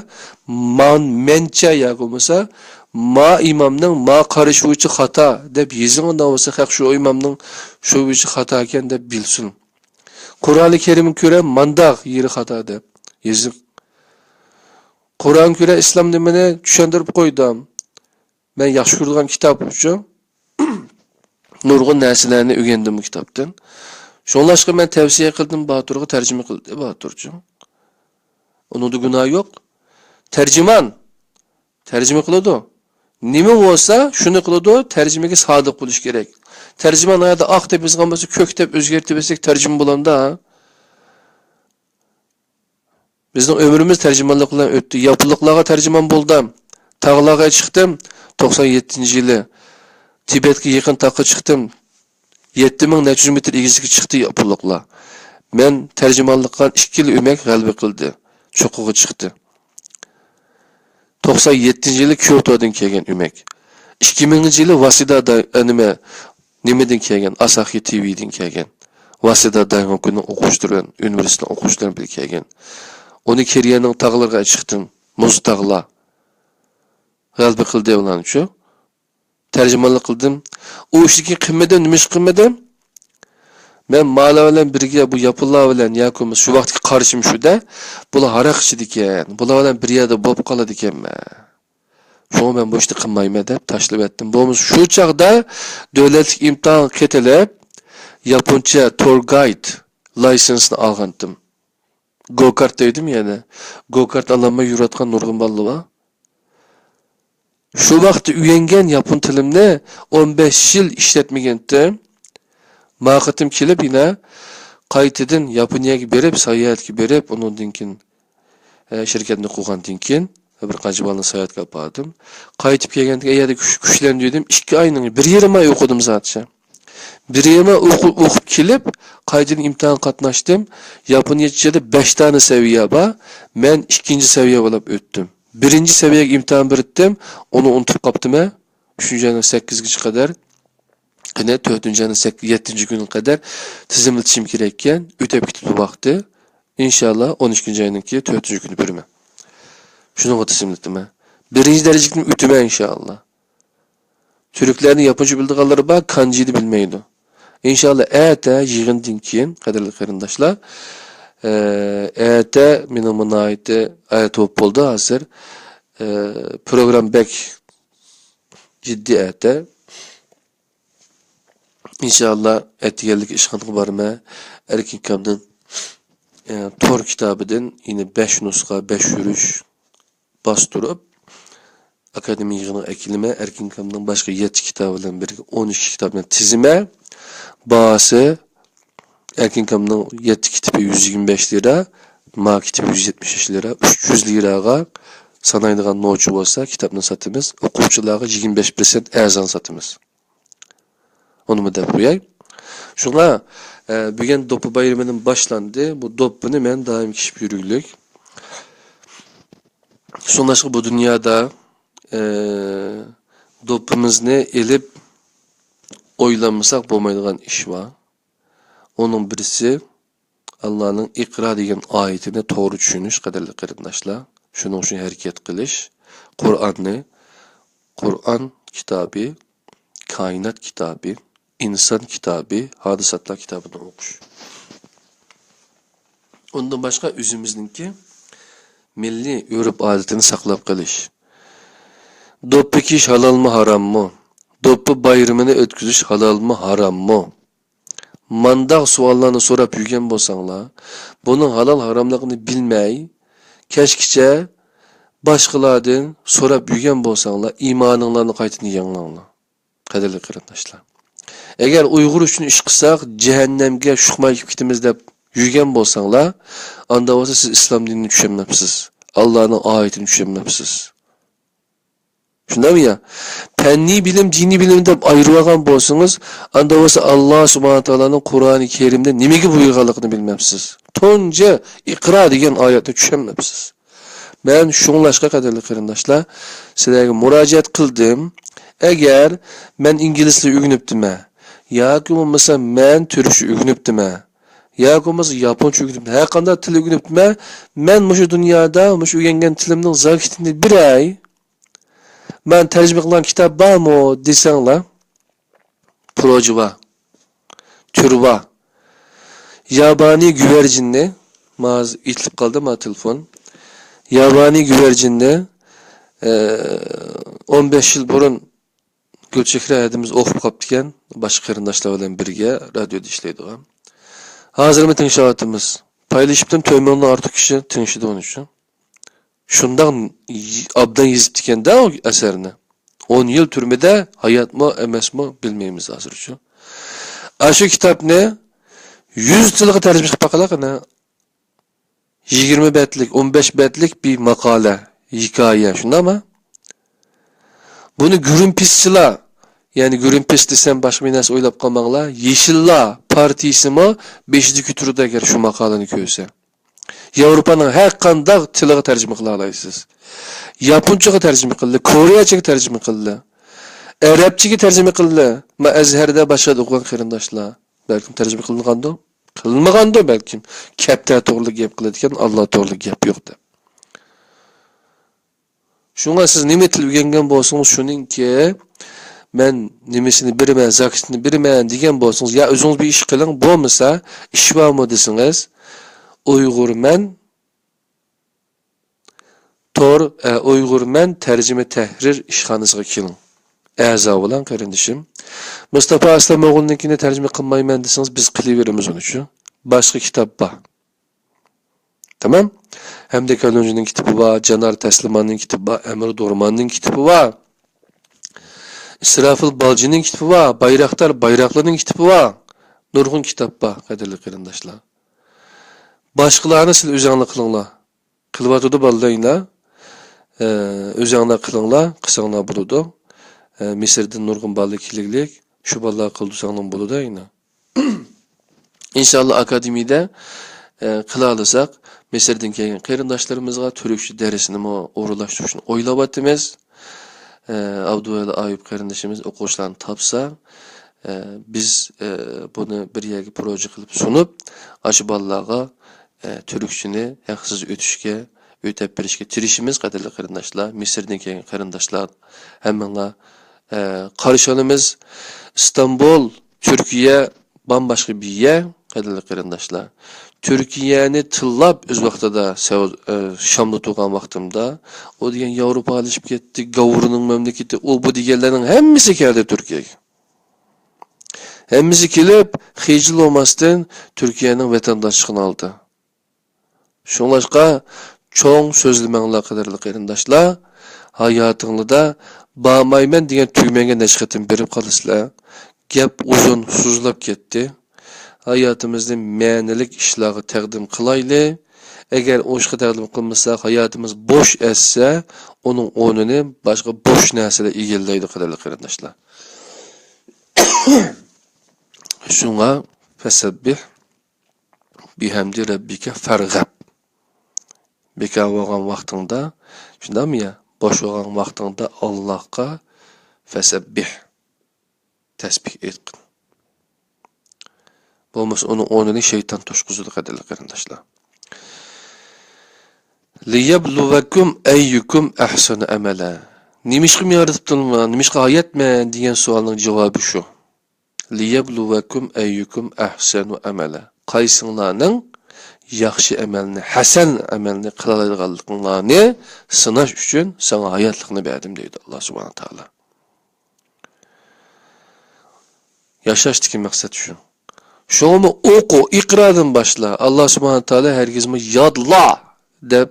ما مەنچە ياكى بولمىسا ما ئىمامنىڭ ما قارىشى بويىچە خاتا دەپ يېزىڭ ئۇنداق بولسا، خەق شۇ ئىمامنىڭ شۇ بويىچە خاتا ئىكەن دەپ بىلسۇن. قۇرئانى كەرىمگە كۆرە مانداق يېرى خاتا دەپ يېزىڭ. قۇرئانغا كۆرە ئىسلام دىنىنى چۈشەندۈرۈپ قويدۇم. مەن ياخشى كۆرىدىغان كىتاب ئۈچۈن نۇرغۇن نەرسىلەرنى ئۆگەندىم بۇ كىتابتىن. شۇڭلاشقا مەن تەۋسىيە قىلدىم، باتۇرغا تەرجىمە قىلدى باتۇرچۇ. ئۇنىڭدا گۇناھ يوق. تەرجىمان تەرجىمە قىلىدۇ. نېمە بولسا شۇنى قىلىدۇ، تەرجىمىگە سادىق بولۇش كېرەك. تەرجىمان ئايەردە ئاق دەپ يازغان بولسا كۆك دەپ ئۆزگەرتىۋەتسەك تەرجىمە بولامدا؟ بىزنىڭ ئۆمرىمىز تەرجىمانلىق بىلەن ئۆتتى. ياپونلۇقلارغا تەرجىمان بولدۇم. تاغلارغا چىقتىم. توقسان يەتتىنچى يىلى تىبەتكە يېقىن تاغقا چىقتىم. يەتتە مىڭ نەچچە يۈز مېتىر ئېگىزلىككە چىقتى ياپونلۇقلار. مەن تەرجىمانلىق قىلغان ئىككى يىل ئۆمەك غەلىبە قىلدى. چوققىغا چىقتى. توقسان يەتتىنچى يىلى كيوتودىن كەلگەن ئۆمەك. ئىككى مىڭىنچى يىلى ۋاسىدا دا-، ئە، نېمە، نېمىدىن كەلگەن؟ ئاساخى تىۋىدىن كەلگەن. ۋاسىدا دايھوكۇنىڭ ئوقۇغۇچىلىرى بىلەن، ئۇنىۋېرسىتېتنىڭ ئوقۇغۇچىلىرى بىلەن كەلگەن. ئۇنى كېرىيەنىڭ تاغلىرىغا چىقتىم. مۇز تاغلار. غەلىبە قىلدى ئۇلارنىچۇ. تەرجىمانلىق قىلدىم. ئۇ ئىشنى كېيىن قىلمىدىم. نېمە ئىش قىلمىدىم؟ مەن مالار بىلەن بىرگە بۇ ياپونلار بىلەن ياكى بولمىسا شۇ ۋاقىتتىكى قارىشىم شۇدە، بۇلار ھاراق ئىچىدىكەن. بۇلار بىلەن بىر يەردە بولۇپ قالىدىكەنمەن. شۇڭا مەن بۇ ئىشنى قىلمايمەن دەپ تاشلىۋەتتىم. بولمىسا شۇ چاغدا دۆلەتلىك ئىمتىھانغا قېتىلىپ، ياپونچە تور گايد لايسېنسنى ئالغانتىم. گوكارت دەيدىم يەنە. گوكارت ئالالماي يۈرۈۋاتقان نۇرغۇن بالىلار بار. شۇ ۋاقىتتا ئۆگەنگەن ياپون تىلىمنى ئون بەش يىل ئىشلەتمىگەنتىم. ما قېتىم كېلىپ يەنە قايتىدىن ياپونىيەگە بېرىپ، ساياھەتكە بېرىپ، ئۇنىڭدىن كېيىن، ئە، شىركەتنى قۇرغاندىن كېيىن بىر قانچە بالىنى ساياھەتكە ئاپاردىم. قايتىپ كەلگەندە ئەيەردە كۈچ-، كۈچلەندۈردۈم. ئىككى ئاينىڭ بىر يېرىم ئاي ئوقۇدۇم زادىچە. بىر يېرىم ئاي ئوقۇ-، ئوقۇپ كېلىپ، قايتىدىن ئىمتىھان قاتناشتىم. ياپونىيەچىدە بەش دانە سەۋىيە بار. مەن ئىككىنچى سەۋىيە بولۇپ ئۆتتۈم. بىرىنچى سەۋىيەگە ئىمتىھان بېرىتتىم، ئۇنى ئۇنتۇپ قاپتىمەن. ئۈچىنچى ئاينىڭ سەككىزىگىچە قەدەر، يەنە تۆتىنچى ئاينىڭ سەك-، يەتتىنچى كۈنىگە قەدەر تىزىملىتىشىم كېرەككەن. ئۆتۈپ كېتىپتۇ ۋاقتى. ئىنشاللا، ئون ئىككىنچى ئاينىڭكى تۆتىنچى كۈنى بېرىمەن. شۇنىڭغا تىزىملىتىمەن. بىرىنچى دەرىجىلىكنى ئۆتىمەن، ئىنشاللا. تۈركلەرنىڭ ياپونچە بىلىدىغانلىرى بار، كانجىنى بىلمەيدۇ. ئىنشاللا، ئەتە يىغىندىن كېيىن، قەدىرلىك قېرىنداشلار، ئە، ئەتە مېنىڭمۇ ناھايىتى ئەتە بولۇپ بولدى ھازىر. ئە، پروگرامما بەك جىددىي ئەتە. ئىنشاللا، ئەتىگەنلىكى ئىشخانىغا بارىمەن. ئەركىن ئاكامدىن، ئە، تور كىتابىدىن يەنە بەش نۇسخا، بەش يۈرۈش باستۇرۇپ، ئاكادېمىيە يىغىنىغا ئەكېلىمەن. ئەركىن ئاكامنىڭ باشقا يەتتە كىتابى بىلەن بىرگە ئون ئىككى كىتابنى تىزىمەن. باھاسى، ئەركىن ئاكامنىڭ يەتتە كىتابى يۈز يىگىرمە بەش لىرا، ما كىتابى يۈز يەتمىش بەش لىرا، ئۈچ يۈز لىراغا سانايدىغان نوچى بولسا، كىتابنى ساتىمىز. ئوقۇغۇچىلارغا يىگىرمە بەش پىرسەنت ئەرزان ساتىمىز. ئۇنىمۇ دەپ قوياي. شۇڭا، ئە، بۈگۈن دوپپا بايرىمىدىن باشلاندى. بۇ دوپپىنى مەن دائىم كىيىپ يۈرگۈلۈك. شۇڭلاشقا بۇ دۇنيادا، ئە، دوپپىمىزنى ئېلىپ ئويلانمىساق بولمايدىغان ئىش بار. ئۇنىڭ بىرسى، ئاللانىڭ ئىقرا دېگەن ئايىتىنى توغرا چۈشىنىش، قەدىرلىك قېرىنداشلار. شۇنىڭ ئۈچۈن ھەرىكەت قىلىش. قۇرئاننى، قۇرئان كىتابى، كائىنات كىتابى، ئىنسان كىتابى، ھادىساتلار كىتابىنى ئوقۇش. ئۇندىن باشقا ئۆزىمىزنىڭكى مىللىي ئۆرپ-ئادىتىنى ساقلاپ قېلىش. دوپپا كىيىش ھالالمۇ، ھاراممۇ؟ دوپپا بايرىمىنى ئۆتكۈزۈش ھالالمۇ، ھاراممۇ؟ مانداق سوئاللارنى سوراپ يۈرگەن بولساڭلار، بۇنىڭ ھالال-ھاراملىقىنى بىلمەي، كەچكىچە باشقىلاردىن سوراپ يۈرگەن بولساڭلار، ئىمانىڭلارنى قايتىدىن يېڭىلاڭلار، قەدىرلىك قېرىنداشلار. ئەگەر ئۇيغۇر ئۈچۈن ئىش قىلساق، جەھەننەمگە شۇقماي كېتىپ كېتىمىز دەپ يۈرگەن بولساڭلار، ئاندا بولسا سىز ئىسلام دىنىنى چۈشەنمەپسىز، ئاللانىڭ ئايىتىنى چۈشەنمەپسىز. شۇنداقمۇ يا؟ پەننىي بىلىم، دىنىي بىلىم دەپ ئايرىۋالغان بولسىڭىز، ئاندا بولسا ئاللا سۇبھانە تائالانىڭ قۇرئانى كەرىمدە نېمىگە بۇيرۇغانلىقىنى بىلمەپسىز. تۇنجى ئىقرا دېگەن ئايەتنى چۈشەنمەپسىز. مەن شۇڭلاشقا، قەدىرلىك قېرىنداشلار، سىلەرگە مۇراجىئەت قىلدىم. ئەگەر مەن ئىنگلىزچە ئۆگىنىپتىمەن، ياكى بولمىسا مەن تۈركچە ئۆگىنىپتىمەن، ياكى بولمىسا ياپونچە ئۆگىنىپتىمەن، ھەر قانداق تىل ئۆگىنىپتىمەن، مەن مۇشۇ دۇنيادا مۇشۇ ئۆگەنگەن تىلىمنىڭ زاكىتىنى بېرەي، مەن تەرجىمە قىلغان كىتاب بارمۇ دېسەڭلار، پروجۋا، تۈرۋا، يابانى گۈۋەرجىننى، ما ھازىر ئېتىلىپ قالدى ما تېلېفون. يابانى گۈۋەرجىننى، ئە، ئون بەش يىل بۇرۇن گۈلچېھرە ھەدىمىز ئوقۇپ قاپتىكەن، باشقا قېرىنداشلار بىلەن بىرگە رادىيودا ئىشلەيدىغان. ھازىرمۇ تىڭشاۋاتىمىز. پايلىشىپتىمۇ تۆت مىڭدىن ئارتۇق كىشى تىڭشىدى ئۇنى شۇ. شۇنداق ئابدان يېزىپتىكەن-دە ئۇ ئەسەرنى. ئون يىل تۈرمىدە ھاياتمۇ، ئەمەسمۇ، بىلمەيمىز ھازىرچۇ. ئاشۇ كىتابنى يۈز تىلغا تەرجىمە قىلىپ باقىلا قېنى. يىگىرمە بەتلىك، ئون بەش بەتلىك بىر ماقالە، ھېكايە، شۇنداقمۇ؟ بۇنى گرىنپىسچىلار، يەنى گرىنپىس دېسەم باشقا بىر نەرسە ئويلاپ قالماڭلار، يېشىللار پارتىيىسىمۇ بېشىدا كۆتۈرىدۇ ئەگەر شۇ ماقالىنى كۆرسە. ياۋروپانىڭ ھەر قانداق تىلىغا تەرجىمە قىلالايسىز. ياپونچىغا تەرجىمە قىلدى، كورېيەچىگە تەرجىمە قىلدى، ئەرەبچىگە تەرجىمە قىلدى. ما ئەزھەردە باشقا ئوقۇغان قېرىنداشلار بەلكىم تەرجىمە قىلىنغاندۇ؟ قىلمىغاندۇ بەلكىم. كەپتەر توغرىلىق گەپ قىلىدىكەن، ئاللا توغرىلىق گەپ يوق دەپ. شۇڭا سىز نېمە تىل ئۆگەنگەن بولسىڭىز، شۇنىڭكى مەن نېمىسىنى بېرىمەن، زاكىتىنى بېرىمەن دېگەن بولسىڭىز، يا ئۆزىڭىز بىر ئىش قىلىڭ، بولمىسا ئىش بارمۇ دېسىڭىز، ئۇيغۇرمەن تور، ئە، ئۇيغۇرمەن تەرجىمە تەھرىر ئىشخانىسىغا كېلىڭ. ئەزا بولۇڭ، قېرىندىشىم. مۇستاپا ئەسلەم ئوغلىنىڭكىنى تەرجىمە قىلمايمەن دېسىڭىز، بىز قىلىۋېرىمىز ئۇنى شۇ. باشقا كىتاب بار. تامام. ھەمدە كەلۇنجىنىڭ كىتابى بار، جانار تەسلىماننىڭ كىتابى بار، ئەمىر دورماننىڭ كىتابى بار. ئىسراپىل بالجىنىڭ كىتابى بار، بايراقدار بايراقلىنىڭ كىتابى بار. نۇرغۇن كىتاب بار، قەدىرلىك قېرىنداشلار. باشقىلارنى سىلەر ئۆزەڭلار قىلىڭلار. قىلىۋاتىدۇ بالىلار يەنە. ئە، ئۆزەڭلار قىلىڭلار، قىلساڭلار بولىدۇ. ئە، مىسىردىن نۇرغۇن بالىلار كېلىگلىك، شۇ بالىلار قىلدۇرساڭلار بولىدۇ يەنە. ئىنشاللا ئاكادېمىيەدە، ئە، قىلالىساق، مىسىردىن كەلگەن قېرىنداشلىرىمىزغا تۈركچە دەرسنىمۇ ئورۇنلاشتۇرۇشنى ئويلاۋاتىمىز. ئە، ئابدۇۋەلى ئايۇپ قېرىندىشىمىز ئوقۇغۇچىلارنى تاپسا، ئە، بىز، ئە، بۇنى بىر يەرگە پروژە قىلىپ سۇنۇپ، ئاشۇ بالىلارغا، ئە، تۈركچىنى ھەقسىز ئۆتۈشكە، ئۆتەپ بېرىشكە تىرىشىمىز، قەدىرلىك قېرىنداشلار. مىسىردىن كەلگەن قېرىنداشلار، ھەممىڭلار، ئە، قارشى ئالىمىز. ئىستانبۇل، تۈركىيە، بامباشقا بىر يەر، قەدىرلىك قېرىنداشلار. تۈركىيەنى تىللاپ ئۆز ۋاقتىدا سەۋ-، ئە، شامدا تۇرغان ۋاقتىمدا، ئۇ دېگەن ياۋروپالىشىپ كەتتى، گاۋۇرنىڭ مەملىكىتى، ئۇ بۇ دېگەنلەرنىڭ ھەممىسى كەلدى تۈركىيەگە. ھەممىسى كېلىپ، خىجىل بولماستىن تۈركىيەنىڭ ۋەتەنداشلىقىنى ئالدى. شۇڭلاشقا، چوڭ سۆزلىمەڭلار، قەدىرلىك قېرىنداشلار. ھاياتىڭلاردا بارمايمەن دېگەن تۈگمەنگە نەچچە قېتىم بېرىپ قالىسىلەر. گەپ ئۇزۇن، سوزۇلۇپ كەتتى. ھاياتىمىزنى مەنىلىك ئىشلارغا تەقدىم قىلايلى. ئەگەر ئۇ ئىشقا تەقدىم قىلمىساق، ھاياتىمىز بوش ئەتسە، ئۇنىڭ ئورنىنى باشقا بوش نەرسىلەر ئىگىلەيدۇ، قەدىرلىك قېرىنداشلار. شۇڭا فەسەببىھ بىھەمدى رەببىكە فەرغەب. بىكار بولغان ۋاقتىڭدا، شۇنداقمۇ يا؟ بوش بولغان ۋاقتىڭدا ئاللاھقا فەسەببىھ، تەسبىھ ئېيتقىن. بولمىسا ئۇنىڭ ئورنىنى شەيتان توشقۇزىدۇ، قەدىرلىك قېرىنداشلار. لىيەبلۇۋەكۇم ئەييۇكۇم ئەھسەنۇ ئەمەلە. نېمىشقا مېنى يارىتىپتىڭلار؟ نېمىشقا ھاياتمەن دېگەن سوئالنىڭ جاۋابى شۇ. لىيەبلۇۋەكۇم ئەييۇكۇم ئەھسەنۇ ئەمەلە. قايسىڭلارنىڭ ياخشى ئەمەلنى، ھەسەن ئەمەلنى قىلالايدىغانلىقىڭلارنى سىناش ئۈچۈن ساڭا ھاياتلىقنى بەردىم، دەيدۇ ئاللا سۇبھانە تائالا. ياشاشتىكى مەقسەت شۇ. شۇڭىمۇ ئوقۇ، ئىقرادىن باشلا. ئاللا سۇبھانە تائالا ھەرگىزمۇ يادلا دەپ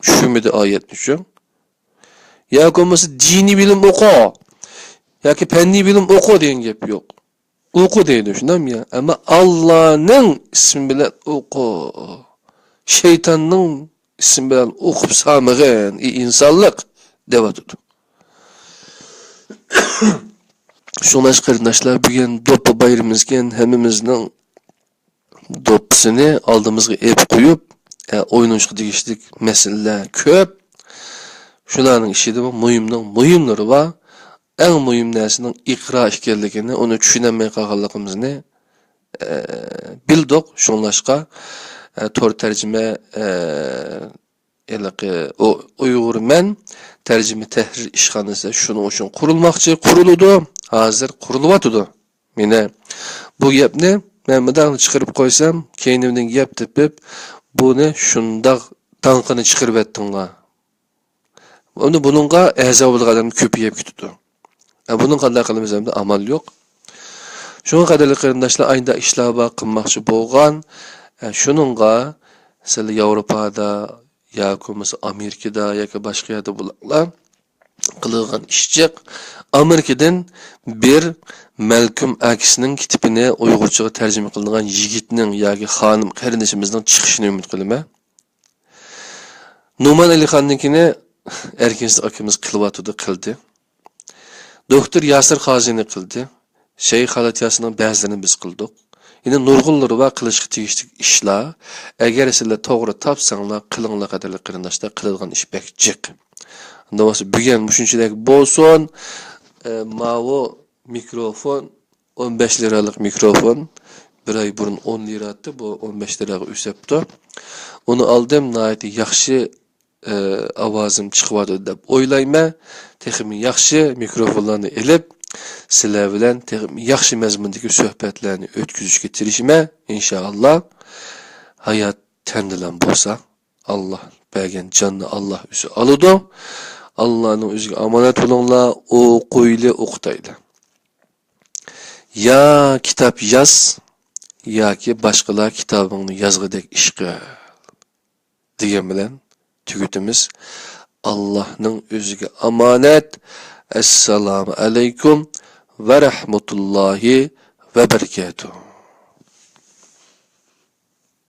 چۈشۈرمىدى ئايەتنى شۇ. ياكى بولمىسا دىنىي بىلىم ئوقۇ. ياكى پەننىي بىلىم ئوقۇ دېگەن گەپ يوق. ئوقۇ دەيدۇ، شۇنداقمۇ يا؟ ئەمما ئاللانىڭ ئىسمى بىلەن ئوقۇ. شەيتاننىڭ ئىسمى بىلەن ئوقۇپ سالمىغىن، ئى ئىنسانلىق، دەۋاتىدۇ. شۇڭلاشقا قېرىنداشلار، بۈگۈن دوپپا بايرىمىمىزكەن، ھەممىمىزنىڭ دوپپىسىنى ئالدىمىزغا ئېلىپ قويۇپ، ئە، ئوينىشقا تېگىشلىك مەسىلىلەر كۆپ. شۇلارنىڭ ئىچىدىمۇ مۇھىمنىڭ مۇھىملىرى بار. ئەڭ مۇھىم نەرسىنىڭ ئىقرا ئىكەنلىكىنى، ئۇنى چۈشىنەلمەي قالغانلىقىمىزنى، ئە، بىلدۇق. شۇڭلاشقا، ئە، تور تەرجىمە، ئە، ھېلىقى ئۇ-، ئۇيغۇرمەن تەرجىمە تەھرىر ئىشخانىسى شۇنىڭ ئۈچۈن قۇرۇلماقچى، قۇرۇلىدۇ، ھازىر قۇرۇلۇۋاتىدۇ. مانا بۇ گەپنى مەن مۇنداق چىقىرىپ قويسام، كەينىمدىن گەپ تېپىپ، بۇنى شۇنداق داڭقىنى چىقىرىۋەتتىڭلار. ئەمدى بۇنىڭغا ئەزا بولىدىغان ئادەم كۆپىيىپ كېتىدۇ. ئە، بۇنىڭ قانداق قىلىمىز، ئەمدى ئامال يوق. شۇڭا قەدىرلىك قېرىنداشلار، ئايدا ئىشلار بار قىلماقچى بولغان، ئە، شۇنىڭغا سىلەر ياۋروپادا ياكى بولمىسا ئامېرىكىدا ياكى باشقا يەردە بولۇڭلار، قىلىدىغان ئىش جىق. ئامېرىكىدىن بىر مەلكۇم ئەكسنىڭ كىتابىنى ئۇيغۇرچىغا تەرجىمە قىلىنغان يىگىتنىڭ ياكى خانىم قېرىندىشىمىزنىڭ چىقىشىنى ئۈمىد قىلىمەن. نومان ئەلىخاننىڭكىنى ئەركىن ئاكىمىز قىلىۋاتىدۇ، قىلدى. دوكتور ياسىر قازىنى قىلدى. شەيخ خالىد ياسىننىڭ بەزىلىرىنى بىز قىلدۇق. يەنە نۇرغۇنلىرى بار قىلىشقا تېگىشلىك ئىشلار. ئەگەر سىلەر توغرا تاپساڭلار، قىلىڭلار، قەدىرلىك قېرىنداشلار، قىلىدىغان ئىش بەك جىق. ئۇنداق بولسا بۈگۈن مۇشۇنچىلىك بولسۇن. ئە، ماۋۇ مىكروفون، ئون بەش لىرالىق مىكروفون، بىر ئاي بۇرۇن ئون لىرا ئىدى، بۇ ئون بەش لىراغا ئۆسۈپتۇ. ئۇنى ئالدىم، ناھايىتى ياخشى ئاۋازىم چىقىۋاتىدۇ دەپ ئويلايمەن. تېخىمۇ ياخشى مىكروفونلارنى ئېلىپ، سىلەر بىلەن تېخىمۇ ياخشى مەزمۇندىكى سۆھبەتلەرنى ئۆتكۈزۈشكە تىرىشىمەن، ئىنشائاللا. ھايات تەندىلا بولسا، ئاللا بەرگەن جاننى ئاللا ئۆزى ئالىدۇ. ئاللانىڭ ئۆزىگە ئامانەت بولۇڭلار، ئوقۇيلى، ئوقۇتايلى. يا كىتاب ياز، ياكى باشقىلار كىتابىڭنى يازغۇدەك ئىش قىل. دېگەن بىلەن تۈگىتىمىز. ئاللاھنىڭ ئۆزىگە ئامانەت. ئەسسالامۇ ئەلەيكۇم ۋە رەھمەتۇللاھى ۋە بەرىكاتۇھ.